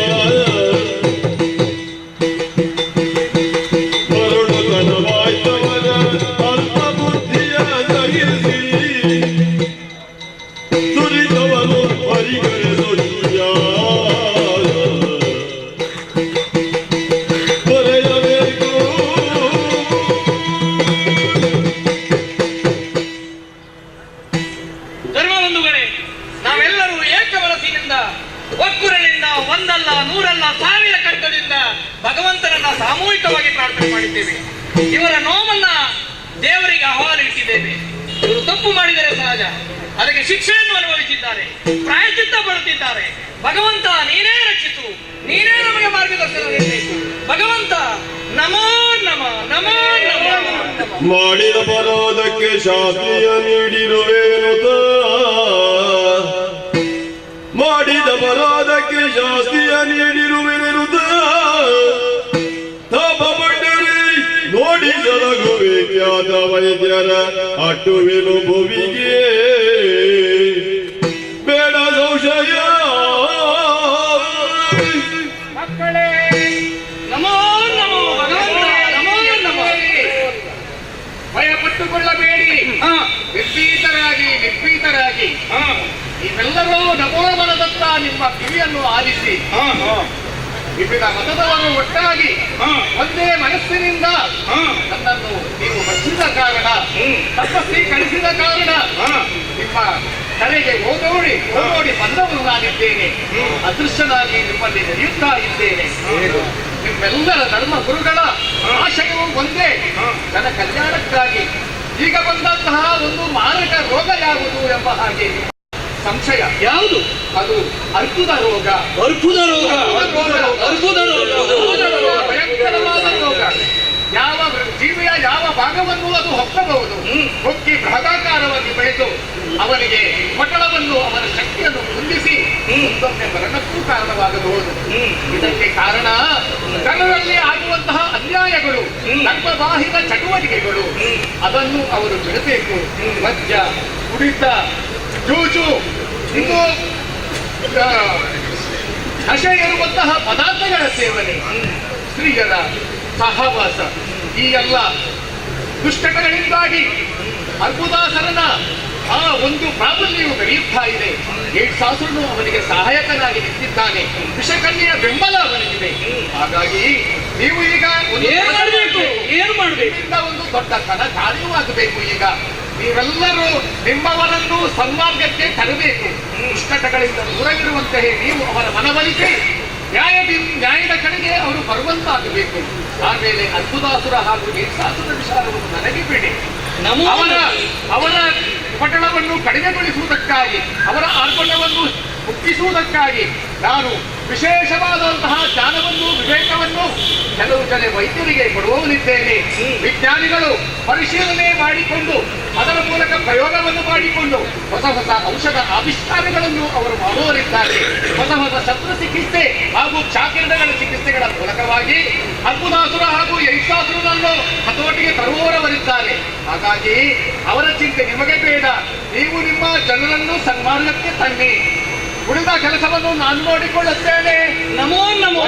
ಮರುಳುತನವಾಯ್ತವನ ಅಲ್ಪ ಬುದ್ಧಿಯ ಸಹಿಸಿ ದುರಿತವನು ಪರಿಗಣಿಸೊಯ್ಯ ಕೊರೆಯಬೇಕು. ಧರ್ಮಬಂಧುಗಳೇ, ನಾವೆಲ್ಲರೂ ಮನಸ್ಸಿನಿಂದ ಒಕ್ಕುರಳಿಂದ ಒಂದಲ್ಲ ನೂರಲ್ಲ ಸಾವಿರ ಕಂಠದಿಂದ ಭಗವಂತನನ್ನ ಸಾಮೂಹಿಕವಾಗಿ ಪ್ರಾರ್ಥನೆ ಮಾಡಿದ್ದೇವೆ. ಇವರ ನೋವನ್ನ ದೇವರಿಗೆ ಅಹವಾಲು ಇಟ್ಟಿದ್ದೇವೆ. ಇವರು ತಪ್ಪು ಮಾಡಿದರೆ ಸಹಜ, ಅದಕ್ಕೆ ಶಿಕ್ಷೆಯನ್ನು ಅನುಭವಿಸಿದ್ದಾರೆ, ಪ್ರಾಯಶ್ಚಿತ್ತ ಪಡುತ್ತಿದ್ದಾರೆ. ಭಗವಂತ ನೀನೇ ರಕ್ಷಿಸು, ನೀನೇ ನಮಗೆ ಮಾರ್ಗದರ್ಶನ ನೀಡಬೇಕು. ಭಗವಂತ ನಮೋ ನಮ ನಮೋ ನಮ. ಮಾಡಿದ ಬರೋದಕ್ಕೆ ಶಾಸ್ತ್ರೀಯ ನೀಡಿರುವೇನು, ಮಾಡಿದ ಬರೋದಕ್ಕೆ ಶಾಸ್ತ್ರೀಯ ನೀಡಿರುವೆನು. ತಾಪ ಪಟ್ಟರೆ ನೋಡಿ ಸಲಗುವೆ ಖ್ಯಾತ ವೈದ್ಯರ ಅಟ್ಟುವೆನು ಭುವಿಗೆ ಬೇಡ ಸಂಶಯ. ಮಕ್ಕಳೇ ನಮೋ ನಮೋ ಭಗವಂತ ನಮೋ ನಮೋ. ಭಯ ಪಟ್ಟುಕೊಳ್ಳಬೇಡಿ, ನಿರ್ಭೀತರಾಗಿ ನಿರ್ಭೀತರಾಗಿ ನೀವೆಲ್ಲರೂ ನಮೋ ಬಲದತ್ತ ನಿಮ್ಮ ಕಿವಿಯನ್ನು ಆಲಿಸಿ. ವಿವಿಧ ಮತದವರು ಒಟ್ಟಾಗಿ ಒಂದೇ ಮನಸ್ಸಿನಿಂದ ನನ್ನನ್ನು ನೀವು ಬಚ್ಚಿದ ಕಾರಣ, ತಪಸ್ಸಿ ಕಳಿಸಿದ ಕಾರಣ ನಿಮ್ಮ ಕರೆಗೆ ಓದೋಡಿ ಓಡೋಡಿ ಬಂದವನು ನಾನಿದ್ದೇನೆ. ಅದೃಶ್ಯನಾಗಿ ನಿಮ್ಮಲ್ಲಿ ನಡೆಯುತ್ತಾ ಇದ್ದೇನೆ. ನಿಮ್ಮೆಲ್ಲರ ಧರ್ಮ ಗುರುಗಳ ಆಶಯವು ಒಂದೇ, ಜನ ಕಲ್ಯಾಣಕ್ಕಾಗಿ. ಈಗ ಬಂದಂತಹ ಒಂದು ಮಾರಕ ರೋಗ ಯಾವುದು ಎಂಬ ಹಾಗೆ ಸಂಶಯ. ಯಾವುದು ಅದು? ಅರ್ಬುದ ರೋಗ. ಅರ್ಬುದ ರೋಗ, ಅರ್ಬುದ ರೋಗ, ಭಯಂಕರವಾದ ರೋಗ. ಯಾವ ಜೀವಿಯ ಯಾವ ಭಾಗವನ್ನು ಅದು ಹೊಕ್ಕಬಹುದು. ಹೊಕ್ಕಿ ಬೃಹದಾಕಾರವಾಗಿ ಬೆಳೆದು ಅವನಿಗೆ ಪಟಳವನ್ನು, ಅವನ ಶಕ್ತಿಯನ್ನು ಕುಂದಿಸಿ ಒಂದೊಮ್ಮೆ ಮರಣಕ್ಕೂ ಕಾರಣವಾಗಬಹುದು. ಇದಕ್ಕೆ ಕಾರಣ ಜನರಲ್ಲಿ ಆಗುವಂತಹ ಅನ್ಯಾಯಗಳು, ಧರ್ಮಬಾಹಿರ ಚಟುವಟಿಕೆಗಳು. ಅದನ್ನು ಅವರು ಬಿಡಬೇಕು. ಮದ್ಯ, ಕುಡಿತ, ಜೂಜು, ಇನ್ನು ನಶೆ ಇರುವಂತಹ ಪದಾರ್ಥಗಳ ಸೇವನೆ, ಸ್ತ್ರೀಯರ ಸಹವಾಸ, ಈ ಎಲ್ಲ ದುಷ್ಟಗಳಿಂದಾಗಿ ಅರ್ಬುದಾಸರನ ಆ ಒಂದು ಪ್ರಾಬಲ್ಯವು ಬೆಳೆಯುತ್ತಾ ಇದೆ. ಏಡ್ಸಾಸುರನು ಅವನಿಗೆ ಸಹಾಯಕನಾಗಿ ನಿಂತಿದ್ದಾನೆ. ವಿಷಕನ್ಯೆಯ ಬೆಂಬಲ ಅವನಿಗಿದೆ. ಹಾಗಾಗಿ ನೀವು ಈಗ ಏನು ಮಾಡಬೇಕು? ಏನು ಮಾಡಬೇಕು? ಒಂದು ದೊಡ್ಡ ಕನ ಕಾರ್ಯವಾಗಬೇಕು. ಈಗ ನೀವೆಲ್ಲರೂ ನಿಮ್ಮವರನ್ನು ಸನ್ಮಾರ್ಗಕ್ಕೆ ತರಬೇಕು. ದುಷ್ಟಟಗಳಿಂದ ದೂರವಿರುವಂತಹ ನೀವು ಅವರ ಮನವೊಲಿಸಿ ನ್ಯಾಯದ ಕಡೆಗೆ ಅವರು ಬರುವಂತಾಗಬೇಕು. ಆಮೇಲೆ ಅದ್ಭುತಾಸುರ ಹಾಗೂ ಏಡ್ಸಾಸುರ ವಿಚಾರವನ್ನು ನನಗೆ ಬಿಡಿ. ಅವರ ಪಟಳವನ್ನು ಕಡಿಮೆಗೊಳಿಸುವುದಕ್ಕಾಗಿ, ಅವರ ಆರ್ಭಟವನ್ನು ಮುಕ್ತಿಸುವುದಕ್ಕಾಗಿ ನಾನು ವಿಶೇಷವಾದಂತಹ ಜ್ಞಾನವನ್ನು, ವಿವೇಕವನ್ನು ಕೆಲವು ಜನ ವೈದ್ಯರಿಗೆ ಕೊಡುವವನಿದ್ದೇನೆ. ವಿಜ್ಞಾನಿಗಳು ಪರಿಶೀಲನೆ ಮಾಡಿಕೊಂಡು ಅದರ ಮೂಲಕ ಪ್ರಯೋಗವನ್ನು ಮಾಡಿಕೊಂಡು ಹೊಸ ಹೊಸ ಔಷಧ ಆವಿಷ್ಕಾರಗಳನ್ನು ಅವರು ಮಾಡುವವರಿದ್ದಾರೆ. ಹೊಸ ಹೊಸ ಶಸ್ತ್ರಚಿಕಿತ್ಸೆ ಹಾಗೂ ಕ್ಷಾಕಿರಣಗಳ ಚಿಕಿತ್ಸೆಗಳ ಮೂಲಕವಾಗಿ ಅರ್ಬುದಾಸುರ ಹಾಗೂ ಏಡ್ಸಾಸುರನನ್ನು ಹತೋಟಿಗೆ ತರುವವರವರಿದ್ದಾರೆ. ಹಾಗಾಗಿ ಅವರ ಚಿಂತೆ ನಿಮಗೆ ಬೇಡ. ನೀವು ನಿಮ್ಮ ಜನರನ್ನು ಸನ್ಮಾರ್ಗಕ್ಕೆ ತನ್ನಿ. ಉಳಿದ ಕೆಲಸವನ್ನು ನಾನು ನೋಡಿಕೊಳ್ಳುತ್ತೇನೆ. ನಮೋ ನಮೋ.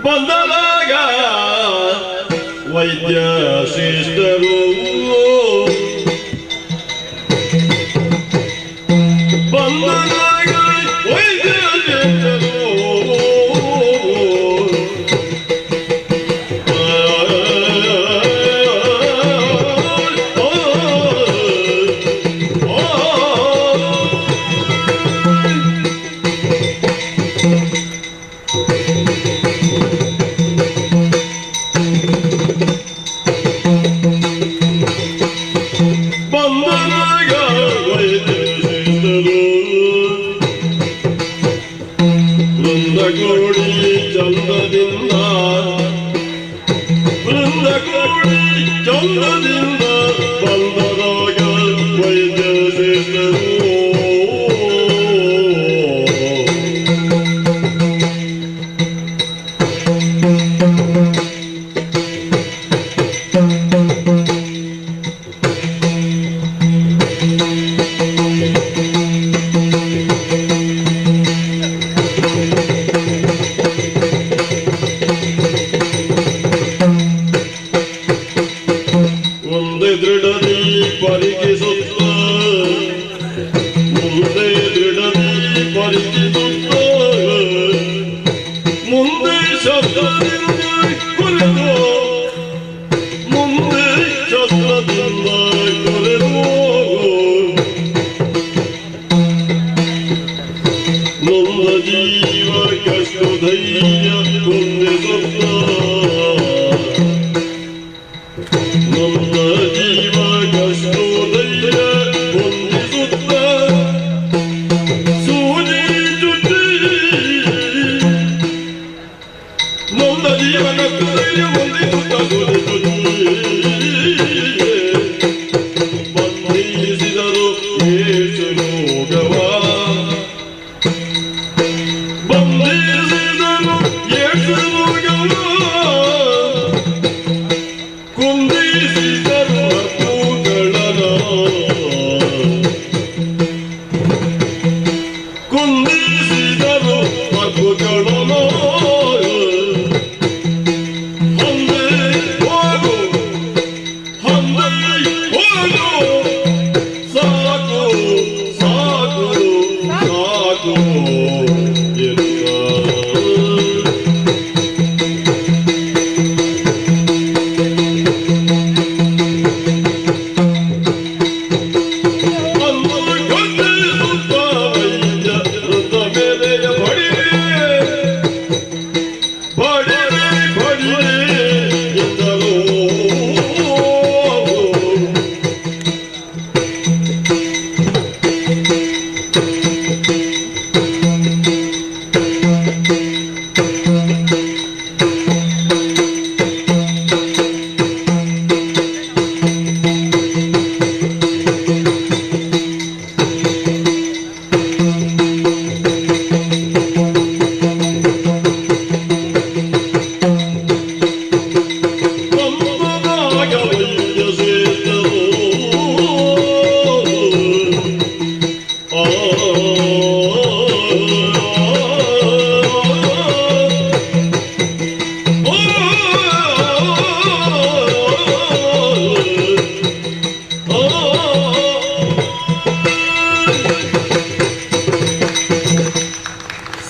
ಬಂದಲಾಗ ವೈದ್ಯ ಶ್ರೇಷ್ಠರು ಬಂದಲಾಗ ವೈದ್ಯ ಶ್ರೇಷ್ಠರು ಬಂದಲಾಗ ವೈದ್ಯ ಶ್ರೇಷ್ಠರು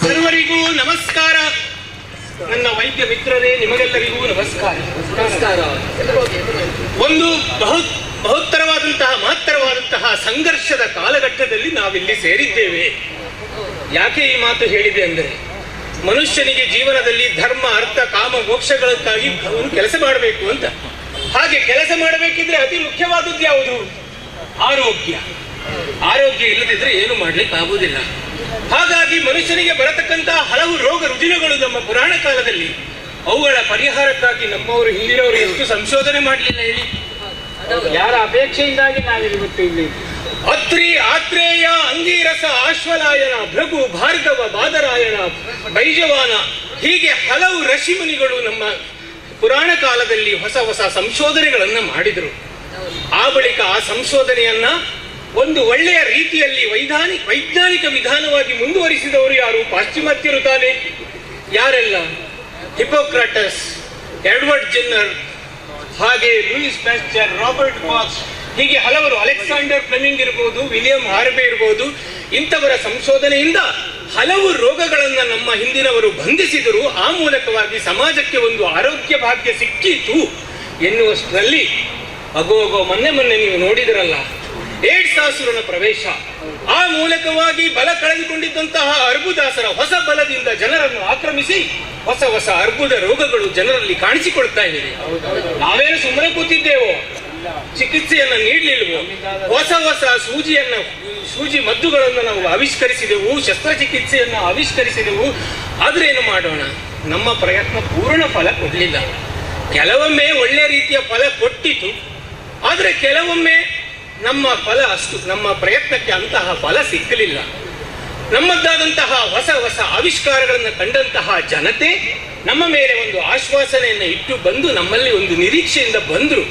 ಸರ್ವರಿಗೂ ನಮಸ್ಕಾರ. ನನ್ನ ವೈದ್ಯ ಮಿತ್ರರೇ, ನಿಮಗೆಲ್ಲರಿಗೂ ನಮಸ್ಕಾರ. ನಮಸ್ಕಾರ. ಒಂದು ಮಹತ್ತರವಾದಂತಹ ಮಹತ್ತರವಾದಂತಹ ಸಂಘರ್ಷದ ಕಾಲಘಟ್ಟದಲ್ಲಿ ನಾವಿಲ್ಲಿ ಸೇರಿದ್ದೇವೆ. ಯಾಕೆ ಈ ಮಾತು ಹೇಳಿದೆ ಅಂದರೆ, ಮನುಷ್ಯನಿಗೆ ಜೀವನದಲ್ಲಿ ಧರ್ಮ, ಅರ್ಥ, ಕಾಮ, ಮೋಕ್ಷಗಳಕ್ಕಾಗಿ ಅವನು ಕೆಲಸ ಮಾಡಬೇಕು ಅಂತ. ಹಾಗೆ ಕೆಲಸ ಮಾಡಬೇಕಿದ್ರೆ ಅತಿ ಮುಖ್ಯವಾದದ್ದು ಯಾವುದು? ಆರೋಗ್ಯ. ಆರೋಗ್ಯ ಇಲ್ಲದಿದ್ರೆ ಏನು ಮಾಡ್ಲಿಕ್ಕೆ ಆಗುವುದಿಲ್ಲ. ಹಾಗಾಗಿ ಮನುಷ್ಯನಿಗೆ ಬರತಕ್ಕಂತಹ ಹಲವು ರೋಗ ರುಜಿನಗಳು ನಮ್ಮ ಪುರಾಣ ಕಾಲದಲ್ಲಿ, ಅವುಗಳ ಪರಿಹಾರಕ್ಕಾಗಿ ನಮ್ಮವರು ಹಿಂದಿನವರು ಎಷ್ಟು ಸಂಶೋಧನೆ ಮಾಡಲಿಲ್ಲ ಹೇಳಿ? ಯಾರ ಅಪೇಕ್ಷೆಯಿಂದಾಗಿ ನಾವಿಲ್ಲಿ ಇಲ್ಲಿ ಅತ್ರಿ, ಆತ್ರೇಯ, ಅಂಗೀರಸ, ಆಶ್ವಲಾಯನ, ಭೃಗು, ಭಾರ್ಗವ, ಬಾದರಾಯಣ, ಬೈಜವಾನ, ಹೀಗೆ ಹಲವು ಋಷಿಮುನಿಗಳು ನಮ್ಮ ಪುರಾಣ ಕಾಲದಲ್ಲಿ ಹೊಸ ಹೊಸ ಸಂಶೋಧನೆಗಳನ್ನು ಮಾಡಿದರು. ಆ ಬಳಿಕ ಆ ಸಂಶೋಧನೆಯನ್ನ ಒಂದು ಒಳ್ಳೆಯ ರೀತಿಯಲ್ಲಿ ವೈಜ್ಞಾನಿಕ ವಿಧಾನವಾಗಿ ಮುಂದುವರಿಸಿದವರು ಯಾರು? ಪಾಶ್ಚಿಮಾತ್ಯರು ತಾನೆ. ಯಾರೆಲ್ಲ? ಹಿಪೋಕ್ರಾಟಸ್, ಎಡ್ವರ್ಡ್ ಜೆನ್ನರ್, ಹಾಗೆ ಲೂಯಿಸ್ ಪ್ಯಾಸ್ಚರ್, ರಾಬರ್ಟ್ ಬಾಕ್ಸ್, ಹೀಗೆ ಹಲವರು, ಅಲೆಕ್ಸಾಂಡರ್ ಫ್ಲೆಮಿಂಗ್ ಇರ್ಬೋದು, ವಿಲಿಯಂ ಹಾರ್ವೆ ಇರ್ಬೋದು, ಇಂಥವರ ಸಂಶೋಧನೆಯಿಂದ ಹಲವು ರೋಗಗಳನ್ನು ನಮ್ಮ ಹಿಂದಿನವರು ಬಂಧಿಸಿದರು. ಆ ಮೂಲಕವಾಗಿ ಸಮಾಜಕ್ಕೆ ಒಂದು ಆರೋಗ್ಯ ಭಾಗ್ಯ ಸಿಕ್ಕಿತು ಎನ್ನುವಷ್ಟರಲ್ಲಿ ಅಗೋಗೋ ಮೊನ್ನೆ ಮೊನ್ನೆ ನೀವು ನೋಡಿದ್ರಲ್ಲ, ಏಡ್ಸ್ ಆಸುರನ ಪ್ರವೇಶ, ಆ ಮೂಲಕವಾಗಿ ಬಲ ಕಳೆದುಕೊಂಡಿದ್ದಂತಹ ಅರ್ಬುದಾಸರ ಹೊಸ ಬಲದಿಂದ ಜನರನ್ನು ಆಕ್ರಮಿಸಿ ಹೊಸ ಹೊಸ ಅರ್ಬುದ ರೋಗಗಳು ಜನರಲ್ಲಿ ಕಾಣಿಸಿಕೊಳ್ತಾ ಇವೆ. ನಾವೇನು ಸುಮ್ಮನೆ ಕೂತಿದ್ದೇವೋ? ಚಿಕಿತ್ಸೆಯನ್ನು ನೀಡಲಿಲ್ವೋ? ಹೊಸ ಹೊಸ ಸೂಜಿ ಮದ್ದುಗಳನ್ನು ನಾವು ಆವಿಷ್ಕರಿಸಿದೆವು, ಶಸ್ತ್ರಚಿಕಿತ್ಸೆಯನ್ನು ಆವಿಷ್ಕರಿಸಿದೆವು. ಆದ್ರೆ ಏನು ಮಾಡೋಣ, ನಮ್ಮ ಪ್ರಯತ್ನ ಪೂರ್ಣ ಫಲ ಕೊಡಲಿಲ್ಲ. ಕೆಲವೊಮ್ಮೆ ಒಳ್ಳೆ ರೀತಿಯ ಫಲ ಕೊಟ್ಟಿತು, ಆದರೆ ಕೆಲವೊಮ್ಮೆ ನಮ್ಮ ಫಲ ಅಷ್ಟು, ನಮ್ಮ ಪ್ರಯತ್ನಕ್ಕೆ ಅಂತಹ ಫಲ ಸಿಕ್ಕಲಿಲ್ಲ. ನಮ್ಮದ್ದಾದಂತಹ ಹೊಸ ಹೊಸ ಆವಿಷ್ಕಾರಗಳನ್ನು ಕಂಡಂತಹ ಜನತೆ ನಮ್ಮ ಮೇಲೆ ಒಂದು ಆಶ್ವಾಸನೆಯನ್ನು ಇಟ್ಟು ಬಂದು ನಮ್ಮಲ್ಲಿ ಒಂದು ನಿರೀಕ್ಷೆಯಿಂದ ಬಂದರು.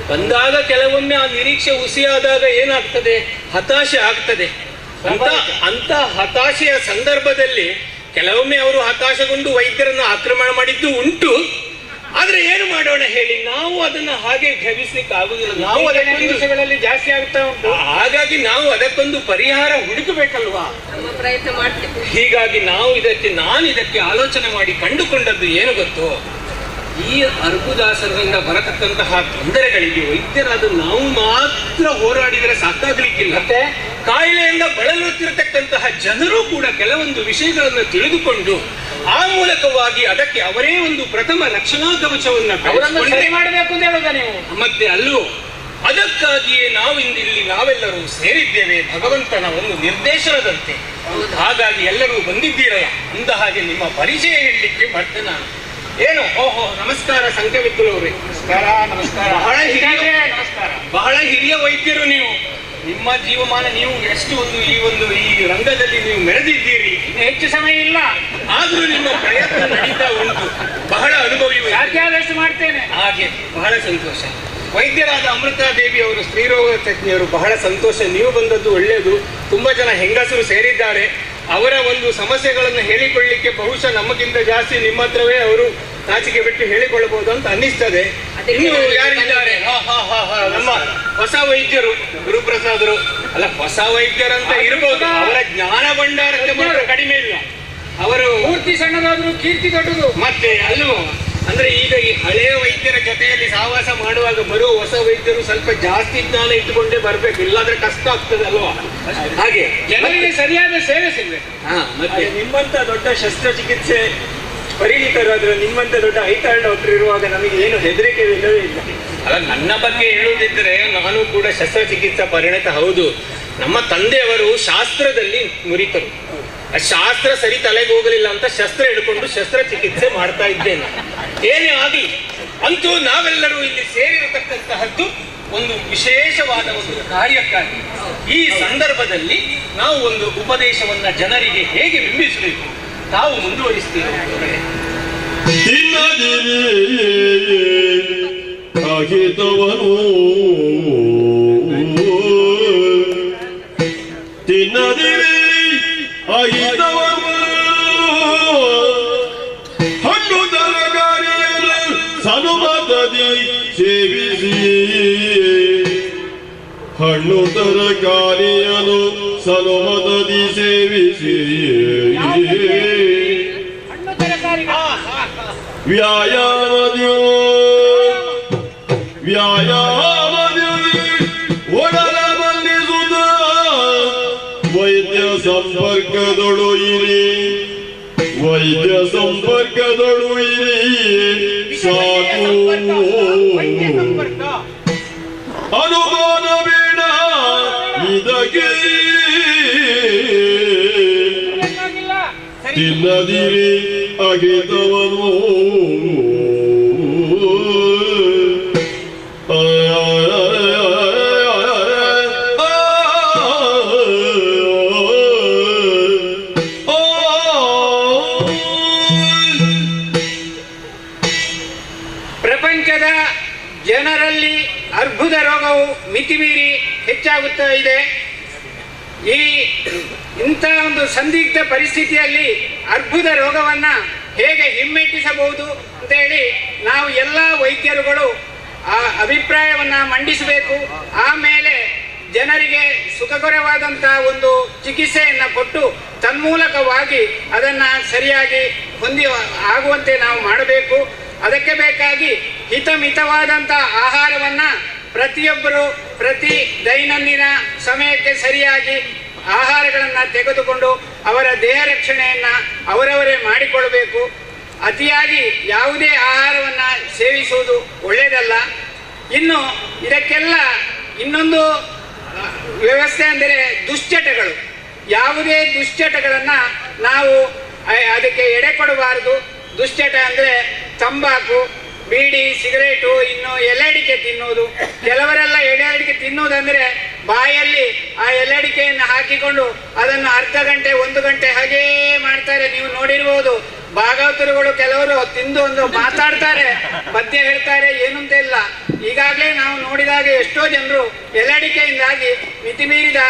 ಬಂದಾಗ ಕೆಲವೊಮ್ಮೆ ಆ ನಿರೀಕ್ಷೆ ಹುಸಿಯಾದಾಗ ಏನಾಗ್ತದೆ? ಹತಾಶೆ ಆಗ್ತದೆ. ಅಂತ ಹತಾಶೆಯ ಸಂದರ್ಭದಲ್ಲಿ ಕೆಲವೊಮ್ಮೆ ಅವರು ಹತಾಶೆಗೊಂಡು ವೈದ್ಯರನ್ನು ಆಕ್ರಮಣ ಮಾಡಿದ್ದು ಉಂಟು. ಆದ್ರೆ ಏನು ಮಾಡೋಣ ಹೇಳಿ, ನಾವು ಅದನ್ನ ಹಾಗೆ ಗ್ರಹಿಸ್ಲಿಕ್ಕೆ ಆಗುದಿಲ್ಲ. ನಾವು ಅದಕ್ಕೆ ಜಾಸ್ತಿ ಆಗ್ತಾ ಉಂಟು. ಹಾಗಾಗಿ ನಾವು ಅದಕ್ಕೊಂದು ಪರಿಹಾರ ಹುಡುಕಬೇಕಲ್ವಾ? ಪ್ರಯತ್ನ ಮಾಡ್ತೇವೆ. ಹೀಗಾಗಿ ನಾನು ಇದಕ್ಕೆ ಆಲೋಚನೆ ಮಾಡಿ ಕಂಡುಕೊಂಡದ್ದು ಏನು ಗೊತ್ತು? ಈ ಅರ್ಬುದಾಸನದಿಂದ ಬರತಕ್ಕಂತಹ ತೊಂದರೆಗಳಿಗೆ ವೈದ್ಯರಾದ ನಾವು ಮಾತ್ರ ಹೋರಾಡಿದರೆ ಸಾಕಾಗ್ಲಿಕ್ಕಿಲ್ಲ. ಕಾಯಿಲೆಯಿಂದ ಬಳಲುತ್ತಿರತಕ್ಕಂತಹ ಜನರು ಕೂಡ ಕೆಲವೊಂದು ವಿಷಯಗಳನ್ನು ತಿಳಿದುಕೊಂಡು ಆ ಮೂಲಕವಾಗಿ ಅದಕ್ಕೆ ಅವರೇ ಒಂದು ಪ್ರಥಮ ರಕ್ಷಣಾ ಕವಚವನ್ನು ಮಾಡಬೇಕು ಅಂತ ಹೇಳುವುದಾ ನೀವು? ಮತ್ತೆ ಅಲ್ಲೂ ಅದಕ್ಕಾಗಿಯೇ ನಾವಿಂದಿಲ್ಲಿ ನಾವೆಲ್ಲರೂ ಸೇರಿದ್ದೇವೆ ಭಗವಂತನ ಒಂದು ನಿರ್ದೇಶನದಂತೆ. ಹಾಗಾಗಿ ಎಲ್ಲರೂ ಬಂದಿದ್ದೀರಲ್ಲ, ಅಂದ ಹಾಗೆ ನಿಮ್ಮ ಪರಿಚಯ ಹೇಳಲಿಕ್ಕೆ ಬರ್ತೇನೆ ನಾನು. ಏನು? ಓಹೋ, ನಮಸ್ಕಾರ ಸಂಖ್ಯಾವಿತ್ತುಲವರೇ. ನಮಸ್ಕಾರ, ನಮಸ್ಕಾರ. ಬಹಳ ಹಿರಿಯ ವೈದ್ಯರು ನೀವು. ನಿಮ್ಮ ಜೀವಮಾನ ನೀವು ಎಷ್ಟು ಒಂದು ಈ ರಂಗದಲ್ಲಿ ನೀವು ಮೆರೆದಿದ್ದೀರಿ. ಹೆಚ್ಚು ಸಮಯ ಇಲ್ಲ, ಆದ್ರೂ ನಿಮ್ಮ ಪ್ರಯತ್ನ ನಡೀತಾ ಉಂಟು. ಬಹಳ ಅನುಭವಿ, ಸಾಧ್ಯ ಮಾಡ್ತೇನೆ. ಹಾಗೆ ಬಹಳ ಸಂತೋಷ. ವೈದ್ಯರಾದ ಅಮೃತಾ ದೇವಿ ಅವರು ಸ್ತ್ರೀರೋಗ ತಜ್ಞರು, ಬಹಳ ಸಂತೋಷ ನೀವು ಬಂದದ್ದು ಒಳ್ಳೆಯದು. ತುಂಬಾ ಜನ ಹೆಂಗಸರು ಸೇರಿದ್ದಾರೆ. ಅವರ ಒಂದು ಸಮಸ್ಯೆಗಳನ್ನು ಹೇಳಿಕೊಳ್ಳಿಕ್ಕೆ ಬಹುಶಃ ನಮಗಿಂತ ಜಾಸ್ತಿ ನಿಮ್ಮ ಹತ್ರವೇ ಅವರು ನಾಚಿಕೆ ಬಿಟ್ಟು ಹೇಳಿಕೊಳ್ಳಬಹುದು ಅಂತ ಅನ್ನಿಸ್ತದೆ. ಇನ್ನು ಯಾರಿದ್ದಾರೆ? ನಮ್ಮ ಹೊಸ ವೈದ್ಯರು ಗುರುಪ್ರಸಾದರು. ಅಲ್ಲ, ಹೊಸ ವೈದ್ಯರಂತ ಇರಬಹುದು, ಅವರ ಜ್ಞಾನ ಭಂಡಾರಕ್ಕೆ ಮಾತ್ರ ಕಡಿಮೆ ಇಲ್ಲ. ಅವರು ಮೂರ್ತಿ ಸಣ್ಣದಾದ್ರೂ ಕೀರ್ತಿ ದೊಡ್ಡದು. ಮತ್ತೆ ಅಲ್ವೋ, ಅಂದ್ರೆ ಈಗ ಈ ಹಳೆಯ ವೈದ್ಯರ ಜೊತೆಯಲ್ಲಿ ಸಹವಾಸ ಮಾಡುವಾಗ ಬರುವ ಹೊಸ ವೈದ್ಯರು ಸ್ವಲ್ಪ ಜಾಸ್ತಿ ಜ್ಞಾನ ಇಟ್ಟುಕೊಂಡೇ ಬರ್ಬೇಕು, ಇಲ್ಲಾಂದ್ರೆ ಕಷ್ಟ ಆಗ್ತದೆ ಅಲ್ವಾ? ಹಾಗೆ ಜನರಿಗೆ ಸರಿಯಾದ ಸೇವೆ ಸಿಗ್ಬೇಕು. ಮತ್ತೆ ನಿಮ್ಮಂತ ದೊಡ್ಡ ಶಸ್ತ್ರಚಿಕಿತ್ಸೆ ಪರಿಣಿತರಾದ್ರೆ, ನಿಮ್ಮಂತ ದೊಡ್ಡ ಐತಾಳ್ ಡಾಕ್ಟರ್ ಇರುವಾಗ ನಮಗೆ ಏನು ಹೆದರಿಕೆ ಇಲ್ಲವೇ ಇಲ್ಲ. ಅಲ್ಲ, ನನ್ನ ಬಗ್ಗೆ ಹೇಳುವುದಿದ್ರೆ ನಾನು ಕೂಡ ಶಸ್ತ್ರಚಿಕಿತ್ಸಾ ಪರಿಣಿತ ಹೌದು. ನಮ್ಮ ತಂದೆಯವರು ಶಾಸ್ತ್ರದಲ್ಲಿ ನುರಿತರು. ಶಾಸ್ತ್ರ ಸರಿ ತಲೆಗೆ ಹೋಗಲಿಲ್ಲ ಅಂತ ಶಸ್ತ್ರ ಹಿಡ್ಕೊಂಡು ಶಸ್ತ್ರಚಿಕಿತ್ಸೆ ಮಾಡ್ತಾ ಇದ್ದೇನೆ. ಏನೇ ಆಗಲಿ, ಅಂತೂ ನಾವೆಲ್ಲರೂ ಇಲ್ಲಿ ಸೇರಿರತಕ್ಕಂತಹದ್ದು ಒಂದು ವಿಶೇಷವಾದ ಒಂದು ಕಾರ್ಯಕ್ಕಾಗಿ. ಈ ಸಂದರ್ಭದಲ್ಲಿ ನಾವು ಒಂದು ಉಪದೇಶವನ್ನ ಜನರಿಗೆ ಹೇಗೆ ಬಿಂಬಿಸಬೇಕು ತಾವು ಮುಂದುವರಿಸ್ತೀವಿ. ತಿನ್ನದಿರಿ ಅಹಿತವನ್ನು ಹಣ್ಣು ತರಕಾರಿಯನ್ನು ಸನುಮತದಿ ಸೇವಿಸಿ ಹಣ್ಣು ತರಕಾರಿಯನ್ನು ಸನುಮತದಿ ಸೇವಿಸಿ ವ್ಯಾಯಾಮದಿಯು ವ್ಯಾಯಾಮದಿಯು ಒಡಲ ಬಂಧಿಸುತ್ತ ವೈದ್ಯ ಸಂಪರ್ಕದೊಳು ಇರಿ ವೈದ್ಯ ಸಂಪರ್ಕದೊಳು ಇರಿ ಸಾಕು ಅನುಮಾನ ಬೇಡ ಇದಕ್ಕೆ ತಿನ್ನದಿರಿ ಅಹಿತವನ್ನು ಪ್ರಪಂಚದ ಜನರಲ್ಲಿ ಅರ್ಬುದ ರೋಗವು ಮಿತಿಮೀರಿ ಹೆಚ್ಚಾಗುತ್ತಾ ಇದೆ. ಈ ಇಂಥ ಒಂದು ಸಂದಿಗ್ಧ ಪರಿಸ್ಥಿತಿಯಲ್ಲಿ ಅರ್ಬುದ ರೋಗವನ್ನು ಹೇಗೆ ಹಿಮ್ಮೆಟ್ಟಿಸಬಹುದು ಅಂತೇಳಿ ನಾವು ಎಲ್ಲ ವೈದ್ಯರುಗಳು ಆ ಅಭಿಪ್ರಾಯವನ್ನು ಮಂಡಿಸಬೇಕು. ಆಮೇಲೆ ಜನರಿಗೆ ಸುಖಕರವಾದಂಥ ಒಂದು ಚಿಕಿತ್ಸೆಯನ್ನು ಕೊಟ್ಟು ತನ್ಮೂಲಕವಾಗಿ ಅದನ್ನು ಸರಿಯಾಗಿ ಹೊಂದಿ ಆಗುವಂತೆ ನಾವು ಮಾಡಬೇಕು. ಅದಕ್ಕೆ ಬೇಕಾಗಿ ಹಿತಮಿತವಾದಂಥ ಆಹಾರವನ್ನು ಪ್ರತಿಯೊಬ್ಬರು ಪ್ರತಿ ದೈನಂದಿನ ಸಮಯಕ್ಕೆ ಸರಿಯಾಗಿ ಆಹಾರಗಳನ್ನು ತೆಗೆದುಕೊಂಡು ಅವರ ದೇಹ ರಕ್ಷಣೆಯನ್ನು ಅವರವರೇ ಮಾಡಿಕೊಳ್ಳಬೇಕು. ಅತಿಯಾಗಿ ಯಾವುದೇ ಆಹಾರವನ್ನು ಸೇವಿಸುವುದು ಒಳ್ಳೆಯದಲ್ಲ. ಇನ್ನು ಇದಕ್ಕೆಲ್ಲ ಇನ್ನೊಂದು ವ್ಯವಸ್ಥೆ ಅಂದರೆ ದುಶ್ಚಟಗಳು. ಯಾವುದೇ ದುಶ್ಚಟಗಳನ್ನು ನಾವು ಅದಕ್ಕೆ ಎಡೆ ಕೊಡಬಾರದು. ದುಶ್ಚಟ ಅಂದರೆ ತಂಬಾಕು, ಬೀಡಿ, ಸಿಗರೇಟು, ಇನ್ನು ಎಲೆ ಅಡಿಕೆ ತಿನ್ನುವುದು. ಕೆಲವರೆಲ್ಲ ಎಲೆ ಅಡಿಕೆ ತಿನ್ನುವುದಂದರೆ ಬಾಯಲ್ಲಿ ಆ ಎಲೆ ಅಡಿಕೆಯನ್ನು ಹಾಕಿಕೊಂಡು ಅದನ್ನು ಅರ್ಧ ಗಂಟೆ 1 ಗಂಟೆ ಹಾಗೇ ಮಾಡ್ತಾರೆ. ನೀವು ನೋಡಿರ್ಬೋದು, ಭಾಗವತರುಗಳು ಕೆಲವರು ತಿಂದು ಒಂದು ಮಾತಾಡ್ತಾರೆ, ಪದ್ಯ ಹೇಳ್ತಾರೆ, ಏನಂತ ಇಲ್ಲ. ಈಗಾಗಲೇ ನಾವು ನೋಡಿದಾಗ ಎಷ್ಟೋ ಜನರು ಎಲೆ ಅಡಿಕೆಯಿಂದಾಗಿ ಮಿತಿಮೀರಿದ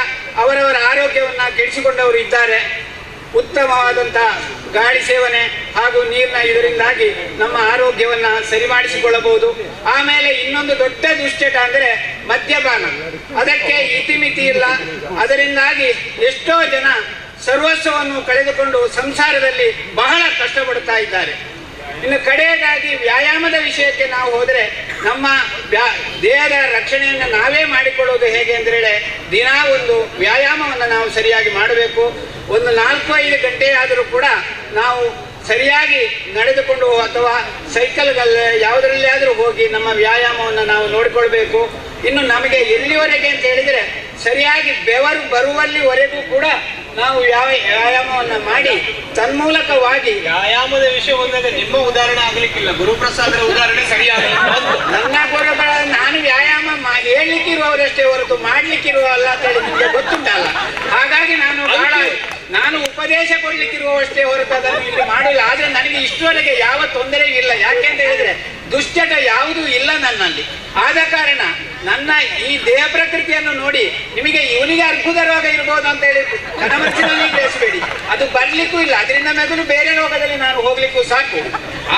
ಅವರವರ ಆರೋಗ್ಯವನ್ನು ಕೆಡಿಸಿಕೊಂಡವರು ಇದ್ದಾರೆ. ಉತ್ತಮವಾದಂಥ ಗಾಳಿ ಸೇವನೆ ಹಾಗೂ ನೀರಿನ ಇದರಿಂದಾಗಿ ನಮ್ಮ ಆರೋಗ್ಯವನ್ನು ಸರಿಮಾಡಿಸಿಕೊಳ್ಳಬಹುದು. ಆಮೇಲೆ ಇನ್ನೊಂದು ದೊಡ್ಡ ದುಶ್ಚಟ ಅಂದರೆ ಮದ್ಯಪಾನ. ಅದಕ್ಕೆ ಇತಿಮಿತಿ ಇಲ್ಲ. ಅದರಿಂದಾಗಿ ಎಷ್ಟೋ ಜನ ಸರ್ವಸ್ವವನ್ನು ಕಳೆದುಕೊಂಡು ಸಂಸಾರದಲ್ಲಿ ಬಹಳ ಕಷ್ಟಪಡುತ್ತಾ ಇದ್ದಾರೆ. ಇನ್ನು ಕಡೆಯದಾಗಿ ವ್ಯಾಯಾಮದ ವಿಷಯಕ್ಕೆ ನಾವು ಹೋದರೆ ನಮ್ಮ ದೇಹದ ರಕ್ಷಣೆಯನ್ನು ನಾವೇ ಮಾಡಿಕೊಳ್ಳೋದು ಹೇಗೆ ಅಂದರೆ ದಿನಾ ಒಂದು ವ್ಯಾಯಾಮವನ್ನು ನಾವು ಸರಿಯಾಗಿ ಮಾಡಬೇಕು. ಒಂದು 4-5 ಗಂಟೆ ಆದರೂ ಕೂಡ ನಾವು ಸರಿಯಾಗಿ ನಡೆದುಕೊಂಡು ಅಥವಾ ಸೈಕಲ್ಗಳಲ್ಲಿ ಯಾವುದರಲ್ಲಿ ಆದರೂ ಹೋಗಿ ನಮ್ಮ ವ್ಯಾಯಾಮವನ್ನು ನಾವು ನೋಡಿಕೊಳ್ಬೇಕು. ಇನ್ನು ನಮಗೆ ಎಲ್ಲಿವರೆಗೆ ಅಂತ ಹೇಳಿದರೆ ಸರಿಯಾಗಿ ಬೆವರು ಬರುವಲ್ಲಿವರೆಗೂ ಕೂಡ ನಾವು ವ್ಯಾಯಾಮವನ್ನು ಮಾಡಿ ತನ್ಮೂಲಕವಾಗಿ ವ್ಯಾಯಾಮದ ವಿಷಯ ಬಂದಾಗ ನಿಮ್ಮ ಉದಾಹರಣೆ ಆಗಲಿಕ್ಕಿಲ್ಲ, ಗುರುಪ್ರಸಾದರ ಉದಾಹರಣೆ ಸರಿಯಾಗಲಿಲ್ಲ. ನನ್ನ ಗುರುಗಳ ನಾನು ವ್ಯಾಯಾಮ ಹೇಳಲಿಕ್ಕಿರುವವರಷ್ಟೇ ಹೊರತು ಮಾಡ್ಲಿಕ್ಕಿರುವ ಅಲ್ಲ ಅಂತ ಹೇಳಿ ನಿಮಗೆ ಗೊತ್ತುಂಟಲ್ಲ. ಹಾಗಾಗಿ ನಾನು ಬಹಳ ನಾನು ಉಪದೇಶ ಕೊಡ್ಲಿಕ್ಕಿರುವವಷ್ಟೇ ಹೊರತು ಅದನ್ನು ಇಲ್ಲಿ ಮಾಡಿಲ್ಲ. ಆದ್ರೆ ನನಗೆ ಇಷ್ಟವರೆಗೆ ಯಾವ ತೊಂದರೆ ಇಲ್ಲ. ಯಾಕೆ ಅಂತ ಹೇಳಿದ್ರೆ ದುಶ್ಚಟ ಯಾವುದೂ ಇಲ್ಲ ನನ್ನಲ್ಲಿ. ಆದ ಕಾರಣ ನನ್ನ ಈ ದೇಹ ಪ್ರಕೃತಿಯನ್ನು ನೋಡಿ ನಿಮಗೆ ಇವನಿಗೆ ಅರ್ಬುದ ರೋಗ ಇರ್ಬೋದು ಅಂತ ಹೇಳಿ ಮನಸ್ಸಿನಲ್ಲಿ ಗ್ರಹಿಸಬೇಡಿ. ಅದು ಬರ್ಲಿಕ್ಕೂ ಇಲ್ಲ. ಅದರಿಂದ ಮೊದಲು ಬೇರೆ ರೋಗದಲ್ಲಿ ನಾನು ಹೋಗ್ಲಿಕ್ಕೂ ಸಾಕು.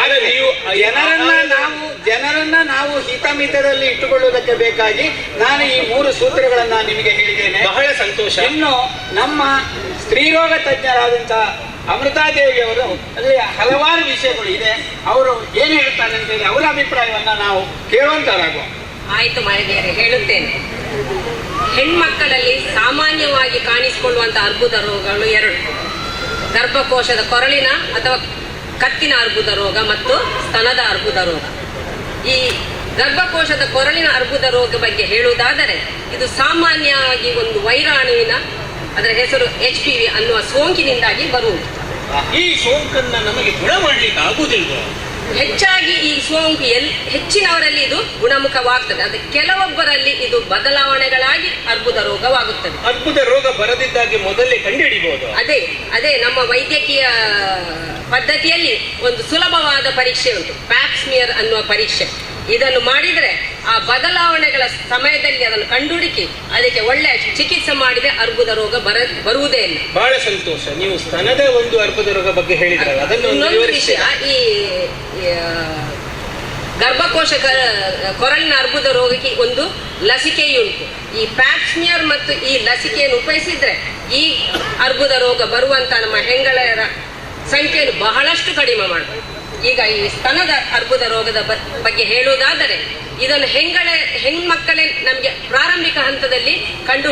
ಆದರೆ ನೀವು ಜನರನ್ನ ನಾವು ಹಿತಮಿತದಲ್ಲಿ ಇಟ್ಟುಕೊಳ್ಳುವುದಕ್ಕೆ ಬೇಕಾಗಿ ನಾನು ಈ 3 ಸೂತ್ರಗಳನ್ನ ನಿಮಗೆ ಹೇಳಿದ್ದೇನೆ. ಬಹಳ ಸಂತೋಷ. ಇನ್ನು ನಮ್ಮ ಸ್ತ್ರೀರೋಗ ತಜ್ಞರಾದಂತಹ ಅಮೃತಾದೇವಿಯವರು ಅಲ್ಲಿ ಹಲವಾರು ವಿಷಯಗಳು ಇದೆ. ಅವರು ಏನು ಹೇಳ್ತಾರೆ ಅಂತ ಹೇಳಿ ಅವರ ಅಭಿಪ್ರಾಯವನ್ನ ನಾವು ಕೇಳುವಂತರಾಗುವ. ಆಯ್ತು ಮಹಿಳೆಯರೇ, ಹೇಳುತ್ತೇನೆ. ಹೆಣ್ಮಕ್ಕಳಲ್ಲಿ ಸಾಮಾನ್ಯವಾಗಿ ಕಾಣಿಸಿಕೊಳ್ಳುವಂತಹ ಅರ್ಬುದ ರೋಗಗಳು 2: ಗರ್ಭಕೋಶದ ಕೊರಳಿನ ಅಥವಾ ಕತ್ತಿನ ಅರ್ಬುದ ರೋಗ ಮತ್ತು ಸ್ತನದ ಅರ್ಬುದ ರೋಗ. ಈ ಗರ್ಭಕೋಶದ ಕೊರಳಿನ ಅರ್ಬುದ ರೋಗ ಬಗ್ಗೆ ಹೇಳುವುದಾದರೆ ಇದು ಸಾಮಾನ್ಯವಾಗಿ ಒಂದು ವೈರಾಣುವಿನ, ಅದರ ಹೆಸರು HPV ಅನ್ನುವ ಸೋಂಕಿನಿಂದಾಗಿ ಬರುವುದು. ಈ ಸೋಂಕನ್ನ ನಮಗೆ ಗುಣ ಮಾಡಲಿಕ್ಕೆ ಆಗುವುದಿಲ್ಲ. ಹೆಚ್ಚಾಗಿ ಈ ಸೋಂಕು ಹೆಚ್ಚಿನವರಲ್ಲಿ ಇದು ಗುಣಮುಖವಾಗ್ತದೆ. ಅದು ಕೆಲವೊಬ್ಬರಲ್ಲಿ ಇದು ಬದಲಾವಣೆಗಳಾಗಿ ಅರ್ಬುದ ರೋಗವಾಗುತ್ತದೆ. ಅರ್ಬುದ ರೋಗ ಬರದಿದ್ದಾಗೆ ಮೊದಲೇ ಕಂಡುಹಿಡಿಯಬಹುದು. ಅದೇ ಅದೇ ನಮ್ಮ ವೈದ್ಯಕೀಯ ಪದ್ಧತಿಯಲ್ಲಿ ಒಂದು ಸುಲಭವಾದ ಪರೀಕ್ಷೆ ಉಂಟು, ಪ್ಯಾಪ್ಸ್ಮಿಯರ್ ಅನ್ನುವ ಪರೀಕ್ಷೆ. ಇದನ್ನು ಮಾಡಿದರೆ ಆ ಬದಲಾವಣೆಗಳ ಸಮಯದಲ್ಲಿ ಅದನ್ನು ಕಂಡುಹುಡುಕಿ ಅದಕ್ಕೆ ಒಳ್ಳೆಯ ಚಿಕಿತ್ಸೆ ಮಾಡಿದರೆ ಅರ್ಬುದ ರೋಗ ಬರುವುದೇ ಇಲ್ಲ. ಬಹಳ ಸಂತೋಷ. ನೀವು ಸ್ತನದ ಒಂದು ಅರ್ಬುದ ರೋಗ ಬಗ್ಗೆ ಹೇಳಿದ್ರಲ್ಲ, ಅದನ್ನು ಇನ್ನೊಂದು ವಿಷಯ, ಈ ಗರ್ಭಕೋಶ ಕೊರಳಿನ ಅರ್ಬುದ ರೋಗಕ್ಕೆ ಒಂದು ಲಸಿಕೆಯುಂಟು. ಈ ಪ್ಯಾಪ್ಸ್ಮಿಯರ್ ಮತ್ತು ಈ ಲಸಿಕೆಯನ್ನು ಉಪಯೋಗಿಸಿದ್ರೆ ಈ ಅರ್ಬುದ ರೋಗ ಬರುವಂತ ನಮ್ಮ ಹೆಂಗಳೆಯರ ಸಂಖ್ಯೆಯನ್ನು ಬಹಳಷ್ಟು ಕಡಿಮೆ ಮಾಡಬಹುದು. ಈಗ ಈ ಸ್ತನದ ಅರ್ಬುದ ರೋಗದ ಬಗ್ಗೆ ಹೇಳುವುದಾದರೆ, ಇದನ್ನು ಹೆಣ್ಮಕ್ಕಳೇ ನಮಗೆ ಪ್ರಾರಂಭಿಕ ಹಂತದಲ್ಲಿ ಕಂಡು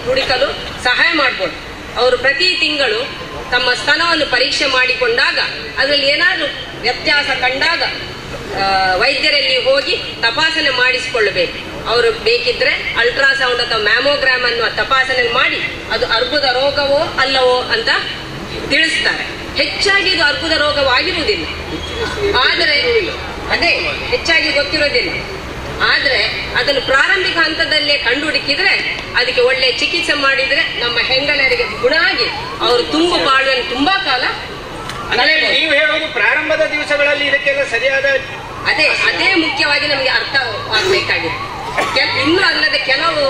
ಹುಡುಕಲು ಸಹಾಯ ಮಾಡ್ಬೋದು. ಅವರು ಪ್ರತಿ ತಿಂಗಳು ತಮ್ಮ ಸ್ತನವನ್ನು ಪರೀಕ್ಷೆ ಮಾಡಿಕೊಂಡಾಗ ಅದರಲ್ಲಿ ಏನಾದರೂ ವ್ಯತ್ಯಾಸ ಕಂಡಾಗ ವೈದ್ಯರಲ್ಲಿ ಹೋಗಿ ತಪಾಸಣೆ ಮಾಡಿಸಿಕೊಳ್ಳಬೇಕು. ಅವರು ಬೇಕಿದ್ರೆ ಅಲ್ಟ್ರಾಸೌಂಡ್ ಅಥವಾ ಮ್ಯಾಮೋಗ್ರಾಮ್ ಅನ್ನುವ ತಪಾಸಣೆ ಮಾಡಿ ಅದು ಅರ್ಬುದ ರೋಗವೋ ಅಲ್ಲವೋ ಅಂತ ತಿಳಿಸ್ತಾರೆ. ಹೆಚ್ಚಾಗಿ ಇದು ಅರ್ಬುದ ರೋಗವಾಗಿರುವುದಿಲ್ಲ, ಆದರೆ ಅದೇ ಹೆಚ್ಚಾಗಿ ಗೊತ್ತಿರೋದಿಲ್ಲ. ಆದರೆ ಅದನ್ನು ಪ್ರಾರಂಭಿಕ ಹಂತದಲ್ಲೇ ಕಂಡುಹುಡುಕಿದ್ರೆ ಅದಕ್ಕೆ ಒಳ್ಳೆಯ ಚಿಕಿತ್ಸೆ ಮಾಡಿದ್ರೆ ನಮ್ಮ ಹೆಂಗಳರಿಗೆ ಗುಣ ಆಗಿ ಅವರು ತುಂಬ ಬಾಳುವನ್ನು ತುಂಬಾ ಕಾಲ. ನೀವು ಹೇಳೋದು ಪ್ರಾರಂಭದ ದಿವಸಗಳಲ್ಲಿ ಇದಕ್ಕೆಲ್ಲ ಸರಿಯಾದ ಅದೇ ಅದೇ ಮುಖ್ಯವಾಗಿ ನಮಗೆ ಅರ್ಥ ಆಗಬೇಕಾಗಿದೆ. ಇನ್ನು ಅಲ್ಲದೆ ಕೆಲವು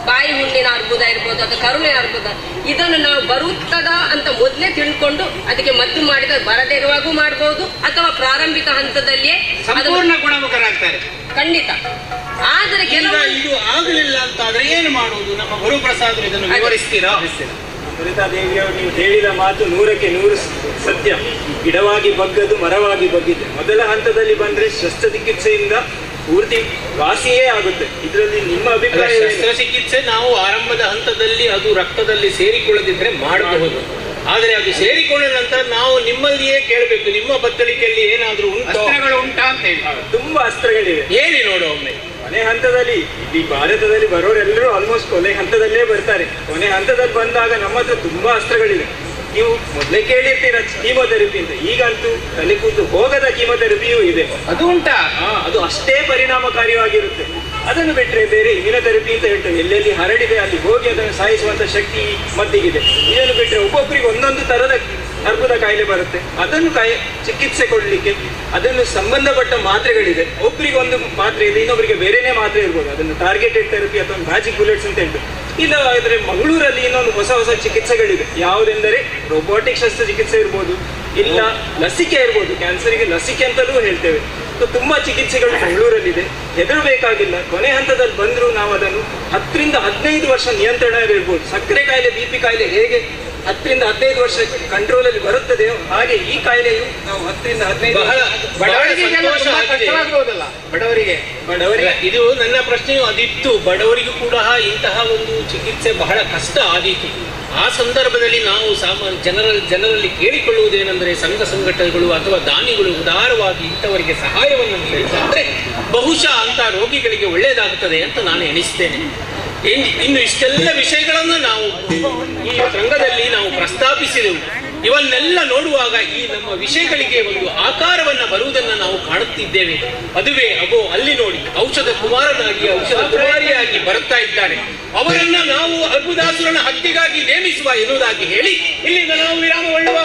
ಬಾಯಿ ಹುಣ್ಣಿನ ಅರ್ಬುದ ಇರ್ಬೋದು ಅಥವಾ ಕರುಳಿನ ಅರ್ಬುದ, ಇದನ್ನು ನಾವು ಬರುತ್ತದ ಅಂತ ಮೊದಲೇ ತಿಳ್ಕೊಂಡು ಅದಕ್ಕೆ ಮದ್ದು ಮಾಡಿದ್ರೆ ಬರದೇ ಇರುವಾಗೂ ಮಾಡಬಹುದು ಅಥವಾ ಪ್ರಾರಂಭಿಕ ಹಂತದಲ್ಲಿಯೇ ಸಂಪೂರ್ಣ ಗುಣಮುಖರಾಗ್ತಾರೆ ಖಂಡಿತ. ಆದರೆ ಕೆಲವು ಇದು ಆಗಲಿಲ್ಲ ಅಂತ ಆದ್ರೆ ಏನು ಮಾಡುವುದು? ನಮ್ಮ ಗುರುಪ್ರಸಾದ್ ಇದನ್ನು ವಿವರಿಸ್ತೀರಾ? ಅಮೃತಾ ದೇವಿಯವರು ನೀವು ಹೇಳಿದ ಮಾತು 100% ಸತ್ಯ. ಗಿಡವಾಗಿ ಬಗ್ಗದು ಮರವಾಗಿ ಬಗ್ಗಿದೆ. ಮೊದಲ ಹಂತದಲ್ಲಿ ಬಂದ್ರೆ ಶಸ್ತ್ರಚಿಕಿತ್ಸೆಯಿಂದ ಪೂರ್ತಿ ವಾಸಿಯೇ ಆಗುತ್ತೆ. ಇದರಲ್ಲಿ ನಿಮ್ಮ ಅಭಿಪ್ರಾಯ? ಶಸ್ತ್ರಚಿಕಿತ್ಸೆ ನಾವು ಆರಂಭದ ಹಂತದಲ್ಲಿ ಅದು ರಕ್ತದಲ್ಲಿ ಸೇರಿಕೊಳ್ಳದಿದ್ರೆ ಮಾಡಬಹುದು. ಆದರೆ ಅದು ಸೇರಿಕೊಂಡ ನಂತರ ನಾವು ನಿಮ್ಮಲ್ಲಿಯೇ ಕೇಳಬೇಕು, ನಿಮ್ಮ ಬತ್ತಳಿಕೆಯಲ್ಲಿ ಏನಾದರೂ ಅಸ್ತ್ರಗಳು ಉಂಟಾ ಅಂತ ಹೇಳಿ. ತುಂಬಾ ಅಸ್ತ್ರಗಳಿವೆ, ಹೇಳಿ ನೋಡು ಒಮ್ಮೆ. ಕೊನೆ ಹಂತದಲ್ಲಿ ಇಲ್ಲಿ ಭಾರತದಲ್ಲಿ ಬರೋರೆಲ್ಲರೂ ಆಲ್ಮೋಸ್ಟ್ ಕೊನೆ ಹಂತದಲ್ಲೇ ಬರ್ತಾರೆ. ಕೊನೆ ಹಂತದಲ್ಲಿ ಬಂದಾಗ ನಮ್ಮ ಹತ್ರ ತುಂಬಾ ಅಸ್ತ್ರಗಳಿವೆ. ನೀವು ಮೊದಲೇ ಕೇಳಿರ್ತೀರ ಕೀಮೋಥೆರಪಿ ಅಂತ. ಈಗಂತೂ ತಲೆ ಕೂತು ಹೋಗದ ಕೀಮೋಥೆರಪಿಯೂ ಇದೆ, ಅದು ಉಂಟಾ? ಅದು ಅಷ್ಟೇ ಪರಿಣಾಮಕಾರಿಯಾಗಿರುತ್ತೆ. ಅದನ್ನು ಬಿಟ್ಟರೆ ಬೇರೆ ಇಮ್ಯುನೋಥೆರಪಿ ಅಂತ ಹೇಳ್ತೇವೆ, ಎಲ್ಲೆಲ್ಲಿ ಹರಡಿದೆ ಅಲ್ಲಿ ಹೋಗಿ ಅದನ್ನು ಸಾಯಿಸುವಂತ ಶಕ್ತಿ ಮದ್ದಿಗಿದೆ. ಇದನ್ನು ಬಿಟ್ಟರೆ ಒಬ್ಬೊಬ್ಬರಿಗೆ ಒಂದೊಂದು ತರದ ಅರ್ಬುದ ಕಾಯಿಲೆ ಬರುತ್ತೆ, ಅದನ್ನು ಚಿಕಿತ್ಸೆ ಕೊಡಲಿಕ್ಕೆ ಅದನ್ನು ಸಂಬಂಧಪಟ್ಟ ಮಾತ್ರೆಗಳಿದೆ. ಒಬ್ಬರಿಗೆ ಒಂದು ಮಾತ್ರೆ ಇದೆ, ಇನ್ನೊಬ್ಬರಿಗೆ ಬೇರೆನೇ ಮಾತ್ರೆ ಇರ್ಬೋದು. ಅದನ್ನು ಟಾರ್ಗೆಟೆಡ್ ಥೆರಪಿ ಅಥವಾ ಮ್ಯಾಜಿಕ್ ಬುಲೆಟ್ಸ್ ಅಂತ ಹೇಳ್ತೇವೆ. ಇಲ್ಲ ಆದರೆ ಮಂಗಳೂರಲ್ಲಿ ಇನ್ನೊಂದು ಹೊಸ ಹೊಸ ಚಿಕಿತ್ಸೆಗಳಿದೆ, ಯಾವುದೆಂದರೆ ರೋಬೋಟಿಕ್ ಶಸ್ತ್ರಚಿಕಿತ್ಸೆ ಇರ್ಬೋದು, ಇಲ್ಲ ಲಸಿಕೆ ಇರ್ಬೋದು. ಕ್ಯಾನ್ಸರಿಗೆ ಲಸಿಕೆ ಅಂತಲೂ ಹೇಳ್ತೇವೆ. ತುಂಬಾ ಚಿಕಿತ್ಸೆಗಳು ಮಂಗಳೂರಲ್ಲಿದೆ, ಹೆದರಬೇಕಾಗಿಲ್ಲ. ಕೊನೆ ಹಂತದಲ್ಲಿ ಬಂದರೂ ನಾವು ಅದನ್ನು 10 ರಿಂದ 15 ವರ್ಷ ನಿಯಂತ್ರಣ ಇರ್ಬೋದು. ಸಕ್ಕರೆ ಕಾಯಿಲೆ, BP ಕಾಯಿಲೆ ಹೇಗೆ 10 ರಿಂದ 15 ವರ್ಷ ಕಂಟ್ರೋಲ್ ಅಲ್ಲಿ ಬರುತ್ತದೆಯೋ ಹಾಗೆ ಈ ಕಾಯಿಲೆಯು ನಾವು 10 ರಿಂದ 15 ಬಡವರಿಗೆ ಬಡವರಿಗೆ ಇದು ನನ್ನ ಪ್ರಶ್ನೆಯು ಅದಿತ್ತು. ಬಡವರಿಗೂ ಕೂಡ ಇಂತಹ ಒಂದು ಚಿಕಿತ್ಸೆ ಬಹಳ ಕಷ್ಟ ಆದೀತು. ಆ ಸಂದರ್ಭದಲ್ಲಿ ನಾವು ಸಾಮಾನ್ಯ ಜನರಲ್ಲಿ ಕೇಳಿಕೊಳ್ಳುವುದೇನೆಂದರೆ, ಸಂಘ ಸಂಘಟನೆಗಳು ಅಥವಾ ದಾನಿಗಳು ಉದಾರವಾಗಿ ಇಂಥವರಿಗೆ ಸಹಾಯವನ್ನು ನೀಡಿದರೆ ಬಹುಶಃ ಅಂತಹ ರೋಗಿಗಳಿಗೆ ಒಳ್ಳೆಯದಾಗುತ್ತದೆ ಅಂತ ನಾನು ಎಣಿಸ್ತೇನೆ. ಇನ್ನು ಇಷ್ಟೆಲ್ಲ ವಿಷಯಗಳನ್ನು ನಾವು ಈ ರಂಗದಲ್ಲಿ ನಾವು ಪ್ರಸ್ತಾಪಿಸಿದೆವು. ಇವನ್ನೆಲ್ಲ ನೋಡುವಾಗ ಈ ನಮ್ಮ ವಿಷಯಗಳಿಗೆ ಒಂದು ಆಕಾರವನ್ನು ಬರುವುದನ್ನು ನಾವು ಕಾಣುತ್ತಿದ್ದೇವೆ. ಅದುವೇ ಅಗೋ ಅಲ್ಲಿ ನೋಡಿ, ಔಷಧ ಕುಮಾರನಾಗಿ ಔಷಧ ಕುಮಾರಿಯಾಗಿ ಬರುತ್ತಾ ಇದ್ದಾರೆ. ಅವರನ್ನ ನಾವು ಅರ್ಬುದಾಸುರನ ಹತ್ಯೆಗಾಗಿ ನೇಮಿಸುವ ಎನ್ನುವುದಾಗಿ ಹೇಳಿ ಇಲ್ಲಿಂದ ನಾವು ವಿರಾಮಗೊಳ್ಳುವ.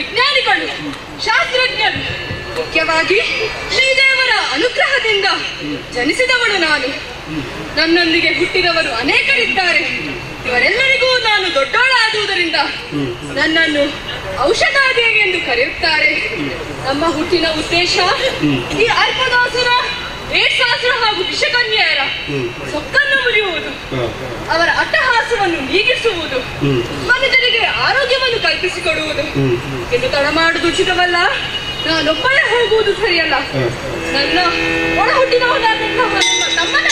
ವಿಜ್ಞಾನಿಗಳು, ಶಾಸ್ತ್ರಜ್ಞರು, ಮುಖ್ಯವಾಗಿ ಶ್ರೀದೇವರ ಅನುಗ್ರಹದಿಂದ ಜನಿಸಿದವಳು ನಾನು. ನನ್ನೊಂದಿಗೆ ಹುಟ್ಟಿದವರು ಅನೇಕರಿದ್ದಾರೆ. ಇವರೆಲ್ಲರಿಗೂ ನಾನು ದೊಡ್ಡೋಳಾದುದರಿಂದ ನನ್ನನ್ನು ಔಷಧಾದೇವಿ ಎಂದು ಕರೆಯುತ್ತಾರೆ. ನಮ್ಮ ಹುಟ್ಟಿನ ಉದ್ದೇಶ ಈ ಅರ್ಪದಾಸುರ, ಏಡ್ಸಾಸುರ ಹಾಗೂ ವಿಷಕನ್ಯೆಯರ ಸೊಕ್ಕನ್ನು ಮುರಿಯುವುದು, ಅವರ ಅಟ್ಟಹಾಸವನ್ನು ನೀಗಿಸುವುದು, ಮನುಜರಿಗೆ ಆರೋಗ್ಯವನ್ನು ಕಲ್ಪಿಸಿಕೊಡುವುದು. ಎಂದು ತಡ ಮಾಡುವುದು ಉಚಿತವಲ್ಲ. ನಾನೊಬ್ಬಳೇ ಹೋಗುವುದು ಸರಿಯಲ್ಲ. ನನ್ನ ಒಳ ಹುಟ್ಟಿದವನಾದಂತಹ ನಮ್ಮ ತಮ್ಮನ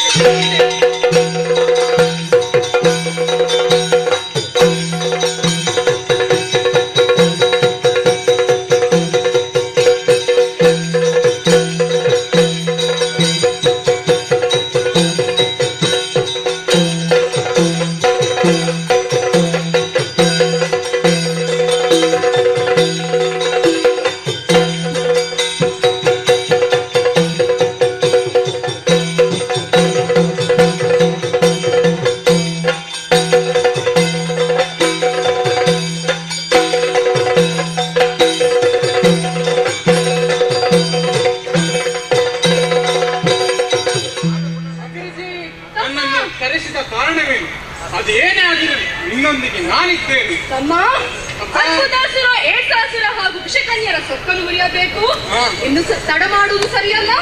ತಡ ಮಾಡುವುದು ಸರಿಯಲ್ಲ.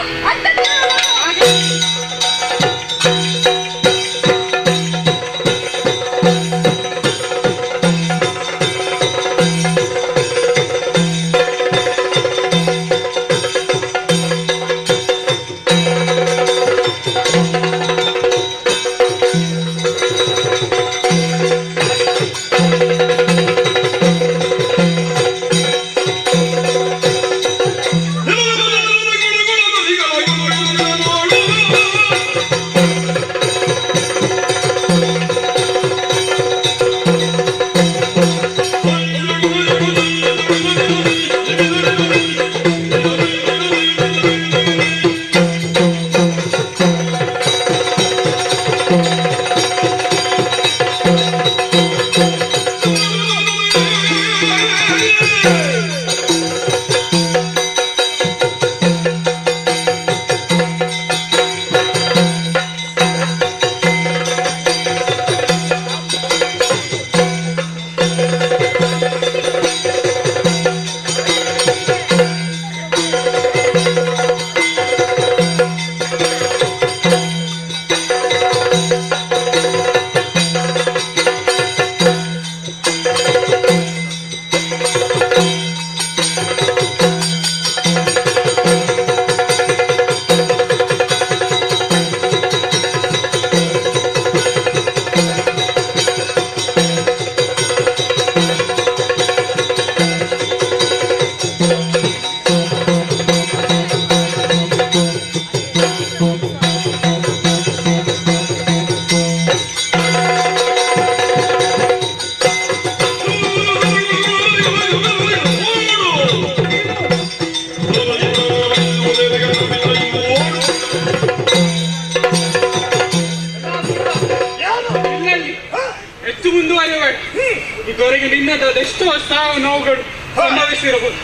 ಇದುವರೆಗೆ ನಿನ್ನದೆಷ್ಟೋ ಸಾವು ನೋವುಗಳು ಸಂಭವಿಸಿರಬಹುದು.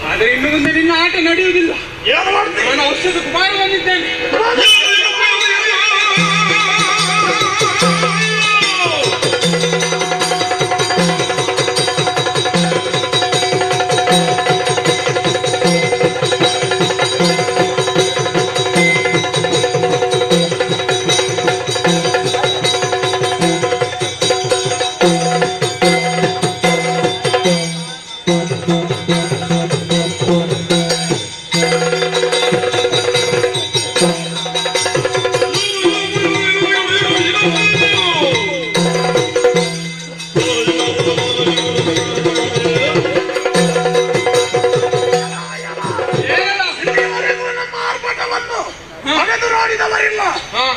ಆದರೆ ಇನ್ನು ಮುಂದೆ ನಿನ್ನ ಆಟ ನಡೆಯುವುದಿಲ್ಲ. ನಾನು ಔಷಧ ಕುಮಾರ ಬಂದಿದ್ದೇನೆ.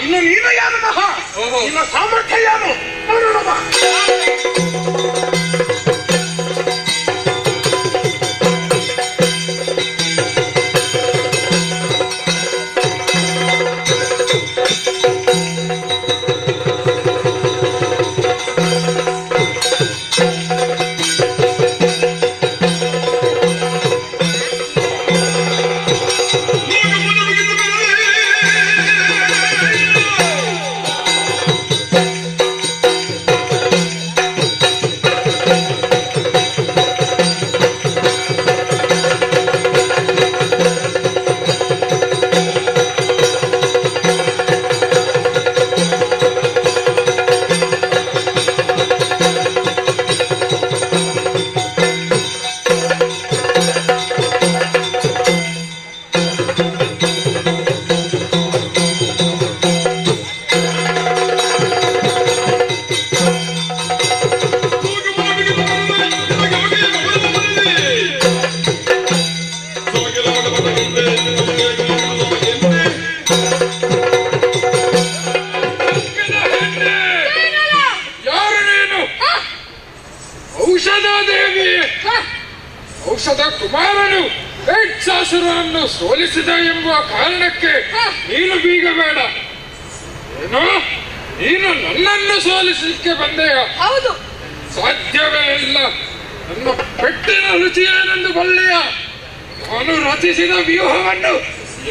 ಇನ್ನು ನೀನು ಯಾರು ಮಹಾ? ನಿನ್ನ ಸಾಮರ್ಥ್ಯ ಯಾರು? ನೋಡೋಣ. ಔಷಧ ಕುಮಾರನು ವೇಟ್ಸಾಸುರನನ್ನು ಸೋಲಿಸಿದ ಎಂಬ ಕಾರಣಕ್ಕೆ ನೀನು ಬೀಗಬೇಡ. ಏನೋ ನೀನು ನನ್ನನ್ನು ಸೋಲಿಸಲಿಕ್ಕೆ ಬಂದೆಯ? ಹೌದು. ಸಾಧ್ಯವೇ ಇಲ್ಲ. ನನ್ನ ಪೆಟ್ಟಿನ ರುಚಿಯೇನೆಂದು ಬಲ್ಲೆಯ. ನಾನು ರಚಿಸಿದ ವ್ಯೂಹವನ್ನು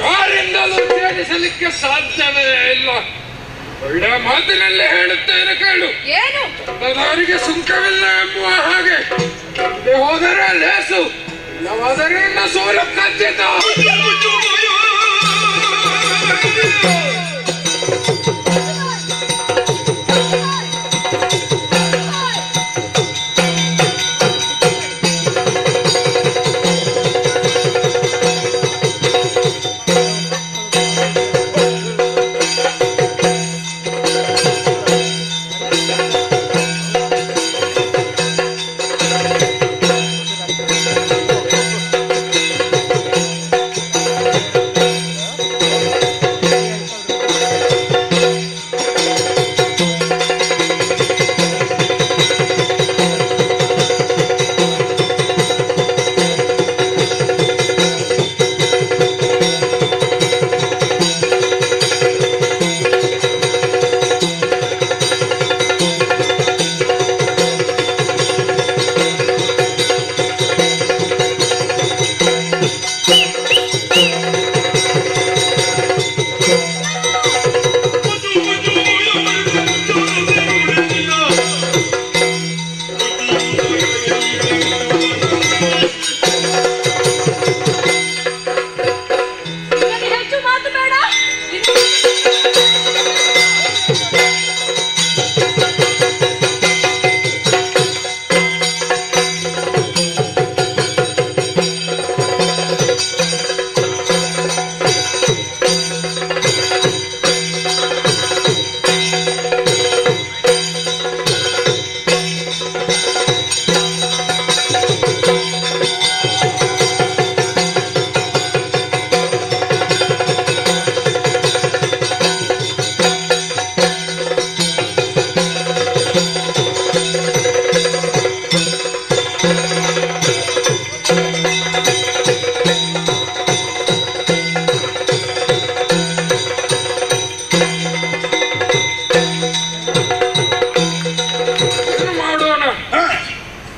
ಯಾರಿಂದಲೂ ಛೇದಿಸಲಿಕ್ಕೆ ಸಾಧ್ಯವೇ ಇಲ್ಲ. ಒಳ್ಳೆಯ ಮಾತಿನಲ್ಲಿ ಹೇಳುತ್ತೇನೆ ಕೇಳು. ಏನು? ತಂದದಾರಿಗೆ ಸುಂಕವಿಲ್ಲ ಎಂಬುವ ಹಾಗೆ ಮುಂದೆ ಹೋದರೆ ಲೇಸು, ಇಲ್ಲವಾದರೆ ಇನ್ನು ಸೋಲು ಖಚಿತ.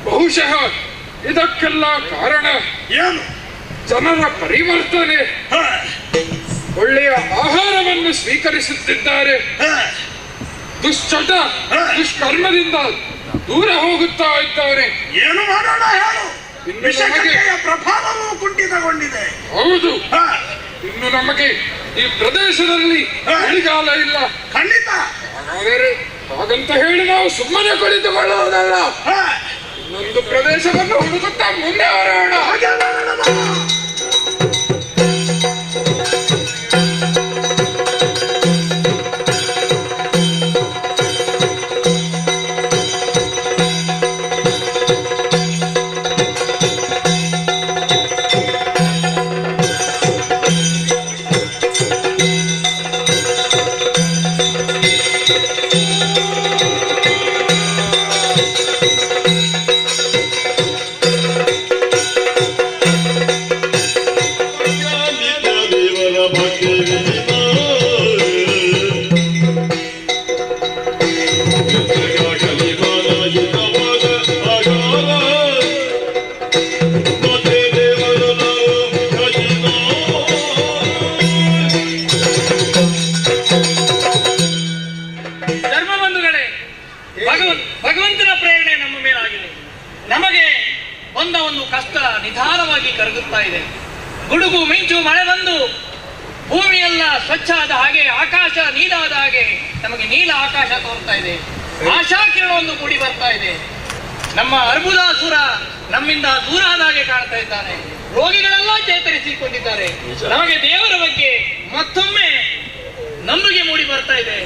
ಬಹುಶಃ ಇದಕ್ಕೆಲ್ಲ ಕಾರಣ ಏನು? ಜನರ ಪರಿವರ್ತನೆ. ಒಳ್ಳೆಯ ಆಹಾರವನ್ನು ಸ್ವೀಕರಿಸುತ್ತಿದ್ದಾರೆ, ದುಶ್ಚಟ ದುಷ್ಕರ್ಮದಿಂದ ದೂರ ಹೋಗುತ್ತಾ ಇದ್ದಾರೆ. ಏನು ಮಾಡೋಣ ಹೇಳು? ವಿಷಕ್ರಿಯೆಯ ಪ್ರಭಾವವೂ ಕುಂಠಿತಗೊಂಡಿದೆ. ಹೌದು, ಇನ್ನು ನಮಗೆ ಈ ಪ್ರದೇಶದಲ್ಲಿ ಚಳಿಗಾಲ ಇಲ್ಲ. ಖಂಡಿತ. ಹಾಗಾದರೆ ಹಾಗಂತ ಹೇಳಿ ನಾವು ಸುಮ್ಮನೆ ಕುಳಿತುಕೊಳ್ಳುವುದಲ್ಲ, ಇನ್ನೊಂದು ಪ್ರದೇಶವನ್ನು ಹುಡುಕುತ್ತಾ ಮುಂದೆ ಬರೋಣ. ಭಗವಂತನ ಪ್ರೇರಣೆ ನಮ್ಮ ಮೇಲಾಗಿದೆ. ನಮಗೆ ಬಂದ ಒಂದು ಕಷ್ಟ ನಿಧಾನವಾಗಿ ಕರಗುತ್ತಾ ಇದೆ. ಗುಡುಗು ಮಿಂಚು ಮಳೆ ಬಂದು ಭೂಮಿಯೆಲ್ಲ ಸ್ವಚ್ಛ ಆದ ಹಾಗೆ, ಆಕಾಶ ನೀಲಾದ ಹಾಗೆ ನಮಗೆ ನೀಲ ಆಕಾಶ ತೋರ್ತಾ ಇದೆ. ಆಶಾ ಕಿರಣವನ್ನು ಕೂಡಿ ಬರ್ತಾ ಇದೆ. ನಮ್ಮ ಅರ್ಬುದಾಸುರ ನಮ್ಮಿಂದ ದೂರ ಆದ ಹಾಗೆ ಕಾಣ್ತಾ ಇದ್ದಾನೆ. ರೋಗಿಗಳೆಲ್ಲ ಚೇತರಿಸಿಕೊಂಡಿದ್ದಾರೆ. ನಮಗೆ ದೇವರ ಬಗ್ಗೆ ಮತ್ತೊಮ್ಮೆ ನಂಬಿಕೆ ಮೂಡಿ ಬರ್ತಾ ಇದೆ.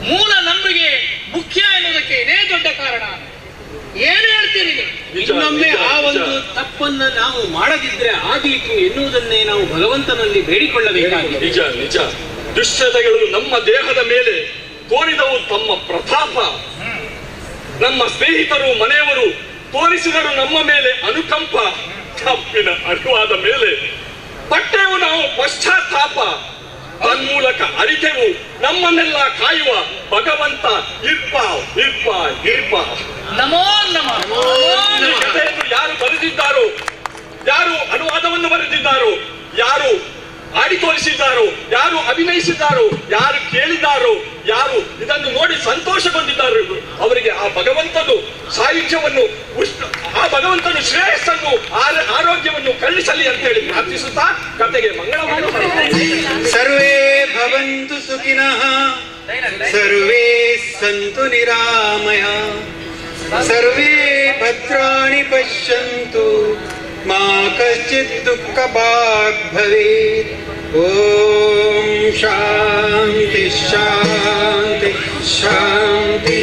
ಮೂಲ ನಂಬಿಕೆ ಮುಖ್ಯ ಎನ್ನುವುದಕ್ಕೆ ಇದೇ ದೊಡ್ಡ ಕಾರಣ. ಏನು ಹೇಳ್ತೀರಿ? ಇನ್ನೊಮ್ಮೆ ಆ ಒಂದು ತಪ್ಪನ್ನ ನಾವು ಮಾಡದಿದ್ರೆ ಆಗಲಿಕ್ಕೆ ಎನ್ನುವುದನ್ನೇ ನಾವು ಭಗವಂತನಲ್ಲಿ ಬೇಡಿಕೊಳ್ಳಬೇಕಾಗಿದೆ. ನಿಜ ನಿಜ. ದುಶ್ಚಟಗಳು ನಮ್ಮ ದೇಹದ ಮೇಲೆ ತೋರಿದವು ತಮ್ಮ ಪ್ರತಾಪ. ನಮ್ಮ ಸ್ನೇಹಿತರು ಮನೆಯವರು ತೋರಿಸಿದರು ನಮ್ಮ ಮೇಲೆ ಅನುಕಂಪ. ತಪ್ಪಿನ ಅರಿವಾದ ಮೇಲೆ ಪಟ್ಟೆವು ನಾವು ಪಶ್ಚಾತ್ತಾಪ, ತನ್ಮೂಲಕ ಅರಿತೆವು ನಮ್ಮನ್ನೆಲ್ಲ ಕಾಯುವ ಭಗವಂತ ಇರ್ಪ ಇರ್ಪ ಇರ್ಪ. ನಮೋ ನಮಃ. ಈ ಕಥೆಯನ್ನು ಯಾರು ಬರೆದಿದ್ದಾರೋ, ಯಾರು ಅನುವಾದವನ್ನು ಬರೆದಿದ್ದಾರೋ, ಯಾರು ಆಡಿ ತೋರಿಸಿದ್ದಾರೋ, ಯಾರು ಅಭಿನಯಿಸಿದ್ದಾರೋ, ಯಾರು ಕೇಳಿದ್ದಾರೋ, ಯಾರು ಇದನ್ನು ನೋಡಿ ಸಂತೋಷಗೊಂಡಿದ್ದಾರೋ, ಅವರಿಗೆ ಆ ಭಗವಂತನು ಸಾಯುಜ್ಯವನ್ನು, ಆ ಭಗವಂತನು ಶ್ರೇಯಸ್ಸನ್ನು, ಆರೋಗ್ಯವನ್ನು ಕರುಣಿಸಲಿ ಅಂತ ಹೇಳಿ ಪ್ರಾರ್ಥಿಸುತ್ತಾ ಕಥೆಗೆ ಮಂಗಳವನ್ನು. ಸರ್ವೇ ಭವಂತು ಸುಖಿನಃ, ಸರ್ವೇ ಸಂತು ನಿರಾಮಯ, ಸರ್ವೇ ಭದ್ರಾಣಿ ಪಶ್ಯಂತು, ಮಾ ಕಶ್ಚಿತ್ ದುಃಖ ಭಾಗ್ ಭವೇತ್. ಓಂ ಶಾಂತಿ ಶಾಂತಿ ಶಾಂತಿ.